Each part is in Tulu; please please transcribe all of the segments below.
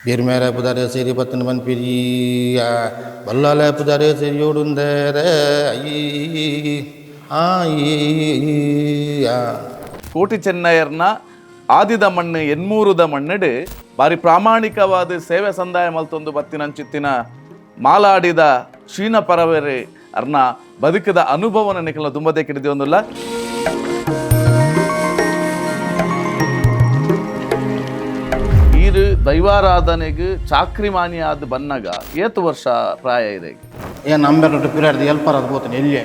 ಬೀರ್ಮೇರ ಪುದಾರೆ ಸೇರಿ ಪತ್ತನ ಪನ್ಪಿರಿಯ ಬಲ್ಲಾಲೆ ಪುದಾರೆ ಸೇರಿಯೋಡುಂದರೆ ಆಯಿ. ಕೋಟಿ ಚೆನ್ನಯ್ಯರ್ನ ಆದಿದ ಮಣ್ಣು ಎನ್ಮೂರುದ ಮಣ್ಣಡು ಬಾರಿ ಪ್ರಾಮಾಣಿಕವಾದ ಸೇವೆ ಸಂದಾಯ ಮಲ್ತೊಂದು ಬತ್ತಿನಂಚಿತ್ತಿನ ಮಾಲಾಡಿದ ಶ್ರೀನ ಪರವೆರೆ ಅರ್ನ ಬದುಕದ ಅನುಭವನ ನಿಖಲ ದುಂಬದೆ ಕಿಡಿದೊಂದುಲ್ಲ. ಈರು ದೈವಾರಾಧನೆಗೆ ಚಾಕ್ರಿ ಮಾನಿಯಾದ ಬನ್ನಗ ಏತು ವರ್ಷ ಪ್ರಾಯ ಇದೆ? ಏನು ಅಂಬೆರಟ್ಟು ಪಿರಾಡ್ದು ಎಲ್ಪರ್ ಅದು పోతాను ಎಲ್ಲಿಯೇ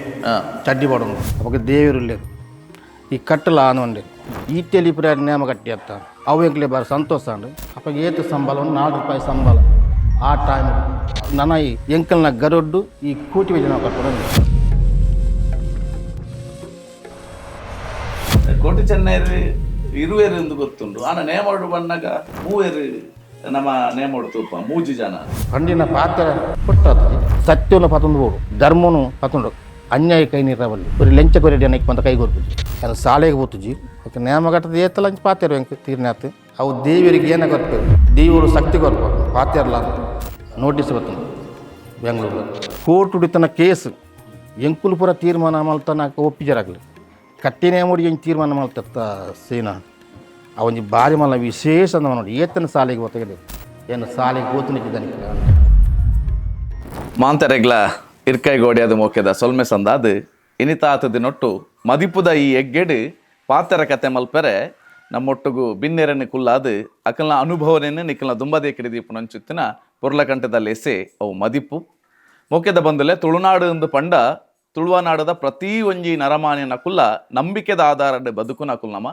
ಚಡ್ಡಿ ಪಡೋನು. ಅವಾಗ ದೇವರು ಇಲ್ಲೇರು ಈ ಕಟ್ಟಲ ಆನೊಂಡೆ ಈ ತೆಲಿ ಪಿರಾಡ್ ನೇಮ ಕಟ್ಟಿ ಅತ್ತ ಅವು ಎಂಕ್ಲೆ ಬಾರಿ ಸಂತೋಷ ಅಂಡು. ಅಪ್ಪ ಏತು ಸಂಬಳ? ಒಂದು 4 ರೂಪಾಯಿ ಸಂಬಳ ಆ ಟೈಮ್. ನನ್ನ ಈ ಎಂಕಲ್ನ ಗರೊಡ್ಡು ಈ ಕೂಟಿ ಜನ ಕಟ್ಟೋಡು. ಕೋಟಿ ಚೆನ್ನೈರು ಇರುವೇರು ಎಂದು ಗೊತ್ತುಂಟು. ಆನ ನೇಮೋಡು ಬಣ್ಣಗ ಮೂವೇರು ನಮ್ಮ ನೇಮೋಡು ತೂಪ ಮೂಜಿ ಜನ. ಪಂಡಿನ ಪಾತ್ರ ಪುಟ್ಟದು ಸತ್ಯವನ್ನು ಪತೊಂದು ಬೋಡು, ಧರ್ಮನು ಪತೊಂಡು ಅನ್ಯಾಯ ಕೈ ನೀರವಲ್ಲಿ ஒரு லெஞ்ச கொரியடி அன்னைக்கு ಬಂದ ಕೈ ಕೊರ್ಪುಜಿ ಅದು ಸಾಲೆಗೆ ಪೋತುಜಿ. ಓಕೆ, ನೇಮ ಕಟ್ಟದ ಏತಲ ಅಂಚ ಪಾತೆರು ಎಂಕ್ ತೀರ್ನಾತ್. ಅವು ದೇವರಿಗೆ ಏನ ಕೊರ್ಪೇರು, ದೇವರು ಶಕ್ತಿ ಕೊರ್ಪ ಪಾತೆರ್ಲ. ನೋಟಿಸ್ ಬರ್ತದೆ ಬೆಂಗಳೂರು ಕೋರ್ಟ್ ಉಡಿತನ ಕೇಸ್ ಎಂಕುಲು ಪೂರ ತೀರ್ಮಾನ ಮಲ್ತನ ಒಪ್ಪಿಜರಾಗಲಿ. ಕಟ್ಟಿನೇ ಮುಡಿ ಎಂಚ ತೀರ್ಮಾನ ಮಲ್ತತ್ತ ಸೀನಾ ಅವೊಂಜಿ ಬಾರಿ ಮಲ್ಲ ವಿಶೇಷ ನೋಡಿ. ಏತನ ಸಾಲೆಗೆ ಹೋತಗೆ ಏನು ಸಾಲೆಗೆ ಹೋತನಿದ್ದಾನೆ. ಮಾಂತರೆಗ್ಲ ಇರ್ಕೈ ಗೋಡಿಯಾದ ಮೋಕೆದ ಸೊಲ್ಮೆ ಸಂದಾದು ಇನಿತಾತ ದಿನೊಟ್ಟು ಮದಿಪುದ ಈ ಎಗ್ಗೆಡು ಪಾತೆರ ಕತೆ ಮಲ್ಪೆರೆ ನಮ್ಮೊಟ್ಟುಗು ಬಿನ್ನೆರನ್ನು ಕುಲ್ಲಾದು ಅಕಲ್ನ ಅನುಭವನೆನ್ನು ನಿಕ್ಕಲ್ನ ದುಂಬದೆ ಕಿಡಿದೀಪು ನಂಚುತ್ತಿನ ಪೊರ್ಲಕಂಠದಲ್ಲಿ ಅವು ಮದಿಪು ಮೋಕೆದ ಬಂದುಲೆ. ತುಳುನಾಡು ಎಂದು ಪಂಡ ತುಳುವನಾಡದ ಪ್ರತಿ ಒಂಜಿ ನರಮಾನ್ಯನ ಕುಲ್ಲ ನಂಬಿಕೆದ ಆಧಾರದ ಬದುಕುನ ಕುಲ್ನಮ.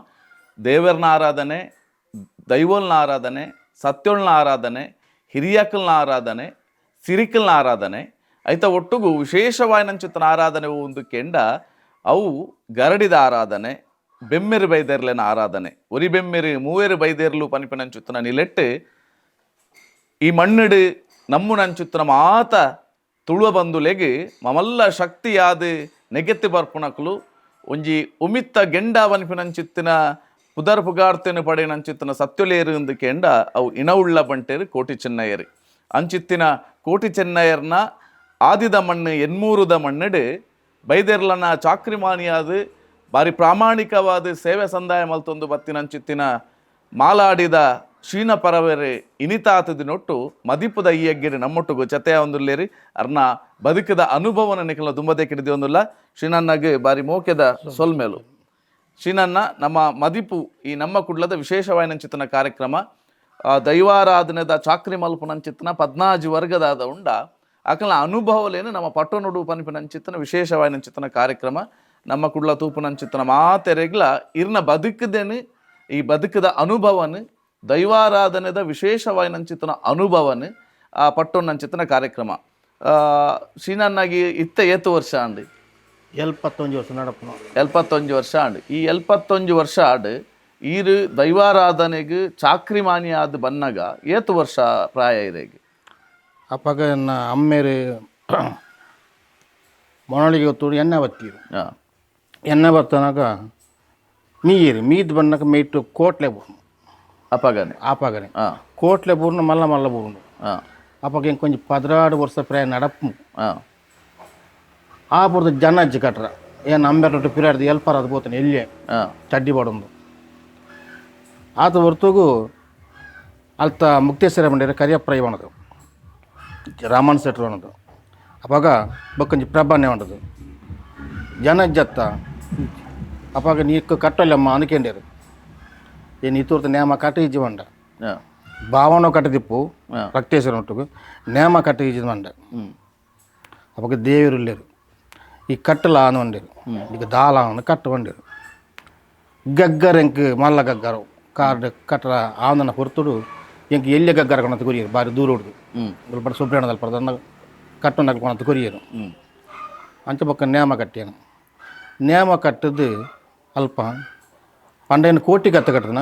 ದೇವರನ ಆರಾಧನೆ, ದೈವೋಲ್ನ ಆರಾಧನೆ, ಸತ್ಯೋಳ್ನ ಆರಾಧನೆ, ಹಿರಿಯಕಲ್ನ ಆರಾಧನೆ, ಸಿರಿಕಲ್ನ ಆರಾಧನೆ ಐತ ಒಟ್ಟುಗು ವಿಶೇಷವಾಯಿನಂಚಿತ್ತನ ಆರಾಧನೆ ಒಂದು ಕೆಂಡ ಅವು ಗರಡಿದ ಆರಾಧನೆ, ಬೆಮ್ಮೆರು ಬೈದೇರ್ಲೆನ ಆರಾಧನೆ. ಒರಿ ಬೆಮ್ಮೆರು ಮೂವೆರು ಬೈದೇರ್ಲು ಪನಿಪಿನಂಚುತ್ತನ ನಿಲೆಟ್ಟು ಈ ಮಣ್ಣಿಡು ನಮ್ಮುನಂಚುತ್ತನ ಮಾತ ತುಳುವ ಬಂದುಲೆಗ್ ಮಮಲ್ಲ ಶಕ್ತಿಯಾದ ನೆಗೆತ್ತಿ ಬರ್ಪುನಕುಲು ಒಂಜಿ ಉಮಿತ್ತ ಗೆಂಡ ಪನ್ಪಿನಂಚಿತ್ತಿನ ಪುದರ್ ಪುಗಾರ್ತೆನು ಪಡೆಯನಂಚಿತ್ತಿನ ಸತ್ಯಲೇರು ಎಂದು ಕೆಂಡ ಅವು ಇಣವುಳ್ಳ ಬಂಟೇರು ಕೋಟಿ ಚೆನ್ನಯ್ಯರು. ಅಂಚಿತ್ತಿನ ಕೋಟಿ ಚೆನ್ನಯ್ಯರ್ನ ಆದಿದ ಮಣ್ಣು ಎನ್ಮೂರುದ ಮಣ್ಣಿಡು ಬೈದೆರ್ಲನ ಚಾಕ್ರಿಮಾನಿಯಾದ ಬಾರಿ ಪ್ರಾಮಾಣಿಕವಾದ ಸೇವೆ ಸಂದಾಯ ಮಲ್ತೊಂದು ಬತ್ತಿನಂಚಿತ್ತಿನ ಮಾಲಾಡಿದ ಶ್ರೀನ ಪರವೆರೆ ಇನಿತಾತ ದಿನೊಟ್ಟು ಮದಿಪುದ ಈ ಎಗ್ಗಿರಿ ನಮ್ಮೊಟ್ಟುಗು ಚತೆಯ ಒಂದುಲ್ಲೇರಿ. ಅರ್ನ ಬದುಕದ ಅನುಭವನ ನಿಖಲ ದುಂಬದೆ ಕಿಡಿದಿ ಒಂದುಲ್ಲ. ಶ್ರೀನನ್ನಗೆ ಬಾರಿ ಮೋಕೆದ ಸೊಲ್ಮೇಲು. ಶ್ರೀನನ್ನ, ನಮ್ಮ ಮದಿಪು ಈ ನಮ್ಮ ಕುಡ್ಲದ ವಿಶೇಷವಾಯಿನಂಚಿತನ ಕಾರ್ಯಕ್ರಮ ಆ ದೈವಾರಾಧನೆದ ಚಾಕ್ರಿ ಮಲ್ಪುನಂಚಿತ್ತನ ಪದ್ನಾಜಿ ವರ್ಗದಾದ ಉಂಡ ಅಕಲ್ನ ಅನುಭವಲೇನು ನಮ್ಮ ಪಟ್ಟಣುಡು ಪನಿಪಿನಂಚಿತ್ತನ ವಿಶೇಷವಾಯಿನಂಚಿತ್ತನ ಕಾರ್ಯಕ್ರಮ. ನಮ್ಮ ಕುಡ್ಲ ತೂಪುನಂಚಿತ್ತನ ಮಾತೆರೆಗ್ಲ ಇರ್ನ ಬದುಕದೇನು ಈ ಬದುಕದ ಅನುಭವನು ದೈವಾರಾಧನೆದ ವಿಶೇಷವಾಯಿನಂಚಿತನ ಅನುಭವನು ಆ ಪಟ್ಟೊನ್ನಂಚಿತನ ಕಾರ್ಯಕ್ರಮ. ಶ್ರೀನನ್ನಾಗಿ ಇತ್ತ ಏತು ವರ್ಷ ಅಂಡಿ? ಎಲ್ಪತ್ತೊಂಜಿ ವರ್ಷ ನಡಪುನು. 71 ವರ್ಷ ಆಂಡ್. ಈ 71 ವರ್ಷ ಆಡ್ ಈರು ದೈವಾರಾಧನೆಗೆ ಚಾಕ್ರಿ ಮಾನಿಯಾದ ಬನ್ನಗ ಏತು ವರ್ಷ ಪ್ರಾಯ ಇರೆಗ್? ಅಪ್ಪಗ ಎನ್ನ ಅಮ್ಮೇರು ಮೊಣಳಿಗೆ ಹೊತ್ತು ಎಣ್ಣೆ ಬತ್ತೀರು. ಎಣ್ಣೆ ಬತ್ತನಾಗ ಮೀರು ಮೀದ್ ಬಣ್ಣಕ್ಕೆ ಮೇಟು ಕೋಟ್ಲೆ ಬೂರ್ನು. ಅಪಗನೆ? ಆಪಾಗನೆ ಕೋಟ್ಲೆ ಬೂರ್ನು, ಮಲ್ಲ ಮಲ್ಲ ಬೂರ್ನು. ಅಪ್ಪಗ ಇಂಕೊಂಚ ಕೊಂಚ 16 ವರ್ಷ ಪ್ರಾಯ ನಡಪು. ಆ ಬುರ್ದು ಜನ ಅಜ್ಜಿ ಕಟ್ರ ಏನು ಅಂಬೆರಟ್ಟು ಪಿರಾಡ್ದು ಎಲ್ಪರ್ ಅದು ಪೋತಾನೆ ಎಲ್ಲಿಯೇ ಚಡ್ಡಿ ಪಡೊಂದು ಆತ ಹೊರ್ತುಗು ಅಲ್ತ ಮುಕ್ತೇಶ್ವರ ಮಂಡ್ಯರ ಕರಿಯಪ್ಪ ಇವನದು ರಾಮನ್ ಶೆಟ್ರು ಅನ್ನೋದು. ಅವಾಗ ಬೊಕ್ಕೊಂಜಿ ಪ್ರಭಾನೆ ఉండదు ಜನ ಜತ್ತ. ಅವಾಗ ನೀಕು ಕಟ್ಟಲ್ಲಮ್ಮ ಅನ್ಕೊಂಡೇರು ಏನು ಇತೂರ್ತ ನೇಮ ಕಟ್ಟ ಇಜ್ಜಿ ಬಂಡ. ಭಾವನ ಕಟ್ಟದಿಪ್ಪು ರಕ್ತೇಶ್ವರ ಒಟ್ಟುಗು ನೇಮ ಕಟ್ಟ ಇಜ್ಜಿ ಬಂಡ. ಅವಾಗ ದೇವರು ಇಲ್ಲೇರು ಈ ಕಟ್ಟಲ ಆನು వండేరు ఇక దాల ఆను కట్ట వండేరు ಗಗ್ಗರ ಎಂಕ್ ಮಲ್ಲ ಗಗ್ಗರ ಕಾರ್ಡ್ ಕಟ್ಟರ ಆಂದನ ಹೊರ್ತುಡು ಎಂಕ್ ಎಲ್ಲಿ ಗಗ್ಗರ ಕೊಣತ ಕೊರಿಯರು ಬಾರಿ ದೂರ ಹೊಡ್ದು ಬಡ ಸುಬ್ರಹ್ಮಣ್ಯದಲ್ಲಿ ಪಡೆದ ಕಟ್ಟೊಂಡಾಗ ಕೊಣತ ಕೊರಿಯರು. ಅಂಚ ಬೊಕ್ಕ ನೇಮ ಕಟ್ಟಿಯನು. ನೇಮ ಕಟ್ಟದು ಅಲ್ಪ ಪಂಡೇನು ಕೋಟಿ ಕತ್ತ ಕಟ್ಟದನ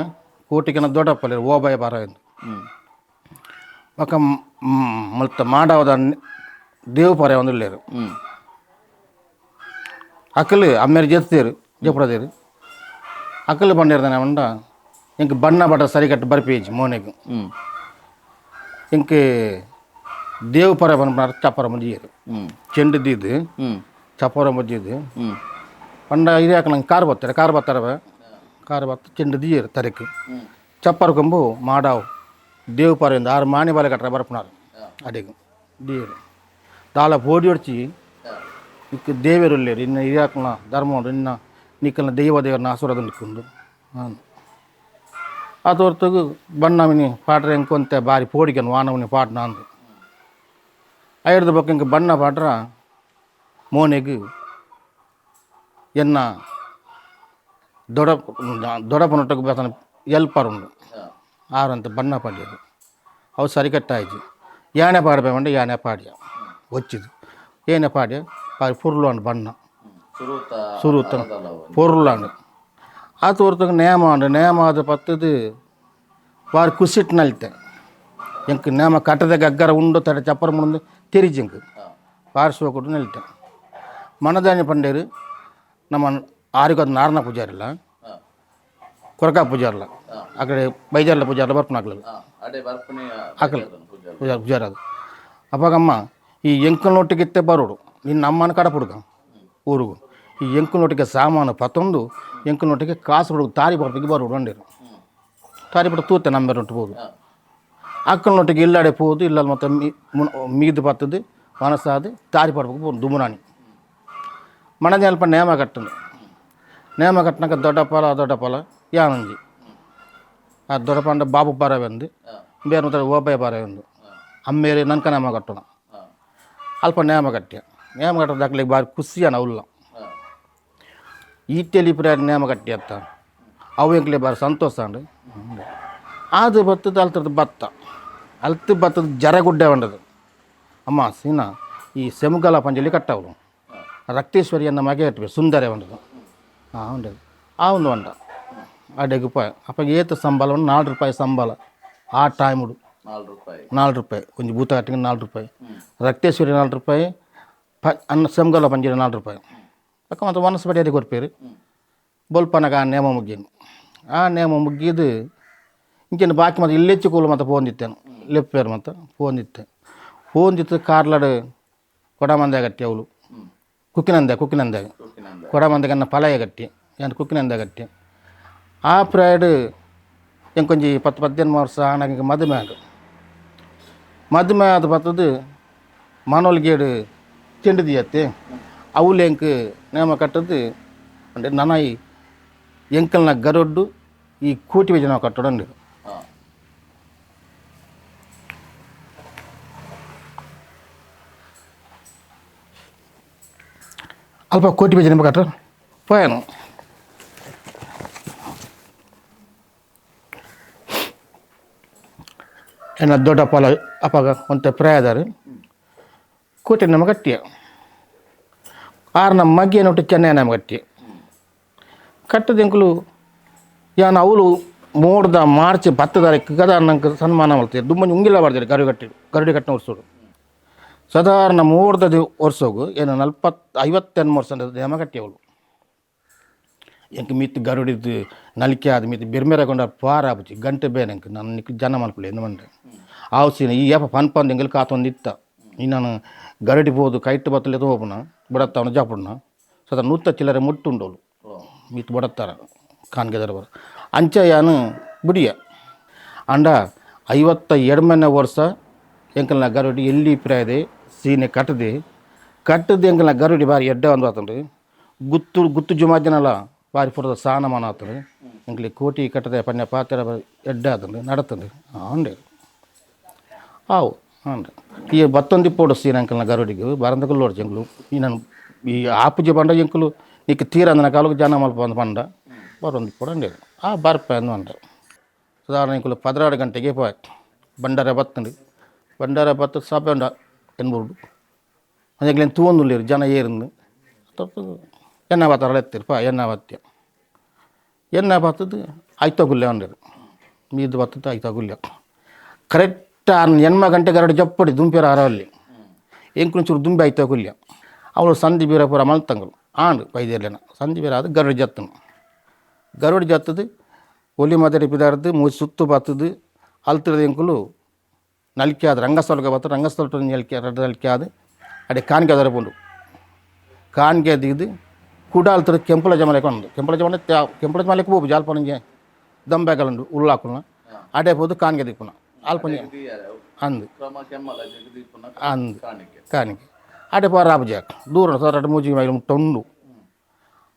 ಕೋಟಿಗೆನ ದೊಡ್ಡಪ್ಪಲ್ಲಿ ಓಬಾಯ ಬಾರ ಬೊಕ್ಕ ಮಲ್ತ ಮಾಡಾವದ ದೇವಪರ ಒಂದು ಇಲ್ಲೇರು. ಅಕಲು ಅಮ್ಮೇರು ಜೆತ್ತೇರು ಜಪಡದೇರು ಅಕಲು ಬಂಡಿರ್ದಾನೆ ಉಂಡ. ಇಂಕ್ ಬಣ್ಣ ಬಟ ಸರಿ ಕಟ್ಟು ಬರ್ಪೇಜಿ ಮೋನೆಗ್. ಇಂಕೆ ದೇವಪರ ಪನ್ಪುನಾರ್ ಚಪ್ಪರ ಮುಂಜಿಯೆರ್ ಚೆಂಡು ದೀದ್ ಚಪ್ಪರ ಮುಜ್ಜಿದ್ ಪಂಡ ಇರ್ಯಾಕ ನಂಗೆ ಕಾರ್ ಬತ್ತಾರೆ ಕಾರ್ ಬತ್ತಾರ ಕಾರ್ ಬತ್ತ ಚೆಂಡು ದೀಯೆರ್ ತರೆಕ್ ಚಪ್ಪರ ಕೊಂಬು ಮಾಡಾವು ದೇವಪರ ಇಂದ ಆರು ಮಾಣಿ ಬಾಲೆ ಕಟ್ಟರೆ ಬರ್ಪುನಾರ್ ಅಡೆಗ್ ದೀಯೆರ್ ದಾಲ ಪೋಡಿ ಒಡ್ಚಿ ಇಕ್ ದೇವೆರುಲ್ಲೇರು ಇನ್ನ ಇರ್ಯಾಕನ ಧರ್ಮ ಉಂಡು ಇನ್ನ ನಿಕ್ಕಲ್ನ ದೈವ ದೇವರನ್ನ ಆಶೀರ್ವಾದ ನಿಕ್ಕೊಂಡು ಹಾಂ ಆತ ಹೊರ್ತುಗು ಬಣ್ಣವಿನಿ ಪಾಟ್ರೆ ಎಂಕೊಂತೆ ಬಾರಿ ಪೋಡಿಗೆನು ವಾನವಿನಿ ಪಾಟ್ನ ಅಂದು ಐರ್ದ ಬೊಕ್ಕ ಇಂಕ ಬಣ್ಣ ಪಾಟ್ರ ಮೋನೆಗ್ ಎನ್ನ ದೊಡ ದೊಡಪನೊಟ್ಟకు ಬತ್ತನ ಎಲ್ಪರ್ ಉಂಡು ಆರಂತ ಬಣ್ಣ ಪಾಡ್ಯದು ಅವು ಸರಿಕಟ್ಟಾಯ್ತು ಯಾನೆ ಪಾಡಬೇಕಂಡ ಯಾನೆ ಪಾಡ್ಯ వచ్చిದು ಏನೆ ಪಾಡ್ಯ ಬಾರಿ ಪೊರ್ಲು ಅಂಡ್ ಬಣ್ಣ ಸುರುತ ಪೊರ್ಲು ಆತ ಹೊರ್ತುಗು ನೇಮ ಉಂಡು ನೇಮ ಆದ ಪತ್ತದು ಬಾರಿ ಕುಸಿಟ್ ನಲ್ತೆ ಎಂಕ್ ನೇಮ ಕಟ್ಟದ ಗಗ್ಗರ ಉಂಡು ತಡೆ ಚಪ್ಪರ ಮುಂಡು ತೆರಿಜಿ ಎಂಕ್ ಬಾರಿ ಸೋಕುಡು ನಲ್ತೆ ಮನದಾನಿ ಪಂಡೇರು ನಮ್ಮ ಆರಿಗದ ನಾರನ ಪೂಜಾರಿಲ್ಲ ಕೊರಕ ಪೂಜಾರ್ಲ ಆ ಕಡೆ ಬೈಜಾರ್ಲ ಪೂಜಾರ್ಲ ಬರ್ಪುನಾಕ್ಲಲ್ಲ ಅಕಲ್ ಪೂಜಾರ ಪೂಜಾರ ಅದು ಅಪ್ಪಗಮ್ಮ ಈ ಎಂಕಲ್ನೊಟ್ಟಿಗೆ ಬರೋಡು ನಿನ್ನ ಅಮ್ಮನ ಕಡಪುಡುಗ ಊರುಗು ಈ ಎಂಕಲ್ನೊಟ್ಟಿಗೆ ಸಾಮಾನು ಪತ್ತೊಂದು ಎಂಕಲ್ನೊಟ್ಟಿಗೆ ಕಾಸು ತಾರಿ ಪಡ್ಪಿಗೆ ಬರೋಡು ಅಂಡೇರು ತಾರಿ ಪಡ ತೂತೆ ನಂಬರ್ ಹೋದು ಅಕ್ಕಲ್ನೊಟ್ಟಿಗೆ ಇಲ್ಲಾಡೆ ಪೋದು ಇಲ್ಲಲ್ಲಿ ಮತ್ತೆ ಮೀದು ಪತ್ತದು ಮನಸ್ಸಾದು ತಾರಿ ಪಡ್ಬೇಕು ಪೋದು ದುಮುರಾಣಿ ಮಣದ ಅಲ್ಪ ನೇಮ ಕಟ್ಟಂದು ನೇಮ ಕಟ್ಟನಾಕ ದೊಡ್ಡಪ್ಪಲ ದೊಡ್ಡಪ್ಪಲ ಯಾನಂಜಿ ಆ ದೊಡ್ಡಪ್ಪ ಅಂಡ ಬಾಬು ಬಾರವೆಂದು ಬೇರೆ ಮತ್ತೆ ಓಬಯ್ಯ ಬಾರವೆಂದು ಅಮ್ಮೇರಿ ನನ್ಕ ನೇಮ ಕಟ್ಟೋಣ ಅಲ್ಪ ನೇಮ ಕಟ್ಟ್ಯ ನೇಮ ಕಟ್ಟೋದಾಕ್ಲಿಗೆ ಬಾರಿ ಖುಷಿಯಾನ ಅವಲ್ಲ ಈಟೆಲಿ ಪ್ರೇರ ನೇಮ ಕಟ್ಟಿ ಅತ್ತ ಅವು ಎಂಕ್ಲೆ ಬಾರಿ ಸಂತೋಷ ಅಂಡು ಅದು ಬತ್ತದ ಅಲ್ತದ ಭತ್ತ ಅಲ್ತು ಭತ್ತದ ಜರಗುಡ್ಡೆ ಉಂಡದು ಅಮ್ಮ ಸೀನಾ ಈ ಸೆಮುಗಲ ಪಂಜಲಿ ಕಟ್ಟವಳು ರಕ್ತೇಶ್ವರಿ ಅನ್ನ ಮಗೆ ಇಟ್ಬೇಕು ಸುಂದರ ಉಂಡದು ಹಾಂ ಉಂಡದು ಆ ಒಂದು ಉಂಡ ಅಡೆಗೆ ರೂಪಾಯಿ ಅಪ್ಪ ಏತ ಸಂಬಳ ಒಂದು 4 ರೂಪಾಯಿ ಸಂಬಳ ಆ ಟೈముಡು 4 ರೂಪಾಯಿ ಒಂಜಿ ಭೂತ ಕಟ್ಟಿಗೆ 4 ರೂಪಾಯಿ ರಕ್ತೇಶ್ವರಿ 4 ರೂಪಾಯಿ ಪ ಅನ್ನ ಸೆಮ್ಗಲ ಪಂಜಿರಿ 4 ರೂಪಾಯಿ ಪಕ್ಕ ಮತ್ತು ಮನಸ್ಸು ಬಡಿಯಾರಿ ಕೊರ್ಪೇರು ಬೊಲ್ಪನಗ ಆ ನೇಮ ಮುಗ್ಗಿನು ಆ ನೇಮ ಮುಗ್ಗಿದು ಇಂಚಿನ ಬಾಕಿ ಮತ್ತು ಇಲ್ಲೆಚ್ಚು ಕೂಲು ಮತ್ತು ಪೋಂದಿತ್ತೇನು ಲೆಪ್ಪೇರು ಮತ್ತು ಪೋಂದಿತ್ತೆ ಪೋಂದಿತ್ತು ಕಾರ್ಲಡು ಕೊಡಮಂದೆ ಗಟ್ಟಿ ಅವಳು ಕುಕ್ಕಿನಂದೆ ಕುಕ್ಕಿನಂದೆ ಕೊಡಮಂದೆಗನ್ನ ಪಲಯ ಗಟ್ಟಿ ಏನು ಕುಕ್ಕಿನಂದೆ ಗಟ್ಟಿ ಆ ಪ್ರಾಯಡ್ ಎಂಕೊಂಜಿ 10 15 ವರ್ಷ ಆನಾಗ ಮದುವೆ ಆಂಡ್ ಮದುವೆ ಆದ ಬತ್ತದು ಮಾನೋಲ್ಗೇಡು ಚೆಂಡು ದಿಯತ್ತೆ ಅವುಲು ಎಂಕ್ ನೇಮ ಕಟ್ಟದು అంటే ನನಾಯಿ ಎಂಕಲ್ನ ಗರೊಡ್ಡು ಈ ಕೂಟಿ ಬೇಜ ನಾವು ಕಟ್ಟೋಡು ಅಂಡು ಅಲ್ಪ ಕೋಟಿ ಬೇಜ ನಿಮ್ಮ ಕಟ್ಟ ಪೋಯನು ಏನ ದೊಡ್ಡಪ್ಪಲ ಅಪ್ಪಾಗ ಒಂತ ಪ್ರಾಯದಾರು ಕೋಟಿ ನಮ್ಮ ಕಟ್ಟಿಯ ಆರು ನಮ್ಮ ಮಗ್ಗಿಯ ನೊಟ್ಟು ಚೆನ್ನೈ ನಮ್ಮ ಕಟ್ಟಿ ಕಟ್ಟದ ಎಂಕುಲು ಯಾನ್ ಅವಳು ಮೋಡ್ದ ಮಾರ್ಚ್ 10 ತಾರೀಕು ಗದ ನಂಗೆ ಸನ್ಮಾನ ಮಾಡ್ತೀವಿ ದುಮ್ಮಂಜಿ ಉಂಗಿಲ್ಲ ಮಾಡ್ತಾರೆ ಗರುಡಿ ಕಟ್ಟಿ ಗರುಡಿ ಕಟ್ಟಿನ ವರ್ಷೋಡು ಸಾಧಾರಣ ಮೂರ್ದ ವರ್ಷೋಗು ಏನು 40 58 ವರ್ಷ ನೇಮ ಕಟ್ಟಿ ಅವಳು ಎಂಕ್ ಮಿತ್ ಗರುಡಿದ್ದು ನಲಿಕೆ ಆದ ಮಿತ್ ಬಿರ್ಮೆರ ಕೊಂಡ ಪಾರ ಆಪುಜಿ ಗಂಟೆ ಬೇನೆ ಎಂಕ್ ನನ್ನ ನಿಕ್ ಜನ ಮಲ್ಪಲೆ ಎಂದು ಮಂಡೆ ಆವಸಿನ ಈ ಏಪ ಪನ್ಪಂದು ಎಂಗಲ್ ಕಾತೊಂದು ಇತ್ತ ಈ ನಾನು ಗರಡಿ ಪೋದು ಕೈಟ್ ಬತ್ತಲೆ ಹೋಪುನ ಬಡತ್ತವನ ಜಾಪುಡ್ನ ಸದಾ ನೂತ ಚಿಲ್ಲರೆ ಮುಟ್ಟುಂಡೋಳು ಮಿತ್ ಬಡತ್ತಾರ ಕಾನ್ಗೆ ದರ್ಬಾರ್ ಅಂಚ ಯಾನು ಬುಡಿಯ ಅಂಡ 52ನೇ ವರ್ಷ ಎಂಕಲ್ನ ಗರುಡಿ ಎಲ್ಲಿ ಪ್ರಾಯದೆ ಸೀನೆ ಕಟ್ಟದೆ ಕಟ್ಟದೆ ಎಂಕಲ್ನ ಗರುಡಿ ಬಾರಿ ಎಡ್ಡೆ ಒಂದು ಆತಂಡು ಗುತ್ತು ಗುತ್ತು ಜುಮಾಜನಲ್ಲ ಬಾರಿ ಪುರದ ಸಾನಮಾನ ಆತಂಡು ಎಂಕ್ಲಿ ಕೋಟಿ ಕಟ್ಟದೆ ಪನ್ಯ ಪಾತ್ರ ಎಡ್ಡೆ ಆತಂಡು ನಡತಂಡು ಉಂಡೆ ಆವು ಹಾಂ ಈ ಬತ್ತೊಂದಿ ಪೋಡು ಸೀನ ಅಂಕಲ್ನ ಗರುಡಿಗೆ ಬಾರಂದಕಲ್ಲು ಎಂಕುಲು ಈ ನಾನು ಈ ಆಪುಜೆ ಪಂಡ ಎಂಕುಲು ನೀಕು ತೀರ ಅಂದನ ಕಾಲಕ್ಕೆ ಜನ ಮಲ್ಪ ಒಂದು ಪಂಡ ಬರೊಂದು ಪೋಡು ಅಂಡೆ ಆ ಬರ್ಪ ಅಂದು ಅಂಡ ಸಾಧಾರಣ ಎಂಕುಲು 12 ಗಂಟೆಗೆ ಪೋಯ್ ಬಂಡಾರ ಬತ್ತಂಡು ಬಂಡಾರ ಬತ್ತ ಸಭೆ ಉಂಡ ಎನ್ಬೋದು ಎಂಕ್ಲೇನು ತೂವೊಂದುಲ್ಲೇರು ಜನ ಏರಿಂದು ಎನ್ನ ಬಾತಾರ ಎತ್ತಿರು ಪಾ ಎನ್ನ ಬತ್ಯ ಎನ್ನ ಬತ್ತದು ಐತಗುಲ್ಲೆ ಅಂಡರು ಮೀದು ಬತ್ತದು ಐತಗುಲ್ಲೆ ಕರೆಕ್ಟ್ ಆರು ಎನ್ಮ ಗಂಟೆ ಗರಡು ಜಪ್ಪಡಿ ದುಂಪಿರ ಆರಲ್ಲಿ ಎಂಕುಲು ಚೂರು ದುಂಬಿ ಐತಗುಲ್ಯ ಅವಳು ಸಂಧಿ ಬೀರ ಪೂರ ಮಲ್ತಂಗಳು ಆಂಡು ಬೈದೇರ್ಲೇನ ಸಂಧಿ ಬೀರ ಅದು ಗರುಡು ಜತ್ತನು ಗರುಡು ಜತ್ತದು ಒಲಿ ಮದರಿ ಪಿದಾರ್ದು ಮೂಜಿ ಸುತ್ತು ಬತ್ತದು ಅಲ್ತಿರದ ಎಂಕುಲು ನಲ್ಕೆ ಆದ ರಂಗಸ್ಥಳಕ್ಕೆ ಬತ್ತು ರಂಗಸ್ಥಳ ನಲ್ಕೆ ರಡ್ಡು ನಲ್ಕೆ ಆದ ಅಡೆ ಕಾಣಿಕೆ ಅದರ ಪೋಂಡು ಕಾಣಿಕೆ ದಿಗ್ದು ಕುಡಾಲ್ತರ ಕೆಂಪುಲ ಜಮಲೆಕ್ ಉಂಡು ಕೆಂಪುಲ ಜಮಲೆ ಕೆಂಪುಲ ಜಮಲೆಕ್ ಪೋಪು ಜಾಲ್ಪನಿಗೆ ದಂಬೆಗಲುಂಡು ಉಳ್ಳಾಕುಲ್ನ ಅಡೆ ಪೋದು ಕಾಣಿಕೆ ದಿಪ್ಪುನ ಅಲ್ಪಂಜೆ ಅಂದು ಅಂದು ಕಾಣಿಕೆ ಅಡೆ ಪೋರ ರಾಪುಜಾಕ್ ದೂರ ಸರ್ ಮೂಜಿ ಮೈಲ್ ಮುಟ್ಟ ಉಂಡು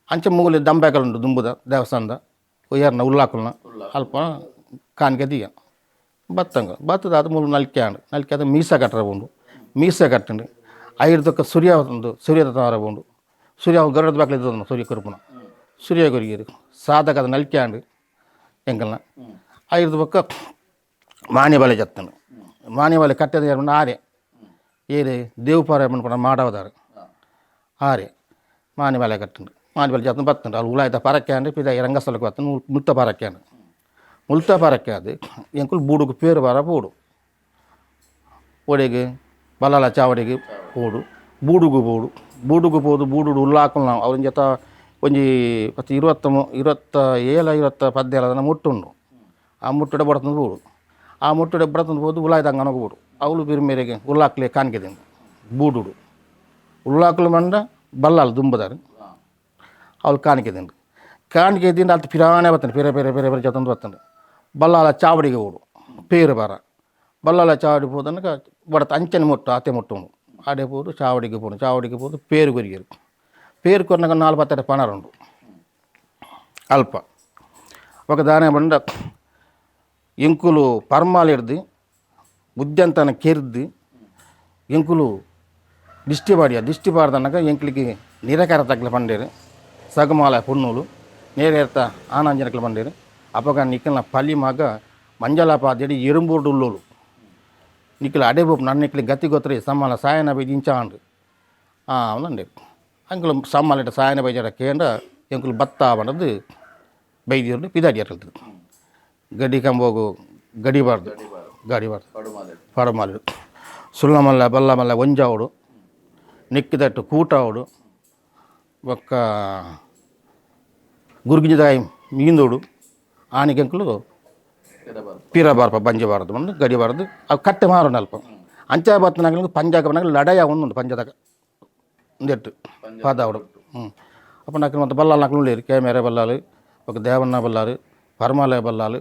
ಅಂಚೆ ಮೂಲೆ ದಂಬೆಗಲುಂಡು ದುಂಬುದ ದೇವಸ್ಥಾನದ ಉಯರ್ನ ಉಳ್ಳಾಕುಲ್ನ ಅಲ್ಪ ಕಾಣಿಕೆ ದಿಯ ಬತ್ತಂಗ ಬತ್ತದ ಅದು ಮೂಲು ನಲ್ಕೆ ಆಂಡ್ ನಲ್ಕೆ ಅದು ಮೀಸ ಕಟ್ಟರ ಉಂಡು ಮೀಸ ಕಟ್ಟಂಡು ಐರ್ದೊಕ್ಕ ಸೂರ್ಯ ಉಂಡು ಸೂರ್ಯದ ತಾರ ಉಂಡು ಸೂರ್ಯ ಗರುಡದ ಬಾಕ್ಲೆ ಇದ್ದದನ್ನು ಸೂರ್ಯ ಕರುಪುನ ಸೂರ್ಯ ಕೊರಿಯರು ಸಾಧಕ ಅದು ನಲ್ಕೆ ಆಂಡ್ ಎಂಕಲ್ನ ಐರ್ದ ಬೊಕ್ಕ ಮಾನ್ಯ ಬಲೆ ಜತ್ತನು ಮಾನ್ಯ ಬಲೆ ಕಟ್ಟದ ಯಾರು ಆರೆ ಏರು ದೇವಪಾರ ಪಂಡ ಮಾಡವದಾರು ಆರೆ ಮಾನ್ಯ ಬಲೆ ಕಟ್ಟಂಡು ಮಾನ್ಯ ಬಲೆ ಜತ್ತನ ಬತ್ತಂಡು ಅಲ್ಲಿ ಉಲಾಯ್ದ ಪರಕ್ಕೆ ಅಂಡು ಪಿದ ರಂಗಸ್ಥಳಕ್ಕೆ ಬತ್ತನು ಮುತ್ತ ಪರಕ್ಕೆ ಅಂಡು ಮುಲ್ತ ಪರಕ್ಕೆ ಅದು ಎಂಕುಲು ಬೂಡುಗು ಪೇರು ಬಾರ ಪೋಡು ಒಡೆಗೆ ಬಲಾಲ ಚಾವಡಿಗೆ ಪೋಡು ಬೂಡುಗು ಪೋಡು ಬೂಡುಗು ಪೋದು ಬೂಡುಡು ಉಲ್ಲಾಕುಲ್ ನಾವು ಅವ್ರ ಜೊತೆ ಒಂಜಿ ಪತ್ತು ಇರುವತ್ತ 27 ಇರುವತ್ತ ಪದ್ದೇಳದನ ಮುಟ್ಟುಂಡು ಆ ಮುಟ್ಟುಡೆ ಬಡತಂದು ಬೋಡು ಆ ಮುಟ್ಟುಡೆ ಬಡತಂದು ಪೋದು ಉಲಾಯ್ದ ಅಂಗನಗ ಬೋಡು ಅವಳು ಬಿರು ಮೇರೆಗೆ ಉಲ್ಲಾಕ್ಲೆ ಕಾಣಿಕೆ ಬೂಡುಡು ಉಲ್ಲಾಕ್ಲು ಮಂಡ ಬಲ್ಲಾಲು ದುಂಬದಾರು ಅವಳು ಕಾಣಿಕೆ ದಿಂಡು ಕಾಣಿಕೆ ದಿಂಡು ಅಲ್ತ ಪಿರಾಣೆ ಬತ್ತಂಡು ಪಿರ ಪಿರ ಪಿರ ಪಿರ ಜತಂದು ಬತ್ತಂಡು ಬಲ್ಲಾಲ ಚಾವಡಿಗೆ ಓಡು ಪೇರು ಬಾರ ಬಲ್ಲಾಲ ಚಾವಡಿ ಪೋದನಕ ಬಡತ ಅಂಚನೆ ಮುಟ್ಟು ಆತೆ ಮುಟ್ಟು ಆಡೆ ಪೋದು ಚಾವಡಿಗೆ ಪೋನು ಚಾವಡಿಗೆ ಪೋದು ಪೇರು ಕೊರಿಯರು ಪೇರು ಕೊರ್ನಗ ನಾಲ್ ಪತ್ತೆಡೆ ಪಣರುಂಡು ಅಲ್ಪ ఒక దాని బండ ಎಂಕುಲು ಪರ್ಮಾಲಿಡ್ದು ಬುದ್ಧಂತನ ಕೆರ್ದು ಎಂಕುಲು ದಿಷ್ಟಿ ಬಾಡಿಯ ದಿಷ್ಟಿ ಬಾರ್ದನಕ ಎಂಕ್ಲಿಗೆ ನಿರಕಾರ ತಗ್ಲ ಪಂಡೇರು ಸಗಮಾಲ ಪೊಣ್ಣುಲು ನೇರೇರ್ತ ಆನಂಜನಕ್ಲ ಪಂಡೇರು ಅಪಗ ನಿಕ್ಕಲ್ನ ಪಲಿ ಮಗ ಮಂಜಲಪಾದೇಡಿ ಎರುಂಬೂರ್ಡುಳ್ಳೋಲು ನಿಕ್ಕಲ ಅಡೆ ಬೋಪು ನನ್ನ ನಿಕ್ಲಿ ಗತಿ ಗೊತ್ತರಿ ಸಮ್ಮಾಲ ಸಾಯನ ಬೈದು ಇಂಚಾಂಡು అవునండి అంకులు సమ్మాలంటే సాయన బైజాడ కేండ ఎంకులు బత్తా పడదు బైదేరుడు పిదాడి అట్లదు గడ్డి కంబోగు గడిబార్దు గడిబార్దు పడమాలు ಸುಳ್ಳಮಲ್ಲ ಬಲ್ಲಮಲ್ಲ ಒಂಜಾವಡು ನಿಕ್ಕಿದಟ್ಟು ಕೂಟಾವಡು ఒక్క ಗುರುಗಿಂಜದಾಯಿ ಮೀಂದೋಡು ಆನಿಗೆಂಕುಲು ಪೀರಬಾರ್ಪ ಬಂಜಬಾರದು ಬಂದು ಗಡಿಬಾರದು ಅವು ಕಟ್ಟೆ ಮಾರು ಅಲ್ಪ ಅಂಚ ಬತ್ತನಾಗಲು ಪಂಜಾಗ ಬನ್ನಾಗಲು ಲಡಾಯ ಒಂದುಂಡು ಪಂಜದಾಗ ಒಂದೆಟ್ಟು ಪಾದಾವಡು ಹ್ಞೂ ಅಪ್ಪ నాకు ಮತ್ತು ಬಲ್ಲಾಲು నాకు లేరు కేಮೇರೆ ಬಲ್ಲಾಲು ఒక ದೇವಣ್ಣ ಬಲ್ಲಾರು ಪರಮಾಲಯ ಬಲ್ಲಾಲು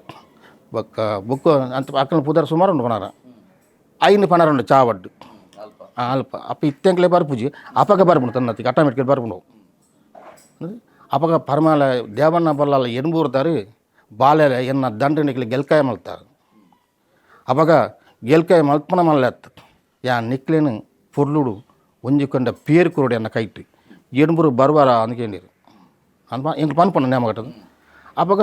ఒక్క బుక్ అంత అక్కడ పుదర్ సుమారు ఉండు పనార ఐదు పనారు ఉండు చావడ్డు ಅಲ್ಪ ಅಪ್ಪ ಇತ್ತೆಂಕ್ಲೆ ಬರ್ಪುಜಿ ಅಪಗ ಬರ್ಪುಂಡು ತನ್ನತ್ತಿಗೆ ಆಟೋಮೆಟಿಕ್ ಬರ್ಪುಂಡು ಅಪಗ ಪರಮಾಲ ದೇವಣ್ಣ ಬಲ್ಲಾಲ ಎನ್ಬೂರ್ದಾರು ಬಾಲೆಲೆ ಎನ್ನ ದಂಡನಿಕ್ಲೆ ಗೆಲ್ಕಾಯ ಮಲ್ತಾರೆ ಅಪಗ ಗೆಲ್ಕಾಯ ಮಲ್ಪನ ಮಲ್ಲೆತ್ತು ಯಾ ನಿಕ್ಲೇನು ಪೊರ್ಲುಡು ಒಂಜಿ ಕೊಂಡ ಪೇರು ಕುರುಡು ಎನ್ನ ಕೈಟ್ ಎಣ್ಬೂರು ಬರುವಾರ ಅಂದ್ಕೊಂಡಿರು ಅನ್ಪ ಎಂಕ್ಲು ಪನ್ಪುಂಡು ನೇಮ ಕಟ್ಟದು ಅಪಗ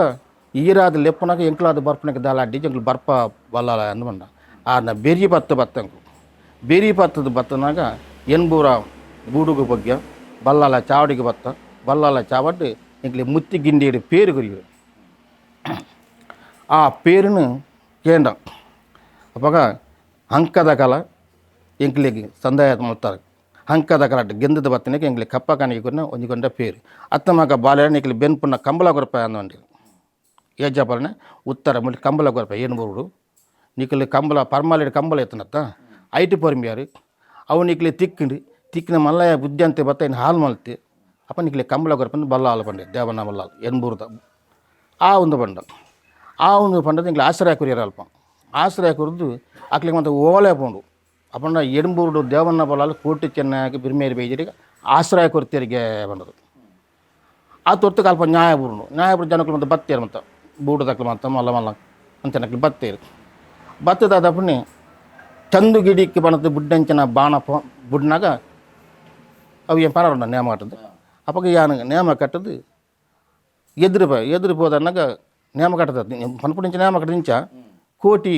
ಈರಾದ ಲೆಪ್ಪನಾಗ ಎಂಕ್ಲಾದ ಬರ್ಪನಕ್ಕೆ ದಾಲ ಅಡ್ಡಿ ಎಂಕ್ಲು ಬರ್ಪ ಬಲ್ಲಾಲ ಅಂದ್ಮಂಡ ಆನ ಬೆರಿ ಬತ್ತ ಬತ್ತಂಕು ಬೆರಿ ಬತ್ತದ ಬತ್ತನಾಗ ಎನ್ಬೂರ ಗೂಡುಗು ಬಗ್ಗೆ ಬಲ್ಲಾಲ ಚಾವಡಿಗೆ ಬತ್ತ ಬಲ್ಲಾಲ ಚಾವಡ್ಡು ಎಂಕ್ಲೆ ಮುತ್ತಿ ಗಿಂಡಿಯಡು పేరు కొరిగిరు ಆ పేరును ಕೇಂಡ ಅಪಗ ಅಂಕದ ಕಲ ಎಂಕ್ಲೆಗ್ ಸಂದಾಯ ಮಲ್ತಾರೆ ಅಂಕದ ಕಲ ಗೆಂದದ ಬತ್ತನಿಗೆ ಎಂಕ್ಲೆ ಕಪ್ಪ ಕಾಣಿಕೆ ಕೊರಿನ ಒಂಜಿ ಕೊಂಡ ಪೇರು ಅತ್ತಮಗ ಬಾಲೆ ನಿಕ್ಲೆ ಬೆನ್ಪುನ ಕಂಬಳ ಕೊರಪ ಅಂದಂಡಿ ಏಜಾಪಲನೆ ಉತ್ತರ ಮುಲಿ ಕಂಬಳ ಕೊರಪ ಏನು ಬೋರ್ಡು ನಿಕ್ಲೆ ಕಂಬಳ ಪರ್ಮಾಲಿಡ್ ಕಂಬಳ ಎತ್ತನತ್ತ ಐಟಿ ಪೊರ್ಮಿಯಾರು ಅವು ನಿಕ್ಲೆ ತಿಕ್ಕಿಂಡು ತಿಕ್ಕಿನ ಮಲ್ಲಯ್ಯ ಬುದ್ಧಿ ಅಂತ ಬತ್ತ ಇನ್ನು ಹಾಲು ಮಲ್ತಿ ಅಪ್ಪ ನಿಕ್ಲೆ ಕಂಬಳ ಕೊರಪಂದು ಬಲ್ಲ ಹಾಲು ಪಂಡೆ ದೇವನ ಬಲ್ಲಾಲ್ ಎನ್ಬೂರ್ದ ಆ ಒಂದು ಪಂಡ ಆ ಒಂದು ಪಂಡದ ಎಂಕ್ಲೆ ಆಶ್ರಯ ಕೊರಿಯರ್ ಅಲ್ಪ ಆಶ್ರಯ ಕೊರ್ದು ಅಕ್ಲಿಗೆ ಮತ್ತು ಓಲೆ ಪೋಂಡು ಅಪ್ಪಂಡ ಎಡ್ಂಬೂರ್ಡು ದೇವನ್ನ ಬಲ್ಲಾಲ್ ಕೋಟಿ ಚೆನ್ನಾಗಿ ಬಿರ್ಮೇರಿ ಬೈಜರಿಗೆ ಆಶ್ರಯ ಕೊರ್ತಿಯರಿಗೆ ಬಂದದು ಆ ತೊರ್ತಕ್ಕೆ ಅಲ್ಪ ನ್ಯಾಯ ಬುರುಂಡು ನ್ಯಾಯ ಬುರು ಜನಕ್ಕಲು ಮತ್ತು ಬತ್ತೇರು ಮತ್ತು ಬೂಡು ತಕ್ಲು ಮತ್ತು ಮಲ್ಲ ಮಲ್ಲ ಅಂಚನಕ್ಲು ಬತ್ತೇರು ಬತ್ತದಾದಪ್ಪನೆ ಚಂದು ಗಿಡಿಕ್ಕೆ ಬಣದ ಬುಡ್ಡಂಚಿನ ಬಾಣ ಬುಡ್ನಾಗ ಅವು ಏನು ಪನರುಂಡ ನೇಮ ಕಟ್ಟದು ಅಪ್ಪಗ ಯಾನು ನೇಮ ಕಟ್ಟದು ಎದುರು ಎದುರು ಹೋದನ್ನಾಗ ನೇಮ ಕಟ್ಟದ ಪನ್ಪುಡಿಂಚ ನೇಮ ಕಟ್ಟದಿಂಚ ಕೋಟಿ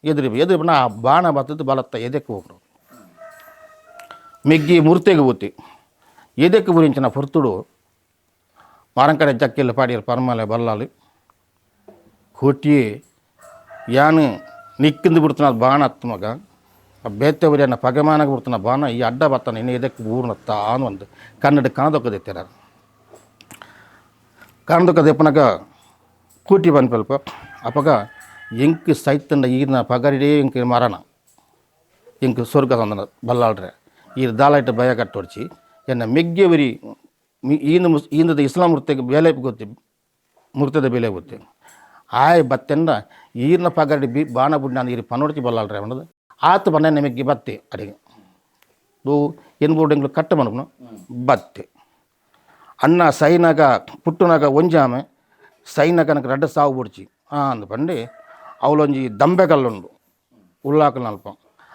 ಎದುರು ಎದುರು ಬಣ್ಣ ಆ ಬಾಣ ಬತ್ತದ್ದು ಬಲತ್ತ ಎದಕ್ಕೆ ಹೋಗ್ರು ಮೆಗ್ಗಿ ಮುರ್ತೆಗೆ పోತಿ ಎದಕ್ಕೆ గురించిన పొర్తుడు మారంకడ జక్కిళ్ళు పాడియరు పరమాలే బల్లాలు కోటి యాను నిక్కింది పుడుతున్న బాణ అత్తమగ ಆ ಬೇತೆ ಅನ್ನ ಪಗಮಾನಾಗ ಬಿಡ್ತಾನ ಬಾಣ ಈ ಅಡ್ಡ ಬರ್ತಾನೆ ಇನ್ನು ಎದಕ್ಕೆ ಊರ್ನ ತಾನು ಒಂದು ಕನ್ನಡ ಕಾಣದೊಕ್ಕದೆತ್ತರ ಕಾಣದೊಕ್ಕದೆಪ್ಪನಾಗ ಕೂಟಿ ಪನ್ಪಲ್ಪ ಅಪಗ ಎಂಕ್ ಸೈತಂಡ ಈರ್ನ ಪಗರಿಡೇ ಎಂಕ್ ಮರಣ ಇಂಕ್ ಸ್ವರ್ಗ ಸಂದನ ಬಲ್ಲಾಳ್ರೆ ಈ ದಾಲಾಯ್ಟ ಭಯ ಕಟ್ಟೊಡ್ಚಿ ಎನ್ನ ಮೆಗ್ಗೆವರಿ ಈಂದು ಈಂದದ ಇಸ್ಲಾಂ ವೃತ್ತಿಗೆ ಬೇಲೆ ಗೊತ್ತಿ ಮುರ್ತದ ಬೆಲೆ ಗೊತ್ತಿ ಆಯ್ ಬತ್ತೆಂಡ ಈರ್ನ ಪಗಡಿ ಬಿ ಬಾಣ ಬುಡ್ನ ಈರು ಪನೊಡ್ಚಿ ಬಲ್ಲಾಳ್ರೆ ಅನ್ನೋದು ಆತ ಬಣ್ಣ ನಿಮಗೆ ಬತ್ತಿ ಅಡಿಗೆ ಎನ್ಬೋರ್ಡ್ ಕಟ್ಟ ಮನಪುನು ಬತ್ತಿ ಅಣ್ಣ ಸೈನಾಗ ಪುಟ್ಟುನಾಗ ಒಂಜಾಮೆ ಸೈನಾಗ ನನಗೆ ರಡ್ಡ ಸಾವು ಬುಡ್ಚಿ ಅಂದು ಪಂಡಿ ಅವಳೊಂಜಿ ದಂಬೆಗಲ್ಲುಂಡು ಉಳ್ಳಾಕಲ್ ಅಲ್ಪ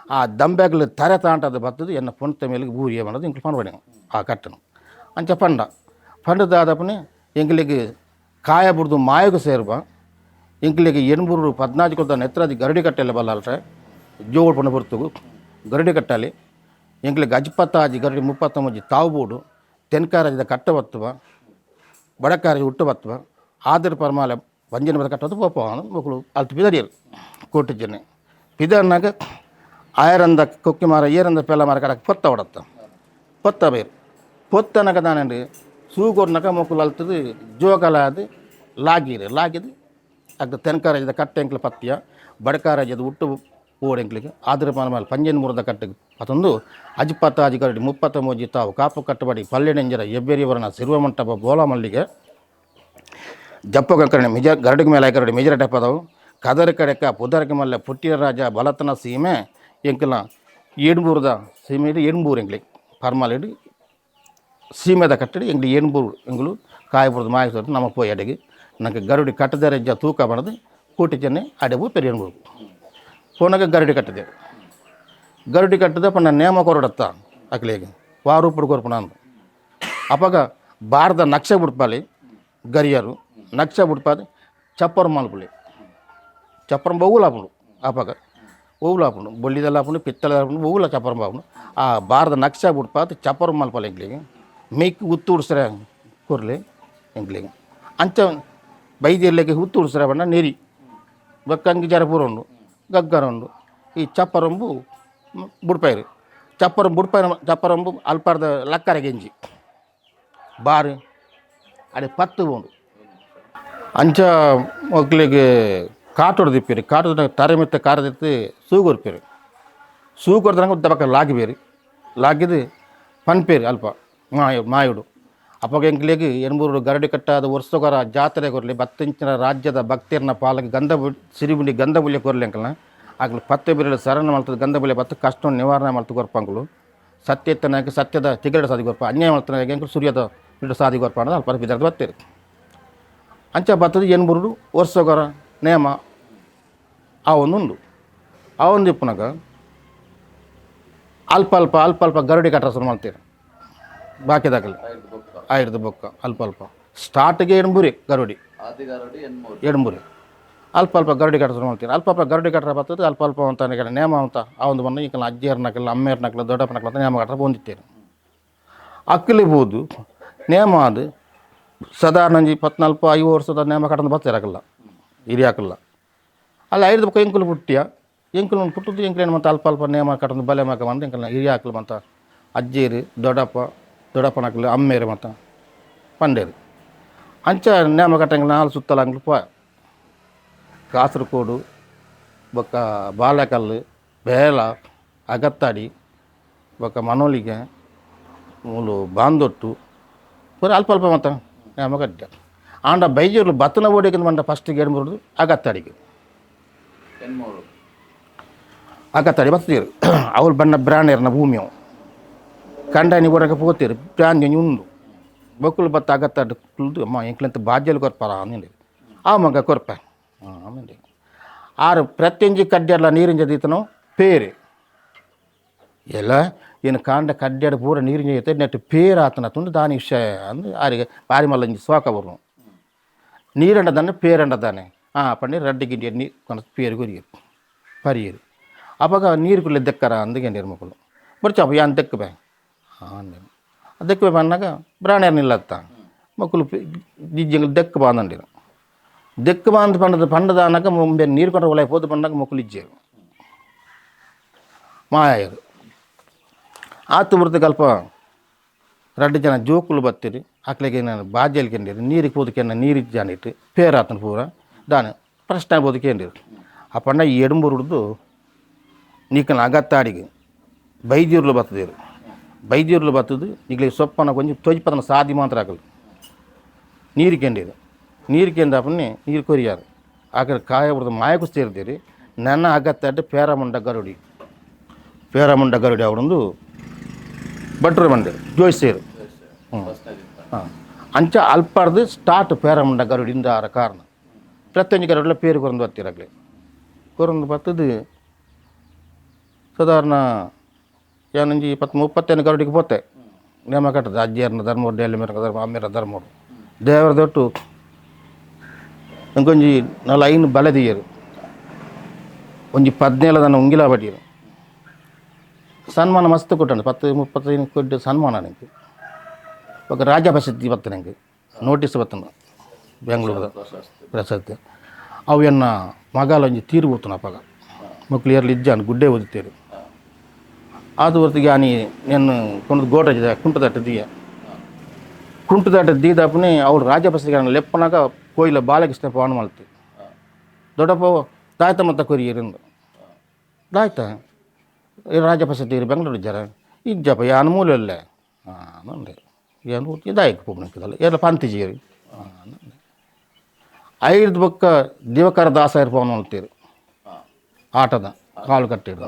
ಆ ದಂಬೆಗಲ್ಲು ತರೆ ತಾಂಟದ ಬತ್ತದು ಎನ್ನ ಪೊಂತ ಮೇಲೆ ಬೂರಿಯ ಮಾಡೋದು ಇಂಕ್ಲು ಪಂಡ ಆ ಕಟ್ಟನು ಅಂಚ ಪಂಡ ಪಂಡ ದಾದಪ್ಪನೆ ಎಂಗ್ಲಿಗೆ ಕಾಯ ಬುಡ್ದು ಮಾಯಗು ಸೇರ್ಬ ಎಂಕ್ಲಿಗೆ ಎನ್ಬೂರು ಪದ್ನಾಜಿ ಕೊಲ್ತ ನೆತ್ರಾದಿ ಗರಡಿ ಕಟ್ಟೆಲ್ಲ ಬಲ್ಲಾಲ್ರೆ ಜೋಡ್ ಪಂಡ ಬರ್ತುಗು ಗರಡಿ ಕಟ್ಟಾಲಿ ಎಂಕ್ಲಿಗೆ ಅಜ್ಪತ್ತಾಜಿ ಗರಡಿ ಮುಪ್ಪತ್ತೊಂಬಜ್ಜಿ ತಾವು ಬೋಡು ತೆನ್ಕಾರಾಜದ ಕಟ್ಟ ಬತ್ತುವ ಬಡಕಾರಿ ಹುಟ್ಟು ಬತ್ತುವ ಆದರ ಪರಮಾಲೆ వంజన మీద ಕಟ್ಟೋದು ಪೋಪ ಮಕ್ಕಳು ಅಲ್ತು ಪಿದಡಿಯರು ಕೋಟಿ ಜನ ಪಿದನ್ನಾಗ ಆಯರಂದ ಕೊಕ್ಕಿ ಮಾರ ಏರಂದ ಪೆಲ್ಲ ಮಾರ ಕಡಕ್ಕೆ ಪೊತ್ತ ಹೊಡತ್ತ ಪೊತ್ತ ಬೇರು ಪೊತ್ತನಕ ದಾನಂడి ಸೂಗೊರ್ನಕ ಮೊಕ್ಕಲು ಅಲ್ತದು ಜೋಗಲ ಅದು ಲಾಗಿರು ಲಾಗಿದು ಅಗ್ದ ತೆನ್ಕಾರಾಜದ ಕಟ್ಟೆ ಎಂಕ್ಲ ಪತ್ತಿಯ ಬಡಕಾರಾಜದ ಹುಟ್ಟು ಓಡೆಂಕ್ಲಿಗೆ ಆದ್ರ ಪರಮಾಲೆ ಪಂಜನ್ ಮುರದ ಕಟ್ಟೆಗೆ ಪತಂದು ಅಜ್ಪತ್ತ ಅಜಿಗರಡಿ ಮುಪ್ಪತ್ತ ಮೋಜಿ ತಾವು ಕಾಪು ಕಟ್ಟಬಡಿ ಪಲ್ಲೆಣೆಂಜರ ಎಬ್ಬೇರಿಯವರನ ಸಿರುವ ಮಂಟಪ ಬೋಲ ಮಲ್ಲಿಗೆ ಜಪ್ಪಗಕರಣೆ ಮಿಜ ಗರಡಿಗೆ ಮೇಲೆ ಗರಡಿ ಮಿಜರ ಟೆಪ್ಪದವು ಕದರ ಕಡೆಕ ಪುದರಕ ಮಲ್ಲೆ ಪುಟ್ಟಿನ ರಾಜ ಬಲತನ ಸೀಮೆ ಎಂಕಲ ಏಣ್ಬೂರದ ಸೀಮೆ ಏಣ್ಬೂರು ಎಂಗ್ಲಿ ಪರ್ಮಾಲಿಡಿ ಸೀಮೆದ ಕಟ್ಟಡಿ ಎಂಗ್ಲಿ ಏಣ್ಬೂರು ಎಂಗ್ಲು ಕಾಯಬುರದ ಮಾಯ ನಮ್ಮ ಪೋಯಿ ಅಡಿಗೆ ನಂಗೆ ಗರುಡಿ ಕಟ್ಟದರೆಜ್ಜ ತೂಕ ಬಣದು ಕೂಟಿ ಚೆನ್ನೆ ಅಡೆಬು ಪೆರಿಯಣ್ಬೂರು ಪೋನಾಗ ಗರಡಿ ಕಟ್ಟದೆ ಗರಡಿ ಕಟ್ಟದೆ ಪಂಡ ನೇಮ ಕೊರಡತ್ತ ಅಕ್ಲೇಗೆ ವಾರೂಪುಡು ಕೊರ್ಪಣ ಅಂದು ಅಪಗ ಭಾರತ ನಕ್ಷೆ ಬುಡ್ಪಾಲಿ ಗರಿಯರು ನಕ್ಷೆ ಬುಡ್ಪಾది ಚಪ್ಪರ ಮಲ್ಪುಲಿ ಚಪ್ಪరం బొవ్వులాపుడు అపగ ఒవ్వులాపుడు బొల్లిదలాపుడు పిత్తలాపుడు ఒవ్వుల చప్పరం బాపుడు ఆ భారత నక్ష బుಡ್ಪಾತ್ ಚಪ್ಪరం ಮಲ್ಪಲೆ ಎಂಕ್ಲಿಗೆ ಮೇಕ್ ಉತ್ತು ಉಡ್ಸ್ರೆ ಕೊರ್ಲಿ ಎಂಕ್ಲಿಗೆ ಅಂಚ ಬೈದಿರ್ಲಿಕ್ಕೆ ಉತ್ತು ಉಡ್ಸ್ರೆ ಬಣ್ಣ ನೆರಿ ಬಕ್ಕಂಗಿ ಜರಪೂರ ಉಂಡು ಗಗ್ಗರ ಉಂಡು ಈ ಚಪ್ಪರಂಬು ಬುಡ್ಪಾಯಿರು ಚಪ್ಪరం ಬುಡ್ಪಾಯ ಚಪ್ಪರಂಬು ಅಲ್ಪಾರ್ದ ಲಕ್ಕರ ಗೆಂಜಿ ಬಾರು ಅಡೆ ಪತ್ತು ಉಂಡು ಅಂಚ ಮಕ್ಕಳಿಗೆ ಕಾಟೋಡ್ ದಿಪ್ಪೇರಿ ಕಾಟೋದ ತರೆ ಮೆತ್ತ ಕಾರದಿತ್ತು ಸೂಗೊರ್ಪೇರು ಸೂಗೊರ್ದಂಗ ದಬಕ ಲಾಗಿಬೇರಿ ಲಾಗಿದ್ದು ಪನ್ಪೇರು ಅಲ್ಪ ಮಾಯುಡು ಅಪ್ಪಗ ಎಂಕ್ಲಿಗೆ ಎಣ್ಮೂರು ಗರಡಿ ಕಟ್ಟಾದ ವರ್ಷಗೊರ ಜಾತ್ರೆ ಕೊರ್ಲಿ ಬತ್ತಿಂಚಿನ ರಾಜ್ಯದ ಭಕ್ತಿಯರ್ನ ಪಾಲಕ ಗಂಧ ಸಿರಿಬುಂಡಿ ಗಂಧ ಬುಲ್ಯ ಕೊರ್ಲಿ ಅಂಕಲ್ನ ಆಗಲಿ ಪತ್ತೆ ಬಿರಳು ಶರಣ ಮಲ್ತದ ಗಂಧ ಬುಲ್ಯ ಬತ್ತು ಕಷ್ಟ ನಿವಾರಣೆ ಮಲ್ತು ಕೊರ್ಪಂಕಲು ಸತ್ಯತನಾಗಿ ಸತ್ಯದ ತಿಗಡ ಸಾದಿ ಕೊರ್ಪ ಅನ್ಯಾಯ ಮಲ್ತನಾಗಿ ಅಂಕಲು ಸೂರ್ಯದ ಬಿಡು ಸಾದಿ ಕೊರ್ಪ ಅನ್ನೋದು ಅಲ್ಪ ಬಿದ್ದಾರ್ದು ಬತ್ತೀರಿ ಅಂಚ ಬತ್ತದ ಎಣ್ಮೂರು ವರ್ಷಗೊರ ನೇಮ ಆ ಒಂದುಂಡು ಆ ಒಂದು ಇಪ್ಪನಾಗ ಅಲ್ಪ ಅಲ್ಪ ಅಲ್ಪ ಅಲ್ಪ ಗರಡಿ ಕಟ್ಟರ ಶುರು ಮಾಡ್ತೀರಿ ಬಾಕಿದಾಗಲಿ ಆಯ್ರದು ಬೊಕ್ಕ ಅಲ್ಪ ಅಲ್ಪ ಸ್ಟಾರ್ಟ್ಗೆ ಎಣ್ಬುರಿ ಗರುಡಿ ಎಣ್ಬುರಿ ಅಲ್ಪ ಅಲ್ಪ ಗರಡಿ ಕಟ್ಟ ಶುರು ಮಾಡ್ತೀರಿ ಅಲ್ಪ ಅಲ್ಪ ಗರಡಿ ಕಟ್ಟರ ಬರ್ತದೆ ಅಲ್ಪ ಅಲ್ಪ ಅಂತ ನೇಮ ಅಂತ ಆ ಒಂದು ಬಂದು ಈಗ ಅಜ್ಜಿಯರ್ನಕಲ್ಲ ಅಮ್ಮೆಯರ್ನಕಲ್ಲ ದೊಡ್ಡಪ್ಪನಕಲ್ಲ ಅಂತ ನೇಮ ಕಟ್ಟರ ಬಂದಿತ್ತೀರಿ ಅಕ್ಕಲಿಬೋದು ನೇಮ ಅದು ಸಾಧಾರಣ ಒಂಜಿ ಪತ್ನಾಲ್ಕು ಐದು ವರ್ಷದ ನೇಮ ಕಟ್ಟಂದು ಬರ್ತಿರಕಲ್ಲ ಹಿರಿಯಾಕಲ್ಲ ಅಲ್ಲ ಐದು ಬೊಕ್ಕ ಎಂಕುಲು ಪುಟ್ಟಿಯ ಎಂಕುಲು ಪುಟ್ಟದ್ದು ಎಂಕುಲು ಮತ್ತು ಅಲ್ಪ ಅಲ್ಪ ನೇಮ ಕಟ್ಟಂದು ಬಲೆ ಮಕ ಬಂದು ಎಂಕಲ್ನ ಹಿರಿಯಾಕಲು ಮತ್ತು ಅಜ್ಜಿಯರು ದೊಡ್ಡಪ್ಪ ದೊಡ್ಡಪ್ಪನಕಲು ಅಮ್ಮೇರು ಮತ್ತು ಪಂಡೇರು ಅಂಚ ನೇಮ ಕಟ್ಟಂಗಿಲ್ಲ ನಾಲ್ ಸುತ್ತಲ ಅಂಗ್ಲು ಪೋ ಕಾಸರಗೋಡು ಬೊಕ್ಕ ಬಾಳೆಕಲ್ಲು ಬೇಲ ಅಗತ್ತಾಡಿ ಬೊಕ್ಕ ಮನೋಲಿಗೆ ಮೂಲು ಬಾಂದೊಟ್ಟು ಪೂರ ಅಲ್ಪ ಅಲ್ಪ ಮತ್ತು ನೇಮ ಕಟ್ಟ ಆಂಡ ಬೈಜೂರು ಬತ್ತನ ಓಡಿಗೆ ಮಂಡ ಫಸ್ಟಿಗೆ ಏನ್ಬಿಡೋದು ಅಗತ್ತಾಡಿಗೆ ಅಗತ್ತಾಡಿ ಬತ್ತೀರು ಅವ್ರು ಬಣ್ಣ ಬ್ರಾಂಡೇರ್ನ ಭೂಮಿ ಅವು ಕಂಡನಿ ಊರಾಗ ಪೋತೀರು ಬ್ರಾಂಡ್ ಉಂಡು ಬೊಕ್ಕುಲು ಬತ್ತ ಅಗತ್ತಾಡು ಕುಲ್ದು ಅಮ್ಮ ಎಂಕ್ಲಂತ ಬಾಜ್ಯಲು ಕೊರ್ಪಾರ ಅಂದಿಂಡಿ ಆ ಮಗ ಕೊರ್ಪ ಆಮೇಲೆ ಆರು ಪ್ರತಿಯೊಂಜಿ ಕಡ್ಡೆಲ್ಲ ನೀರಿಂಜ ದೀತನೋ ಪೇರೆ ಎಲ್ಲ ಏನು ಕಾಂಡ ಕಡ್ಡಾಡ ಪೂರ ನೀರಿಂಜ ಐತೆ ನೆಟ್ ಪೇರು ಆತನ ತುಂಡು ದಾನಿ ವಿಷಯ ಅಂದು ಆರಿಗೆ ಬಾರಿ ಮಲ್ಲಂಜಿ ಸೋಕ ಬರು ನೀರಂಡದಾನೆ ಪೇರಂಡದಾನೆ ಪಂಡಿ ರಡ್ಡು ಗಿಂಡಿ ನೀರು ಕೊನ ಪೇರು ಕೊರಿಯರು ಪರಿಯರು ಅವಾಗ ನೀರು ಕುಳ್ಳಿ ದೆಕ್ಕರ ಅಂದು ಗೆಂಡಿರು ಮಕ್ಕಳು ಬರ್ಚಪ್ಪ ಯಾನ್ ದೆಕ್ಕ ಬೇ ಹಾಂ ದೆಕ್ಕ ಬೇ ಅನ್ನಾಗ ಬ್ರಾಣ್ಯರ್ ನಿಲ್ಲತ್ತ ಮಕ್ಕಳು ಜಿಜ್ಜಂಗ್ ದೆಕ್ಕ ಬಾಂದಂಡಿರು ದೆಕ್ಕ ಬಾಂದ್ ಪಂಡದ ಪಂಡದ ಅನ್ನಾಗ ಮುಂಬೆ ನೀರು ಕೊಂಡ್ರೆ ಒಳ್ಳೆ ಪೋದು ಬಂದಾಗ ಮಕ್ಕಳು ಇಜ್ಜೇರು ಮಾಯರು ಆತು ಬರ್ತಕಲ್ಪ ರಡ್ಡು ಜನ ಜೋಕುಲು ಬತ್ತೀರಿ ಅಕ್ಲೆಗೆ ನಾನು ಬಾಜೆಲ್ ಕೆಂಡಿರು ನೀರಿಗೆ ಪೋದಕ್ಕೆ ನೀರು ಜಾನಿಟ್ಟು ಪೇರಾತನ ಪೂರ ದಾನ ಪ್ರಶ್ನೆ ಬೋದಕ್ಕೆ ಏನಿರು ಆ ಪಂಡ ಈ ಎಡುಂಬುರುಡ್ದು ನೀಕನ ಅಗತ್ತಾಡಿಗೆ ಬೈದ್ಯೂರ್ಲು ಬರ್ತದೇರು ಬೈದ್ಯೂರ್ಲು ಬರ್ತದೆ. ನಿಕ್ಲೆ ಸೊಪ್ಪನ ಕೊಂಚ ತೊಜ್ಪದನ ಸಾದಿ ಮಾತ್ರ ಹಾಕಲು ನೀರು ಕೆಂಡಿರು. ನೀರು ಕೆಂದಪ್ಪನೆ ನೀರು ಕೊರಿಯಾರು ಆಕಡೆ ಕಾಯ ಬಿಡ್ದು ಮಾಯಕು ಸೇರಿದ್ದೀರಿ. ನನ್ನ ಅಗತ್ತಾಟ ಪೇರಮುಂಡ ಗರುಡಿ, ಪೇರಮುಂಡ ಗರುಡಿ ಅವರೊಂದು ಭಟ್ರು ಬಂದೆ ಜೋಯಿಸೇರು. ಹ್ಞೂ ಹಾಂ, ಅಂಚ ಅಲ್ಪಾರ್ದು ಸ್ಟಾರ್ಟ್ ಪೇರಮುಂಡ ಗರುಡಿಂದ ಆರ ಕಾರಣ ಪ್ರತಿಯೊಂದು ಗರುಡ್ಲ ಪೇರು ಕೊರಂದು ಬರ್ತೀರಾಗಲಿ ಕೊರಂದು ಬರ್ತದೆ. ಸಾಧಾರಣ ಏನಂಜಿ 20-35 ಗರುಡಿಗೆ ಪೋತೆ ನೇಮ ಕಟ್ಟದ ಅಜ್ಜಿಯರ್ನ ಧರ್ಮೋಡು ಡೇಲಿ ಮೇರ ಧರ್ಮ ಅಮ್ಮೇರ ಧರ್ಮೋಡು ದೇವರ ದೊಟ್ಟು ಇಂಕೊಂಜಿ ನಾಲ್ ಐನು ಬಲದಿಯರು ಒಂಜಿ 17 ದನ ಉಂಗಿಲ ಬಡಿಯರು. ಸನ್ಮಾನ ಮಸ್ತ್ ಕೊಟ್ಟನು, 10-35 ಕೊಟ್ಟು ಸನ್ಮಾನ ನನಗೆ. ఒక ರಾಜ್ಯ ಪ್ರಶಸ್ತಿ ಬತ್ತು ನನಗೆ, ನೋಟಿಸ್ ಬತ್ತನು ಬೆಂಗಳೂರದ ಪ್ರಶಸ್ತಿ. ಅವು ಎನ್ನ ಮಗಾಲ ಒಂಜಿ ತೀರು పోతున్నా ಅಪ್ಪಗ ಮಕ್ಕಳು ಏರ್ಲಿ ಇಜ್ಜಾನು ಗುಡ್ಡೆ ಓದುತ್ತೇರು. ಅದು ಹೊತ್ತಿಗೆ ಆನಿ నేను ಕೊಂಡು ಗೋಟ ಕುಂಟದಾಟ ದೀಯ ಕುಂಟದಾಟ ದೀದಪ್ಪನೆ ಅವ್ರು ರಾಜ್ಯ ಪ್ರಶಸ್ತಿ ಲೆಪ್ಪನಾಗ ಕೋಯಿಲ ಬಾಲಕೃಷ್ಣ ಪವನ್ ಮಲ್ತಿ ದೊಡ್ಡಪ್ಪ ದಾಯ್ತ ಮತ್ತ ಕೊರಿಯರಿಂದ ದಾಯ್ತ ರಾಜ್ಯ ಪ್ರಶಸ್ತಿ ಬೆಂಗಳೂರು ಇಜ್ಜಾರ ಇಜ್ಜಪ್ಪ ಯಾನು ಮೂಲೆ ಹಾಂ ನಂದೆ ಏನು ಇದಾಯ್ತು ಪೋಪುನಕ್ಕಿದಲ್ಲ ಎಲ್ಲ ಪಂತಿಜೀರಿ ಐದು ಬೊಕ್ಕ ದಿವಕರ ದಾಸ ಪವನ್ ಮಲ್ತೀರು ಆಟದ ಕಾಲು ಕಟ್ಟಿರು.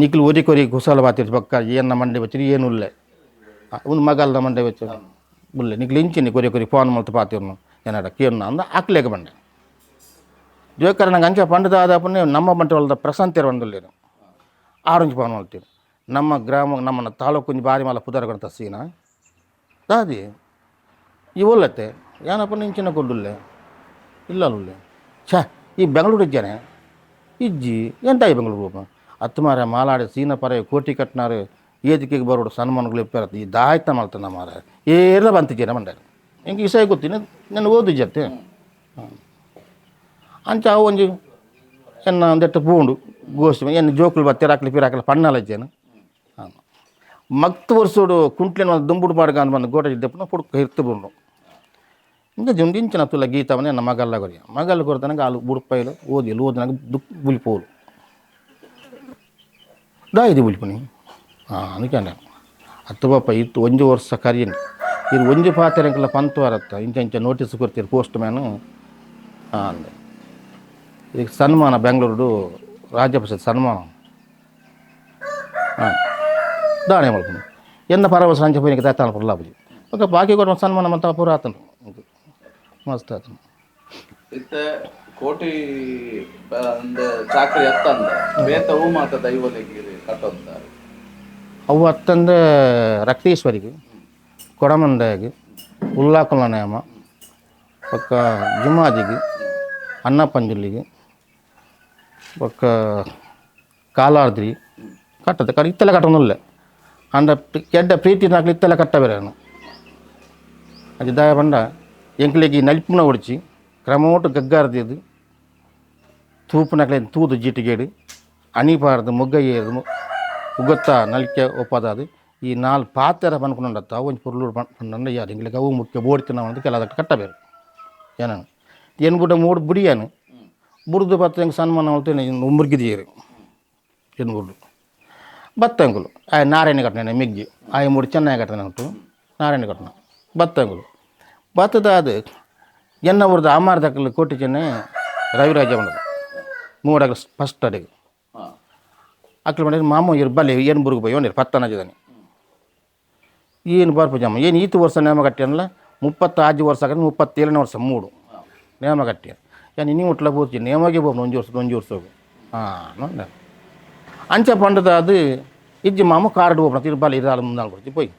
ನಿಖಿಲ್ ಒರಿ ಕೊರಿ ಕುಸಲ ಬಾತಿರ್ ಬೊಕ್ಕ ಏನ ಮಂಡೆ ಬಚ್ಚಿರಿ ಏನು ಉಲ್ಲೆ ಒಂದು ಮಗಲ್ದ ಮಂಡೆ ಬಚ್ಚ ಉಲ್ಲೆ ನಿಖಿಲ್ ಇಂಚಿನಿ ಕೊರಿ ಕೊರಿ ಫೋನ್ ಮಲ್ತು ಪಾತಿರ್ನು ಏನಾಡ ಕೇರ್ನ ಅಂದ ಅಕ್ಲೇಗ ಬಂಡೆ ಜೋಕರ ನಂಗೆ ಅಂಚ ಪಂಡದ ಆದಪ್ಪನೆ ನಮ್ಮ ಬಂಟವಾಳದ ಪ್ರಶಾಂತಿಯರ್ ಬಂದುಲ್ಲೇನು ಆರೆಂಜ್ ಫೋನ್ ಮಲ್ತೀರು. ನಮ್ಮ ಗ್ರಾಮ ನಮ್ಮನ್ನ ತಾಲೂಕು ಒಂಜಿ ಬಾರಿ ಮಲ್ಲ ಪುದರ್ ಕೊಡ್ತ ಸೀನ ದಾದಿ ಈ ಒಲ್ಲತ್ತೆ ಏನಪ್ಪ ಇಂಚಿನ ಕೊಡ್ಡುಲ್ಲೆ ಇಲ್ಲ ಉಲ್ಲೆ ಛೇ ಈ ಬೆಂಗಳೂರು ಇಜ್ಜಾನೆ ಇಜ್ಜಿ ಎಂತ ಈ ಬೆಂಗಳೂರು ಹೋಗ ಅತ್ತು ಮಾರ ಮಾಲಾಡಿ ಸೀನ ಪರ ಕೋಟಿ ಕಟ್ನಾರು ಏದಿಕೆಗೆ ಬರೋಡು ಸನ್ಮಾನಗಳು ಇಪ್ಪಾರತ್ತು ಈ ದಾಯ್ತ ಮಲ್ತನ ಮಾರ ಏರ್ಲ ಬಂತಿದ್ದೀರ ಮಂಡ್ಯ ಹಿಂಗೆ ಇಸೈ ಗೊತ್ತೀನಿ ನಾನು ಓದು ಜತ್ತೆ ಅಂಚ ಅವು ಒಂಜಿ ಎನ್ನ ಒಂದೆಟ್ಟು ಪೂಂಡು ಗೋಷ್ಠಿ ಎನ್ನ ಜೋಕುಲು ಬತ್ತಿ ರಾಕ್ಲಿ ಪಿರಾಕ್ಲಿ ಪಣ್ಣಾಲಜ್ಜೇನು ಮಕ್ತು ವರ್ಷೋಡು ಕುಂಟ್ಲಿನ ಒಂದು ದುಂಬುಡು ಬಾಡ್ಗ ಅಂತ ಬಂದು ಗೋಟ ಇದ್ದಪ್ಪನ ಪುಡ್ಕ ಹಿರ್ತು ಬಂಡು ఇంకా ಜುಂದಿಂಚಿನ ತುಲ ಗೀತವನೇ ನಮ್ಮ ಮಗಲ್ಲ ಕೊರಿಯ ಮಗಲ್ಲ ಕೊರತನಗ ಅಲ್ಲಿ ಬುಡ್ಪೈಲು ಓದಿಲ್ಲ ಓದಿನಾಗ ದುಕ್ ಬುಲಿಪೋಲು ದಾಯಿದಿ ಬುಲಿಪುನಿ ಹಾಂ ಅದಕ್ಕೆ ಅತ್ತು ಪಾಪ ಇತ್ತು ಒಂಜಿ ವರ್ಷ ಕರಿಯನಿ ಇದು ಒಂಜಿ ಪಾತೆರಂಕಲ ಪಂತು ಬರತ್ತ ಇಂಚ ಇಂಚ ನೋಟಿಸ್ ಕೊಡ್ತೀರಿ ಪೋಸ್ಟ್ ಮ್ಯಾನು ಹಾಂ ಅಂದೆ. ಈಗ ಸನ್ಮಾನ ಬೆಂಗಳೂರು ರಾಜ್ಯ ಪ್ರಶಸ್ತಿ ಸನ್ಮಾನ ಹಾಂ ದಾಣೆ ಮಲ್ಪುನು ಎನ್ನ ಪರವ ಸಂಚೆ ಪೋಯಿನಕ್ಕೆ ತಾನ ಪುರ್ಲಾಪುಜಿ ఒక ಬಾಕಿ ಕೊಡುವ ಸನ್ಮಾನ ಮತ್ತು ಪೂರ ಆತನು ಮಸ್ತ್ ಆತನು. ಇತ್ತೆ ಕೋಟಿ ಅಂದ್ ಚಾಕ್ರಿ ಅತ್ತಂದ ಬೇತ ಹೂ ಮಾತ ದೈವಲಿಗೆ ಕಟ್ಟೊಂತಾರೆ. ಅವು ಅತ್ತಂದ್ರೆ ರಕ್ತೇಶ್ವರಿಗೆ ಕೊಡಮಂದಾಗಿ ಉಲ್ಲಾಕುಲ ನೇಮ ಬೊಕ್ಕ ಜುಮಾದಿಗೆ ಅನ್ನಪಂಜುಲ್ಲಿಗೆ ಬೊಕ್ಕ ಕಾಲಾರ್ದ್ರಿ ಕಟ್ಟದ ಕಡೆ ಇತ್ತೆಲ್ಲ ಕಟ್ಟೊಂದುಲ್ಲೆ ಅಂಡ ಕೆಡ್ಡ ಪ್ರೀತಿ ನಾಕ್ಲು ಇತ್ತೆಲ್ಲ ಕಟ್ಟ ಬೇರೆ ಅದು ದಾಯ ಪಂಡ ಎಂಕ್ಲೆಗ್ ಈ ನಲಿಪುನ ಒಡಿಚಿ ಕ್ರಮೋಟು ಗಗ್ಗಾರ್ದಿದ್ದು ತೂಪುನಕ್ಲೆ ತೂದು ಜೀಟಿಗೇಡು ಅಣಿಪಾರ್ದು ಮೊಗ್ಗ ಏರ್ದು ಉಗತ್ತ ನಲಿಕೆ ಒಪ್ಪದಾದು ಈ ನಾಲ್ ಪಾತೆರ ಪನ್ಪುನುಂಡತ್ತ ಅವು ಒಂಜಿ ಪೊರ್ಲುಡು ಪಂಡ ಯಾರು ಎಂಕ್ಲೆಗ್ ಅವು ಮುಖ್ಯ ಬೋಡ್ತಿನ ಅಂತ ಕೆಲದಕ್ಕೆ ಕಟ್ಟಬೇರು ಏನನು ಏನ್ ಬುಡ ಮೂಡು ಬುಡಿಯಾನು ಬುಡ್ದು ಬತ್ತ ಎಂಕ್ ಸನ್ಮಾನ ಮಲ್ತು ಉಂಬುರ್ಗಿದಿಯರು ಎನ್ ಬುಡ್ಡು ಬತ್ತಂಗುಲು ಆಯ್ ನಾರಾಯಣ ಕಟ್ಟನೆ ಮಿಗ್ಗಿ ಆಯ್ ಮೂಡು ಚೆನ್ನಾಗಿ ಕಟ್ಟನೆ ಉಂಟು ನಾರಾಯಣ ಕಟ್ಟಣ ಬತ್ತಂಗುಲು ಬತ್ತದ ಅದು ಎನ್ನ ಊರ್ದ ಅಮ್ಮಾರ್ ದಕ್ಕಲು ಕೋಟಿ ಚೆನ್ನೆ ರವಿರಾಜ ಬಂದದ ಮೂಡಾಗ ಫಸ್ಟ್ ಅಡಿಗೆ ಅಕ್ಲು ಮಾಡಿದ್ರೆ ಮಾಮ ಇರು ಬಲ್ಲೆ ಏನು ಬುರುಗು ಪೋಯಿ ಒಂದಿರು ಪತ್ತನ ಜದಾನಿ ಏನು ಬರ್ಪು ಜಮ್ಮ ಏನು ಈತು ವರ್ಷ ನೇಮ ಕಟ್ಟಿಯಲ್ಲ 36 ವರ್ಷ ಆಗ 37ನೇ ವರ್ಷ ಮೂಡು ನೇಮ ಕಟ್ಟಿಯ ಏನು ನೀವು ಒಟ್ಲ ಪೂರ್ತಿ ನೇಮಗೆ ಬೋಪು ಒಂಜಿ ವರ್ಷ ಒಂಜಿ ವರ್ಷ ಹಾಂ ನೋಡ ಅಂಚ ಪಂಡದ ಅದು ಇಜ್ಜಿ ಮಾಮ ಕಾರ್ಡ್ ಓಪನ್ ತಿರು ಬಲ್ಲೆ ಇರು ಮುಂದಾಳು ಕೊಡ್ತಿ ಪೋಯ್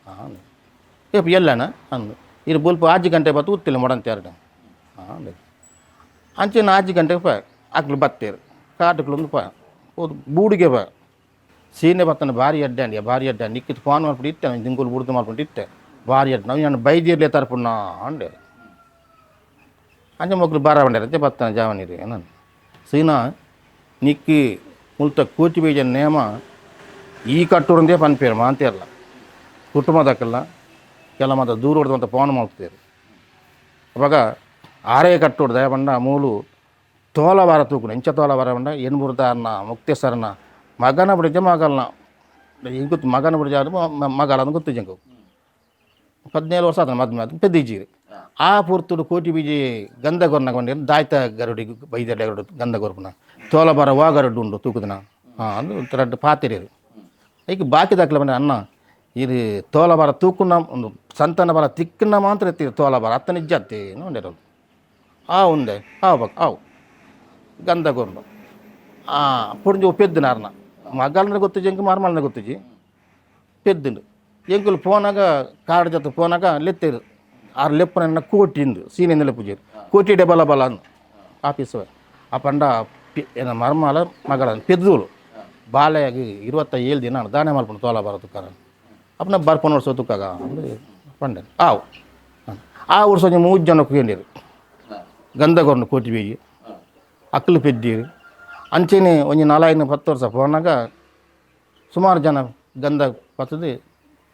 ಹಾಂ ಏಪ ಎಲ್ಲನ ಅಂದು ಇರು ಬೊಲ್ಪ ಆಜಿ ಗಂಟೆ ಬತ್ತು ಉತ್ತಿಲ್ಲ ಮೊಡಂತ ಎರಡು ಹಾಂ ಅಂಚಿನ ಆಜಿ ಗಂಟೆಗೆ ಪಾ ಅಕ್ಲು ಬತ್ತೇರು ಕಾಟುಕ್ಲೊಂದು ಪಾ ಹೋದು ಬೂಡಿಗೆ ಬಾ ಸೀನೆ ಬತ್ತನ ಭಾರಿ ಅಡ್ಡಾಂಡಿ ಭಾರಿ ಅಡ್ಡಾಂಡಿ ನಿಕ್ಕಿತ್ತು ಫೋನ್ ಮಾಡ್ಬಿಟ್ಟು ಇಟ್ಟೆ ನಾನು ದಿಂಗುಲು ಬುಡ್ದು ಮಾಡ್ಕೊಂಡು ಇಟ್ಟೆ ಭಾರಿ ಅಡ್ಡ ನಾವು ನಾನು ಬೈದಿರ್ಲೆ ತರಪುಣ್ಣ ಅಂಡೆ ಅಂಚೆ ಮಕ್ಕಳು ಬಾರ ಬಂಡಾರ ಅಂಚೆ ಬತ್ತನ ಜಾವನಿರಿ ನಾನು ಸೀನಾ ನಿಕ್ಕಿ ಮುಲ್ತ ಕೂಚಿ ಬೀಜ ನೇಮ ಈ ಕಟ್ಟೂರಂದೇ ಪನ್ಪೇರು ಮಾಂತೇರಲ್ಲ ಕುಟುಂಬದಕ್ಕೆಲ್ಲ ಕೆಲ ಮಾತ ದೂರ ಹೊಡೆದಂಥ ಫೋನ್ ಮಾಡ್ತೀರಿ ಅವಾಗ ಆರೇ ಕಟ್ಟೋಡು ದಯಪಂಡ ಮೂಲು ತೋಲವಾರ ತೂಕುನು ಎಂಚ ತೋಲವಾರ ಪಂಡ ಎನ್ಮುರ್ದಾರ್ನ ಮುಕ್ತೇಸರನ ಮಗನ ಬುಡಿಜ ಮಗಲ್ನ ಗೊತ್ತು ಮಗನ ಬುಡಿಜ ಮಗಲನ್ನು ಗೊತ್ತು ಜಂಕು 17 ವರ್ಷ ಆತನ ಮದ್ಮೆ ಅದು ಪೆದ್ದಿಜೀರು ಆ ಪೂರ್ತುಡು ಕೋಟಿ ಬೀಜಿ ಗಂಧ ಗೊರ್ನ ಕೊಂಡು ದಾಯ್ತ ಗರುಡಿ ಬೈದ ಗರುಡು ಗಂಧ ಗೊರ್ಪುನ ತೋಲಬಾರ ವಾ ಗರುಡು ಉಂಡು ತೂಕುದನ ಹಾಂ ಅಂದು ರಡ್ಡು ಪಾತಿರೇರು ಈಗ ಬಾಕಿ ದಾಖಲೆ ಬಂದ ಅಣ್ಣ ಇದು ತೋಲಬಾರ ತೂಕುನ ಒಂದು ಸಂತಾನ ಬರ ತಿಕ್ಕನ ಮಾತ್ರ ಎತ್ತಿ ತೋಲಬಾರ ಅತ್ತ ನಿಜ ಅತ್ತಿ ನೋಡಿರೋದು ಆ ಉಂದೆ ಆವು ಬಕ್ ಆವು ಗಂಧ ಗೊರ್ನು ಆ ಪುಡಿಂಜು ಪೆದ್ದಿನಾರ್ನ ಮಗಾಲನ ಗೊತ್ತಿಜಿ ಎಂಕ್ ಮಾರ್ಮಾಲನ ಗೊತ್ತಿಜಿ ಪೆದ್ದುಂಡು ಎಂಕುಲು ಪೋನಾಗ ಕಾರ್ಡ್ ಜೊತೆ ಪೋನಾಗ ಲೆತ್ತೇರು ಆರು ಲೆಪ್ಪನ ಕೋಟಿಂದು ಸೀನಿಂದ ಲೆಪ್ಪುಜೇರು ಕೋಟಿ ಡಬಲ ಬಲ ಅಂದು ಆಫೀಸ್ ಆ ಪಂಡ ಏನ ಮರ್ಮಾಲ ಮಗಳ ಪೆದ್ದೂಳು ಬಾಲೆಯಾಗಿ 27 ದಿನ ದಾನೆ ಮಲ್ಪುಂಡು ತೋಲ ಬರ ತುಕ್ಕಾರ ಅಪ್ಪನ ಬರ್ಪನ ವರ್ಷ ತುಕ್ಕಾಗ ಅಂದು ಪಂಡೆ ಆವು ಆ ವರ್ಷ 3 ಜನ ಕೇಂದಿರು ಗಂಧಗೊರ್ನು ಕೋಟಿ ಬೇಯಿ ಅಕ್ಕಲು ಪೆದ್ದೀರು ಅಂಚೆನೆ ಒಂಜಿ 4 10 ವರ್ಷ ಪೋನಾಗ ಸುಮಾರು ಜನ ಗಂಧ ಪತ್ತದು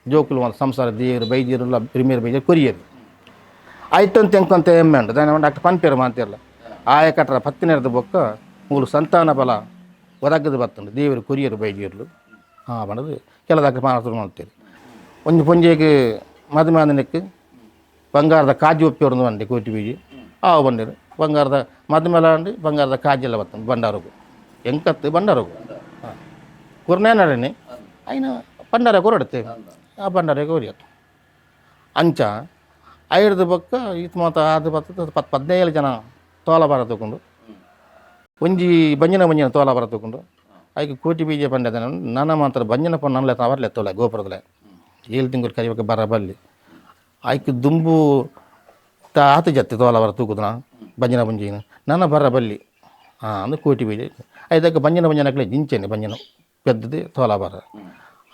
ಜೋಕುಲು ಒಂದು ಸಂಸಾರ ದೇರು ಬೈಜೀರುಲ್ಲ ಪ್ರಿಮಿಯರ್ ಬೈಜೀರು ಕೊರಿಯರು ಐಟಂತ ಎಂಕಂತ ಎಮ್ಮೆ ಉಂಟು ದಾನೆ ಡಾಕ್ಟರ್ ಪನ್ಪೇರು ಮಾಂತಿರಲ್ಲ ಆಯ ಕಟ್ರ ಪತ್ತಿನೇರದ ಬೊಕ್ಕ ಮೂಲು ಸಂತಾನ ಬಲ ಒದಗದು ಬತ್ತುಂಡು ದೇವರು ಕೊರಿಯರು ಬೈಜೀರ್ಲು ಹಾಂ ಬಣ್ಣದು ಕೆಲದಾಕ ಪಾನಸುರು ಮಾಡ್ತೀರಿ ಒಂಜಿ ಪೊಂಜೆಗೆ ಮದುವೆ ಬಂಗಾರದ ಕಾಜಿ ಒಪ್ಪಿವ್ರದ್ದು ಬಂಡೆ ಕೋಟಿ ಬೀಜಿ ಆವು ಬಂದಿರು ಬಂಗಾರದ ಮದುಮೆಲ ಅಂಡಿ ಬಂಗಾರದ ಕಾಜೆಲ್ಲ ಬತ್ತುಂಡು ಬಂಡಾರಗು ಎಂಕತ್ತು ಬಂಡಾರಗು ಹಾಂ ಕುರ್ನೇನಡನೆ ಐನ ಬಂಡಾರ ಕೊರಡುತ್ತೆ ಆ ಬಂಡಾರ ಕೊರಿಯತ್ತು ಅಂಚ ಐಡ್ದು ಬೊಕ್ಕ ಈತ್ ಮಾತ ಅದು ಬತ್ತದ 10 15 ಜನ ತೋಲ ಬರ ತಗೊಂಡು ಒಂಜಿ ಬಂಜಿನ ಬಂಜಿನ ತೋಲ ಬರ ತಗೊಂಡು ಐಕ್ ಕೋಟಿ ಬೀಜ ಪಂಡ ನನ್ನ ಮಾತ್ರ ಬಂಜಿನ ಪಂಡ ನನ್ಲೆ ಅವರ್ಲೆ ತೋಲೆ ಗೋಪುರದಲೆ 7 ತಿಂಗಳು ಕರಿಬೇಕು ಬರ ಬಲ್ಲಿ ಐಕ್ ದುಂಬು ಆತ ಜತ್ತೆ ತೋಲ ಬರ ತೂಕುದನ ಬಂಜಿನ ಬಂಜಿನ ನನ್ನ ಬರ ಬಲ್ಲಿ ಹಾಂ ಅಂದ್ರೆ ಕೋಟಿ ಬೀಜ ಐದಕ್ಕೆ ಬಂಜಿನ ಬಂಜಿನ ಜಿಂಚೇನೆ ಬಂಜಿನ ಪೆದ್ದది ತೋಲ ಬರ